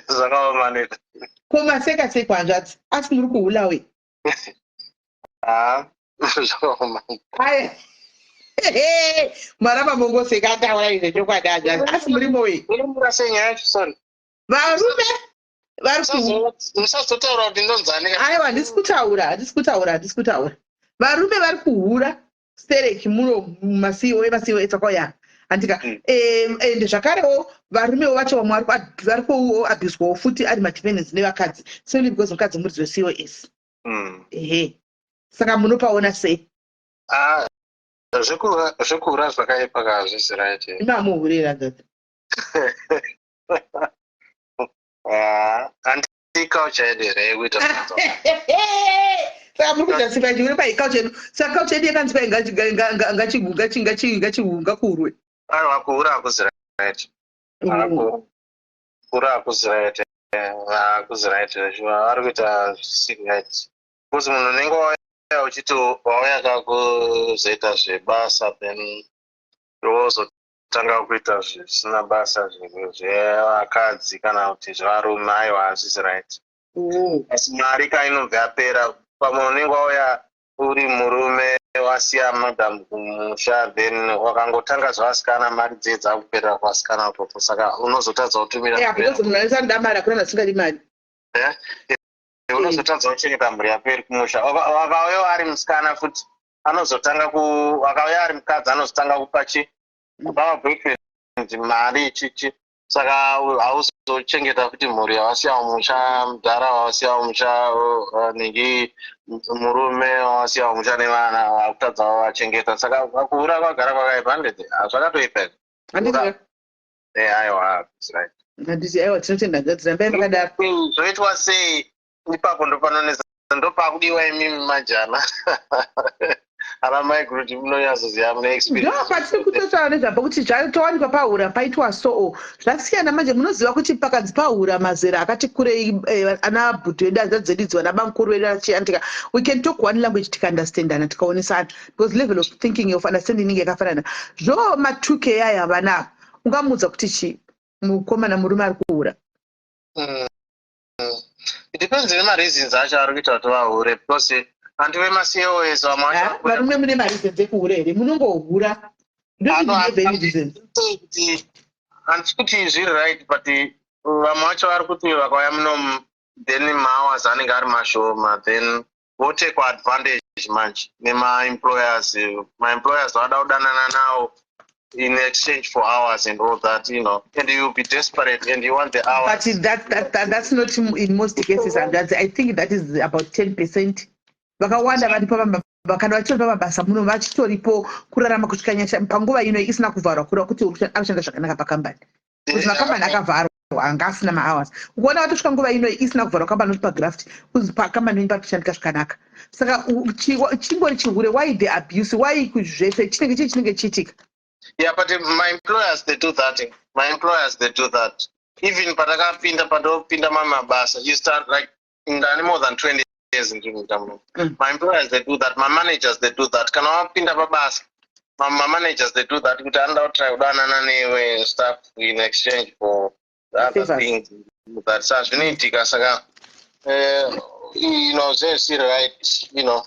Zvakaoma neta. Ko maseka sei kwanzvadzi, asi muri kuhulawe? Ah, zvakaoma. Aya, maramba mongoseka, ataura izvo chokwadi, hanzvadzi, asi murimowe. Inomira sei nyaya yacho? Sorry. Varume vari ku Musazotaura kuti ndonzani. Aiwa, handisi kutaura, handisi kutaura, handisi kutaura. Varume vari kuhura stereki muno mumaCO emaCO takauya, handika? Ende zvakarewo varumewo vacho vamwe vari kuabuswawo futi ari madependents nevakadzi, simply because mukadzi muridzi weCOS. Ehe, saka munopaona sei? Ah, zvekuhura zvakaipa ka, hazvisi right. Imamuhurira, hanzvadzi? Ah, handi culture yedu here yekuita? Saka muri kujustify chihure paculture yedu? Saka culture yedu yakanzi kwai ngachiurwe. Aiwa, kuhura hakuzi right. Kuhura hakuzi right, hakuzi right. Vari kuita zvisiri right because munhu unenge wauya uchiti wauya kakuzoita zvebasa, then wozotanga kuita zvisina basa, zvevakadzi kana kuti zvevarume. Aiwa, hazvisi right. Asi mari ka inobva yapera. Pamwe unenge wauya uri murume, wasiya madam kumusha, then wakangotanga zvevasikana, mari dziye dzakuperera kuvasikana ikoko, saka unozotadza kutumira. Yeah, because munhu anenge anoda mari, hakuna munhu asingadi mari. Eh? Unozotadza kuchengeta mhuri yako iri kumusha. Akauya ari musikana futi, anozotanga ku akauya ari mukadzi, anozotanga kupa chi kupa maboyfriend mari ichichi, saka hauzochengeta futi mhuri yawasiya mumusha, mudhara wawasiya mumusha, nhingi, murume wawasiya mumusha nevana wakutadza wavachengeta. Saka kuhura kwagara kwakaipa, handiti? Zvakatoipa izvi. Handiti? Aiwa, right. Handiti? Aiwa, tinotenda, hanzvadzi, rambai makadaro. Zvoitwa sei ipapo? Ndopanonetsa, ndopakudiwa imimi manje, ana mai kuti munonyatsoziva, mune experience. Ndo patiri kutotaura nezvapo kuti zvatowanikwa pahura paitwa soo zvasiyana manje. Munoziva kuti pakanzi pahura mazera akati kurei, ana bhudhu edu, hanzvadzi dzedu idzi, vana bamukuru vedu achiandika, we can talk one language, tikaunderstandana, tikaonesana, because level of thinking, of understanding inenge yakafanana. Zvo ma2K aya, vana ava, ungamuudza kuti chi mukomana, murume ari kuhura? It depends nemareasons acho ari kuita kuti vahure, because antu vemaCOS vamwe vacho Varume mune mareasons ekuhura here? Munongohura. Reasons. Handisi kuti zviri right, but vamwe vacho vari kuti vakauya munomu, then mahours anenge ari mashoma, then votekwa advantage manje nemaemployers. Maemployers vada kudanana nawo in exchange for hours and all that, and you'll be desperate and you want the hours. But that's not in most cases, and I think that is about 10%. Vakawanda varipo kana vachitori pamabasa muno, vachitoripo kurarama kusvika nyasha panguva ino isina kuvharwa, kureva kuti uri kushanda zvakanaka pakambani, kuti makambani akavharwa anga asina mahours. Ukuona vatosvika nguva ino isina kuvharwa kambani, uri pagraft, kuzi pakambani venyu pari kushandika zvakanaka. Saka chingori chihure. Why the abuse? Why zvese chinenge chii chinenge chiitika? Yeah, but my employers, they do that. My employers, they do that. Even patakapinda, pandopinda mamabasa, you start like ndani more than 20 years ndiri muno. My employers, they do that. My managers, they do that. Kana wapinda pabasa, my managers, they do that, kuti anoda kutry kudanana newe staff in exchange for other Favors. things that. Sa zvinoitika. Saka zvinenge zvisiri right, zvinenge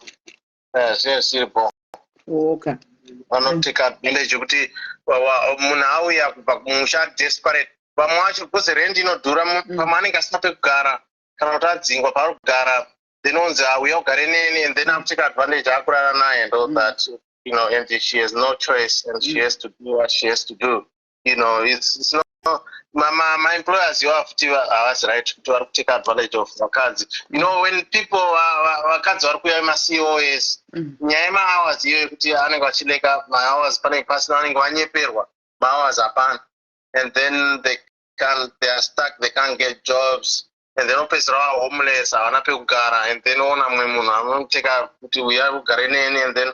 zvisiri bo. Vanotake advantage yekuti munhu auya kubva kumusha desperate. Vamwe vacho, because rent inodhura, pamwe anenge asina pekugara kana kuti adzingwa paari kugara, then onzi, "Auya ugare neni," and then akutake advantage, akurara naye and all that, and she has no choice and she has to do what she has to do. It's not my employers iwava futi havasi right kuti vari kutake advantage of vakadzi. When people vakadzi vari kuuya vemaCOS, nyaya yemahours iyo yekuti anenge vachileka mahours, panenge pasina, vanenge vanyeperwa, mahours hapana, and then they Can't, they are stuck, they can't get jobs, and then opedzisira vava homeless, havana pekugara, and then oona mumwe munhu anoteka kuti uya ugare neni, and then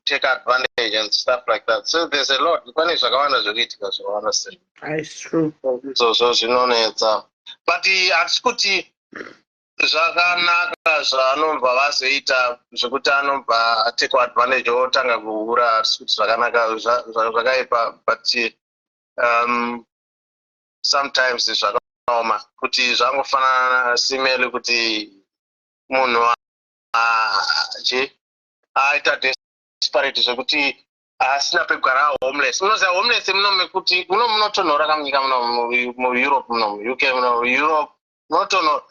take advantage and stuff like that. So there's a lot, pane zvakawanda zvekuitika, zvakawanda sei. It's true. Izvozvo zvinonetsa, but hatisi kuti zvakanaka zvaanobva vazoita zvekuti anobva atekwa advantage otanga kuhura. Hatisi kuti zvakanaka, zvakaipa, but sometimes zvakaoma kuti zvangofanana simeli kuti munhu chi aita desperate zvekuti asina pekugara, homeless. Unoziva homeless muno mekuti muno munotonhora kamunyika muno, muEurope muno, muUK muno, Europe munotonhora.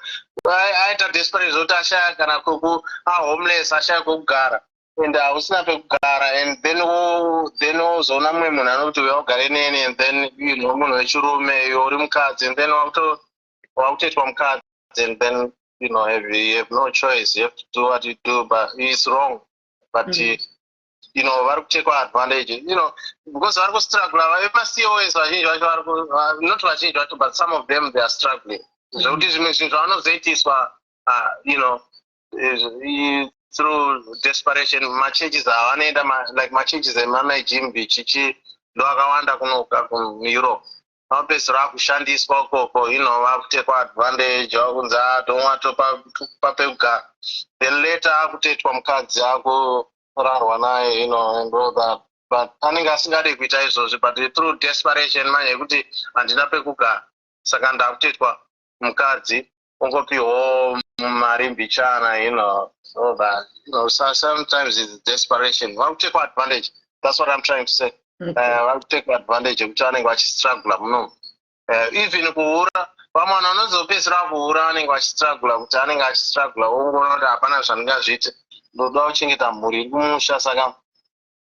Aita desperate zvekuti ashaya kana kweku, ahomeless, ashaya kwekugara, and hausina pekugara, and then then wozoona mumwe munhu anokuti uya ugare neni, and then munhu wechirume, iwe uri mukadzi, and then wakutoitwa mukadzi, and then you have no choice, you have to do what you do, but it's wrong, but vari kutekwa advantage because vari kustrugla. VemaCOS vazhinji vacho vari not vazhinji vacho, but some of them, they are struggling zvekuti zvimwe zvinhu zvavanozoitiswa through desperation. Machurches avanoenda, like machurches emamajimbi chichi, ndo akawanda kunoka kuEurope, vanopedzisira vakushandiswa ukoko, vakutekwa advantage, vakunzi don't topa pekugara, then later akutoitwa mukadzi, akurarwa naye, and all that, but anenge asingadi kuita izvozvi, but through desperation manje yekuti handina pekugara, saka ndakutoitwa mukadzi, ongopiwawo mari mbichana, so that so sometimes it's desperation, vakutekwa advantage. That's what I'm trying to say. Vakutekwa advantage yekuti vanenge vachistrugla muno. Even kuhura, vamwe vanhu vanozopedzisira kuhura vanenge vachistrugla, kuti anenge achistrugla, ongoona kuti hapana zvandingazviite, ndoda kuchengeta mhuri iri kumusha, saka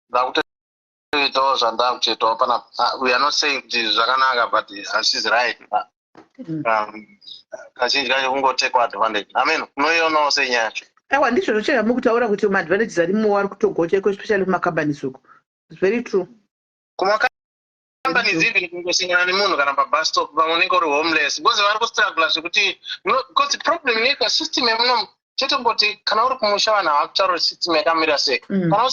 ndakutoitawo zvandakutoitawo pana. We are not saying kuti zvakanaka, but hazvisi right. Kazhinji kacho kungotekwa advantage. Amen, unoionawo senyaya yacho? Aiwa, ndizvo zvochega mukutaura kuti maadvantages arimo, ari kutogocha, especially kumacompanies uko. It's very true. Kumacompanies, even kungosangana nemunhu kana pabus stop, pamwe unenge uri homeless because vari kustrugla zvekuti because problem inoita system yemuno chetongoti kana uri kumusha, vanhu havakutaura kuti system yakamira sei. Kana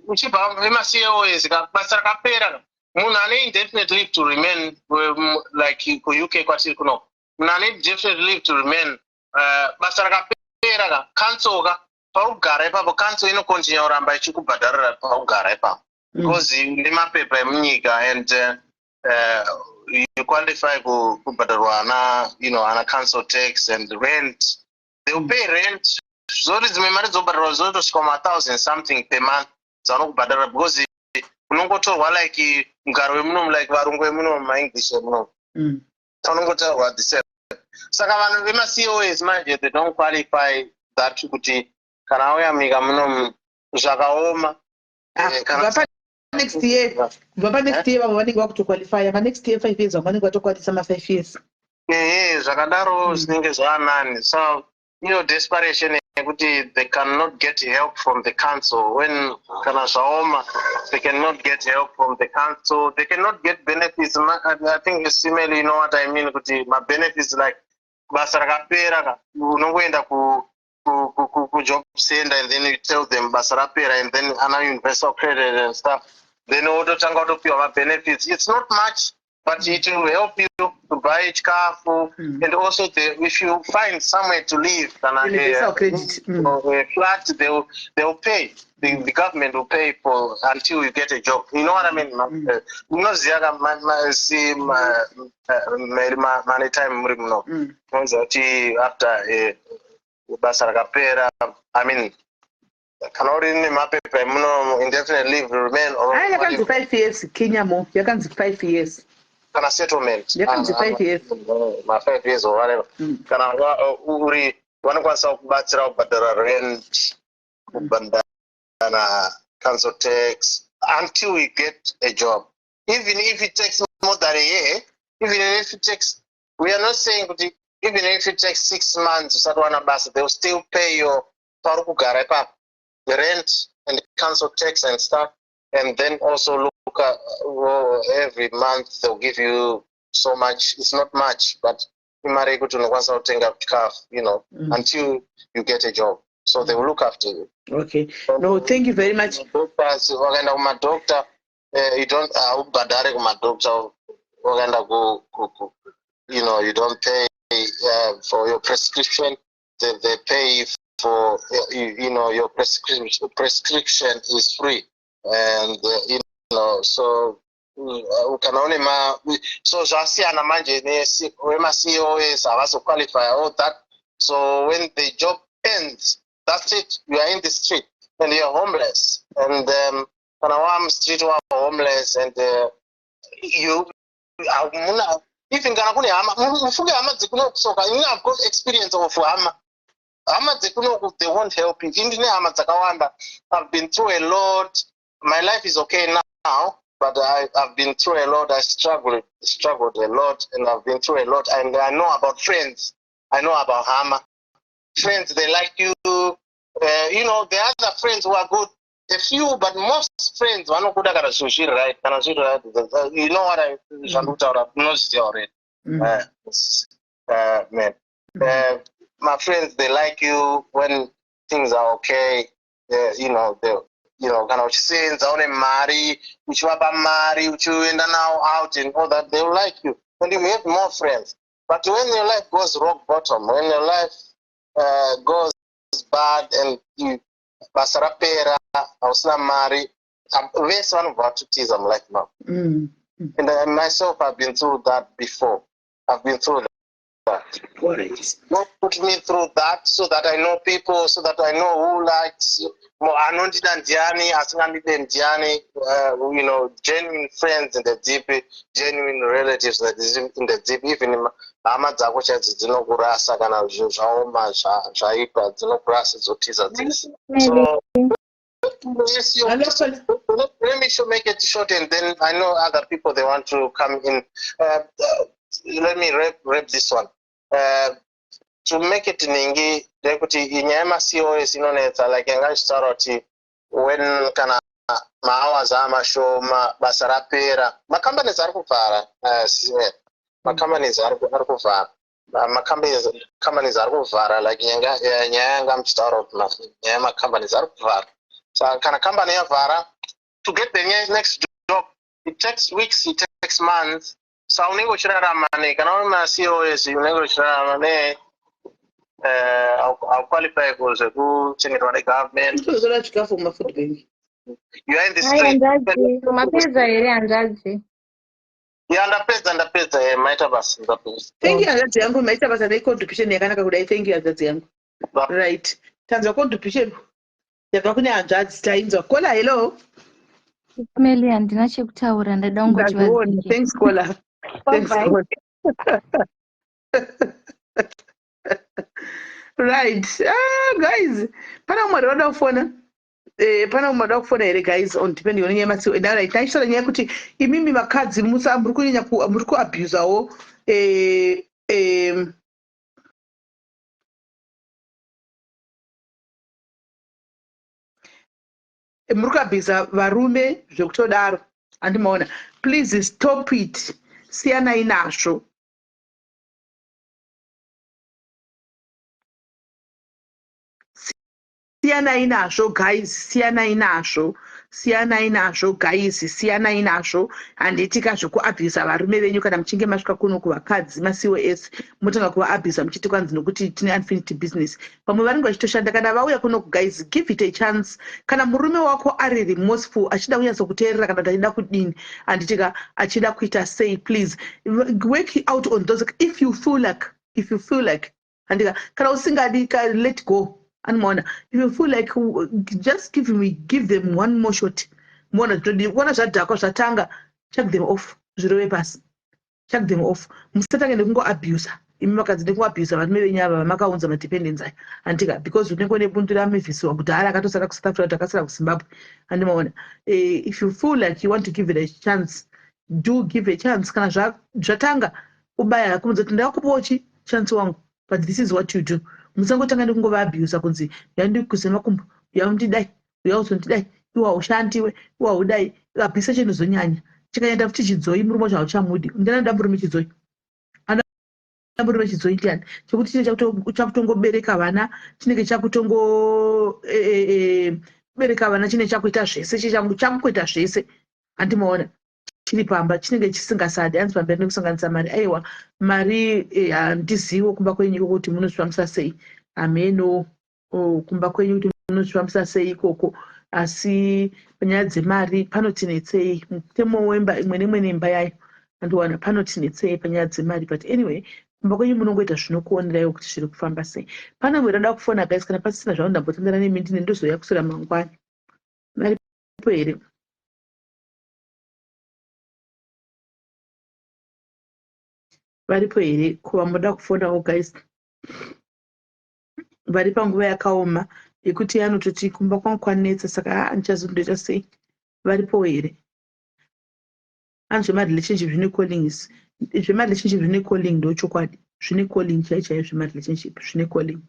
uchibva vemaCOS, basa rakapera, munhu ane indefinite leave to remain, like kuUK kwatiri kuno, munhu ane indefinite leave to remain, basa rakapera ka, council ka, paugara ipapo, council inokontinya kuramba ichikubhadharira paugara ipapo because nemapepa emunyika, and you qualify kubhadharwa ana ana council tax and rent. They will pay rent zori dzimwe mari dzobhadharwa zotosvika ma1000 something per month dzavanokubhadhara because unongotorwa like mugaro wemunomu, like varungu vemunomu, maEnglish emunomu, unongotorwa the same. Saka vanhu vemaCOS manje, they don't qualify that, kuti kana auya munyika munomu zvakaoma. Kubva panext year, kubva panext year, vamwe vanenge vakutoqualifya manext year 5 years, vamwe vanenge vatokwanisa ma5 years. Ehe, zvakadaro zvinenge zvaanani. So iyo desperation yekuti they cannot get help from the council when kana zvaoma, they cannot get help from the council, they cannot get benefits. I think similarly, you know what I mean, kuti mabenefits like basa rakapera ka, unongoenda kujob center and then you tell them basa rapera, and then ana universal credit and stuff, then wototanga kutopiwa mabenefits. It's not much, but it will help you to buy chikafu and also if you find somewhere to live, kana Universal credit. A flat, they will pay, the government will pay for until you get a job, you know what I mean? Munoziva ka, si meri mane time muri muno, unoziva kuti after basa rakapera, I mean, kana uri nemapepa emuno, indefinite leave to remain or Ai, yakanzi 5 years Kenya mo, yakanzi 5 years. Kana settlement. Yakanzi 5 years. Ma 5 years or whatever. Kana uri, vanokwanisa kubatsira kubhadhara rent, kubhadhara council tax until you get a job, even if it takes more than a year, even if it takes, we are not saying kuti, even if it takes 6 months usati wana basa, they will still pay your pauri kugara ipapo, the rent and council tax and stuff, and then also look at, well, every month they'll give you so much. It's not much, but imari yekuti unokwanisa kutenga chikafu until you get a job. So they will look after you. Okay. No, thank you very much. Doctors, wakaenda kumadoctor, you don't, haubhadhare kumadoctor. Wakaenda ku you don't pay for your prescription. They pay for your prescription. Prescription is free, and so kana une ma, so zvasiyana manje wema-COS havazoqualify all that. So when the job ends, that's it. You are in the street and you're homeless. And kana wamustreet, wa homeless, and you hamuna even kana kune hama. Mufunge hama dzekunokusoka. Ini I've got experience of hama dzekunoku. They won't help you. Indine hama dzakawanda. I've been through a lot. My life is okay now, but I've been through a lot. I struggled a lot, and I've been through a lot. And I know about friends. I know about hama. Friends, they like you. The other friends who are good, a few, but most friends vanokuda kana zvinhu zviri right. Kana zviri right, you know what I zvandikutaura, munozviziva already. Man. My friends, they like you when things are okay. They kana uchisenza, une mari, uchivapa mari, uchienda now out and all that, they will like you and you have more friends. But when your life goes rock bottom, when your life goes bad and you basa rapera, hausina mari, vese vanobva vatutiza mulife mavo. And myself, I've been through that before. I've been through that. God put me through that so that I know people, so that I know who likes, anondida ndiani, asingandide ndiani, genuine friends in the deep, genuine relatives in the deep, even hama dzako chaidzo dzinokurasa kana zvinhu zvaoma, zvaipa, dzinokurasa, dzotiza dzese. So yes, let me make it short, and then I know other people, they want to come in. Let me wrap this one. To make it ningi, ndekuti nyaya yemaCOS inonetsa, like yanga ichitaura kuti when kana mahours amashoma, basa rapera, macompanies ari kuvhara, macompanies ari kuvhara, macompanies ari kuvhara, like nyaya yanga muchitaura kuti nyaya yemacompanies ari kuvhara. Saka kana company yavhara, to get the next job, it takes weeks, it takes months. Sa unenge uchirarama ne, kana uri maCOS, unenge uchirarama ne, hauqualify zvekuchengetwa negovernment. Kuzotora chikafu kumafood bank. You are in the street. Mapedza here, hanzvadzi? Ya, ndapedza, ndapedza. Maita basa, ndapedza. Thank you, hanzvadzi yangu. Maita basa necontribution yakanaka kudai. Thank you, hanzvadzi yangu. Right, tanzwa contribution yabva kune hanzvadzi, tainzwa. Caller, hello. Meli, handina chekutaura, ndada kungoti Ndakuona. Thanks, caller. Thanks, caller. Right. Ah, guys, pana umwe wada kufona? Pana umwe wada kufona here, guys, on depending on nyaya yemasiwo? Right, taishara nyaya yekuti imimi vakadzi musa muri kunyanya muri kuabusawo muri kuabhusa varume zvekutodaro, handimaona? Please stop it, siyanai nazvo, siyanai nazvo, guys, siyanai nazvo, siyanai nazvo, guys, siyanai nazvo. Handitika zvekuabhusa varume venyu kana muchinge masvika kuno kuvakadzi maCOS, motanga kuvaabhusa muchiti kwanzi nokuti tine unfinished business. Vamwe vanenge vachitoshanda kana vauya kunoku. Guys, give it a chance. Kana murume wako ari remorseful, achida kunyatsokuteerera, kana kuti achida kudini, handitika, achida kuita sei, please work out on those if you feel like, if you feel like, handika. Kana usingadi, let go, anomaona? If you feel like, just give them one more shot. Muona zvitodi, ona zvadhakwa, zvatanga, chuck them off, zvirove pasi, chuck them off. Musatange nekungoabusa imi vakadzi, nekungoabusa varume venyu ava vamakaunza, madependents aya, handika? Because unenge une bundu ramevhisiwa kudhara, akatosara kuSouth Africa kuti akasara kuZimbabwe, handimaona? If you feel like you want to give it a chance, do give a chance. Kana zvatanga, ubaya kumudza kuti ndakakupawo chi chance wangu, but this is what you do. Musangotanga nekungovaabusa kunzi yandikuze makumbo, yaundidai, uyauzondidai, iwe haushandiwe, iwe haudai. Abuse chinozonyanya. Chikaenda futi chidzoi murume wacho hauchamudi. Ndiani anoda murume chidzoi? Anoda murume chidzoi ndiani? Chekuti chinenge chakutongobereka vana, chinenge chakutongo eh, eh, eh, bereka vana, chinenge chakuita zvese, chakuita zvese. Handimaona chiri pamba chinenge chisingasadi hanzi pamberi nekusanganisa mari aiwa mari handizivo kumba kwenyu ikoko kuti munozvifambisa sei hameno oh, kumba kwenyu kuti munozvifambisa sei ikoko asi panyaya dzemari panotinetsei mutemo wemba imwe nemwe nemba yayo andiwana panotinetsei panyaya dzemari but anyway kumba kwenyu munongoita zvinokuoneraiwo kuti zviri kufamba sei pane mwe rada kufona guys kana pasisina zvavo ndambotandara nemi ndine ndozouya kuswera mangwana maripo here varipo here ko vamoda kufonawo guys vari panguva yakaoma yekuti anototi kumba kwangu kwanetsa saka haa ndichazondoita sei varipowo here ani zvemarelationship zvine calling zvemarelationship zvine calling ndochokwadi zvine calling chai chaiyo zvemarelationship zvine calling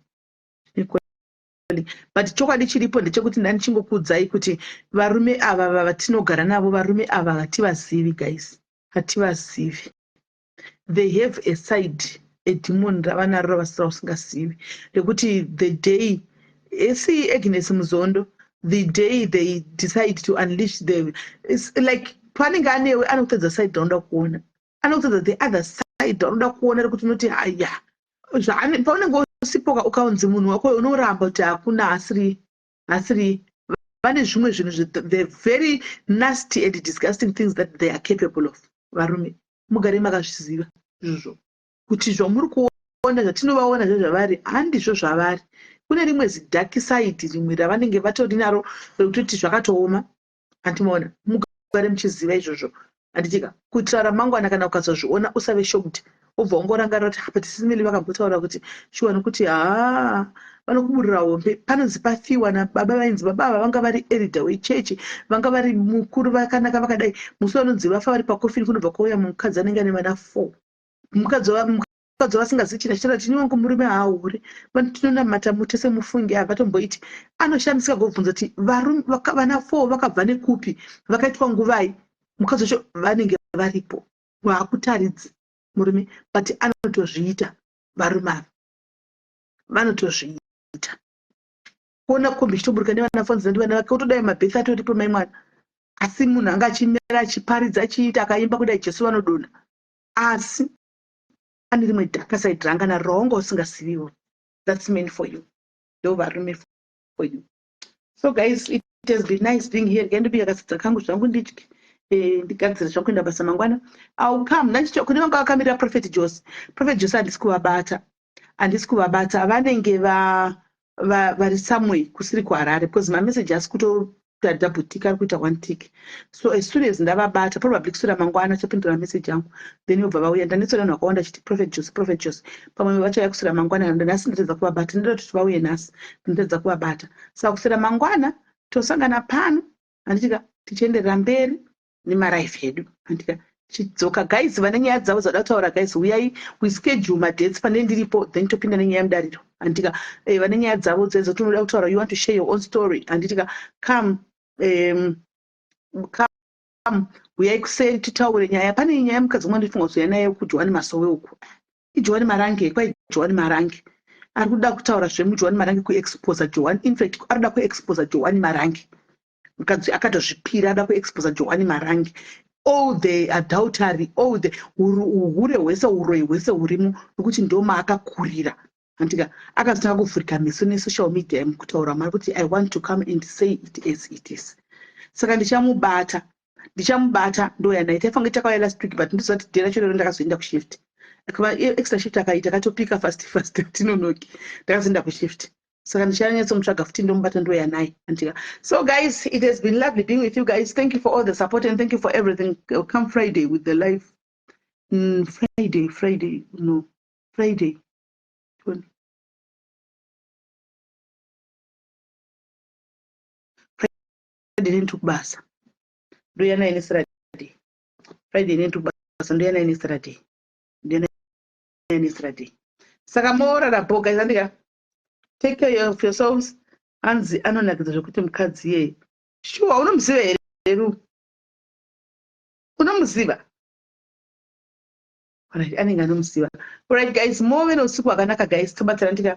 zvine calling but chokwadi chiripo ndechekuti ndandichingokuudzai kuti varume ava vatinogara navo varume ava hativazivi guys hativazivi they have a side a demon ravanaro ravasira usingazivi rekuti the day esi Agnes Muzondo the day they decide to unleash the it's like paanenge anewe anokutadza side raunoda kuona anokutadza the other side raunoda kuona rekuti unoti haya paunenge usipoka ukaunzi munhu wako unoramba kuti hakuna asiri asiri vane zvimwe zvinhu the very nasty and disgusting things that they are capable of varume mugare makazviziva izvozvo kuti zvamuri kuona zvatinovaona zvezvavari handizvo zvavari kune rimwe zidark side rimwe ravanenge vatori naro rekutoti zvakatooma handimaona mugare muchiziva izvozvo handitika kuitira ramangwana kana ukazozviona usave shocked wobva wangorangarira kuti but simili vakambotaura kuti shuwa nokuti haa vanokuburira hombe panonzi pafiwa nababa vainzi baba ava vanga vari erida wechechi vanga vari mukuru vakanaka vakadai musi vanonzi vafa vari pakofini kunobva kwauya mukadzi anenge ane vana four mukadzi mukadzi vasingazivi china chitaura tini wangu murume haahure tinonamata mutese mufungi havatomboiti anoshamisika gobvunza kuti vana four vakabva nekupi vakaitwa nguvai mukadzi wacho vanenge varipo vaakutaridzi murume but anotozviita varume ava vanotozviita kuona kombi ichitoburuka nevana fonzi ndivana vake kutodai mabhesi atoripo mai mwana asi munhu anga achimera achiparidza achiita akaimba kudai jesu vanodonha asi ane rimwe dhaka side ranga naro rawanga usingaziviwo that's mean for you ndo varume for you so guys it has been nice being here ndikandibika kasadza kangu zvangu ndidye eh, ndigadzire zvangu kuenda basa mangwana ill come kune vanga vakamirira prophet jose prophet jose handisi kuvabata handisi kuvabata vanenge va vari somewhere kusiri kuharare because mameseji asi kutoita double tick ari kuita one tick so as soon as ndavabata probably kuswera mangwana chapindura mameseji angu then yobva vauya ndanetsera vanhu vakawanda chiti prophet jose prophet jose pamwe vachauya kuswera mangwana nhasi ndatadza kuvabata ndinoda kuti vauye nhasi ndinotadza kuvabata saka kuswera mangwana tosangana pano handitika tichienderera mberi nemalife edu handika chidzoka guys vane nyaya dzavo dzada kutaura guys uyai we schedule madates pane ndiripo then topinda nenyaya mudariro handitika eh, vane nyaya dzavo dzedzo tinoda kutaura you want to share your own story handitika come come uyai kuseri titaure nyaya pane nyaya mukadzi umwe ndifunga kuzouya naye kujohani masowe uku ijohani marange kwai johani marange ari kuda kutaura zvemujohani marange kuexposa johani infact ari kuda kuexposa johani marange mukadzi akatozvipira ada kuexposa johani marange all the adultery all the uhure hwese uroyi hwese hurimo nokuti ndomaakakurira handika akazotanga kuvhurika meso nesocial media mukutaura mari kuti i want to come and say it as it is saka ndichamubata ndichamubata ndoya naye taifange takauya last week but ndozati day racho rero ndakazoenda kushift extra shift akaita akatopika fast fast tinonoki ndakazoenda kushift saka ndichanyatsomutsvaga futi ndomubata ndoya naye andika so guys it has been lovely being with you guys thank you for all the support and thank you for everything come friday with the live friday friday no friday friday nendiri kubasa ndoya naye nesaturday friday nendiri kubasa ndoya naye nesaturday ndoya naye nesaturday saka morara bho guys andika take care of yourselves hanzi anonakidza zvekuti mukadzi iyeye shuwa unomuziva here ru Unomuziva? Alright, anenge anomuziva. Alright guys, move neusiku hwakanaka guys, tobatsira ndika.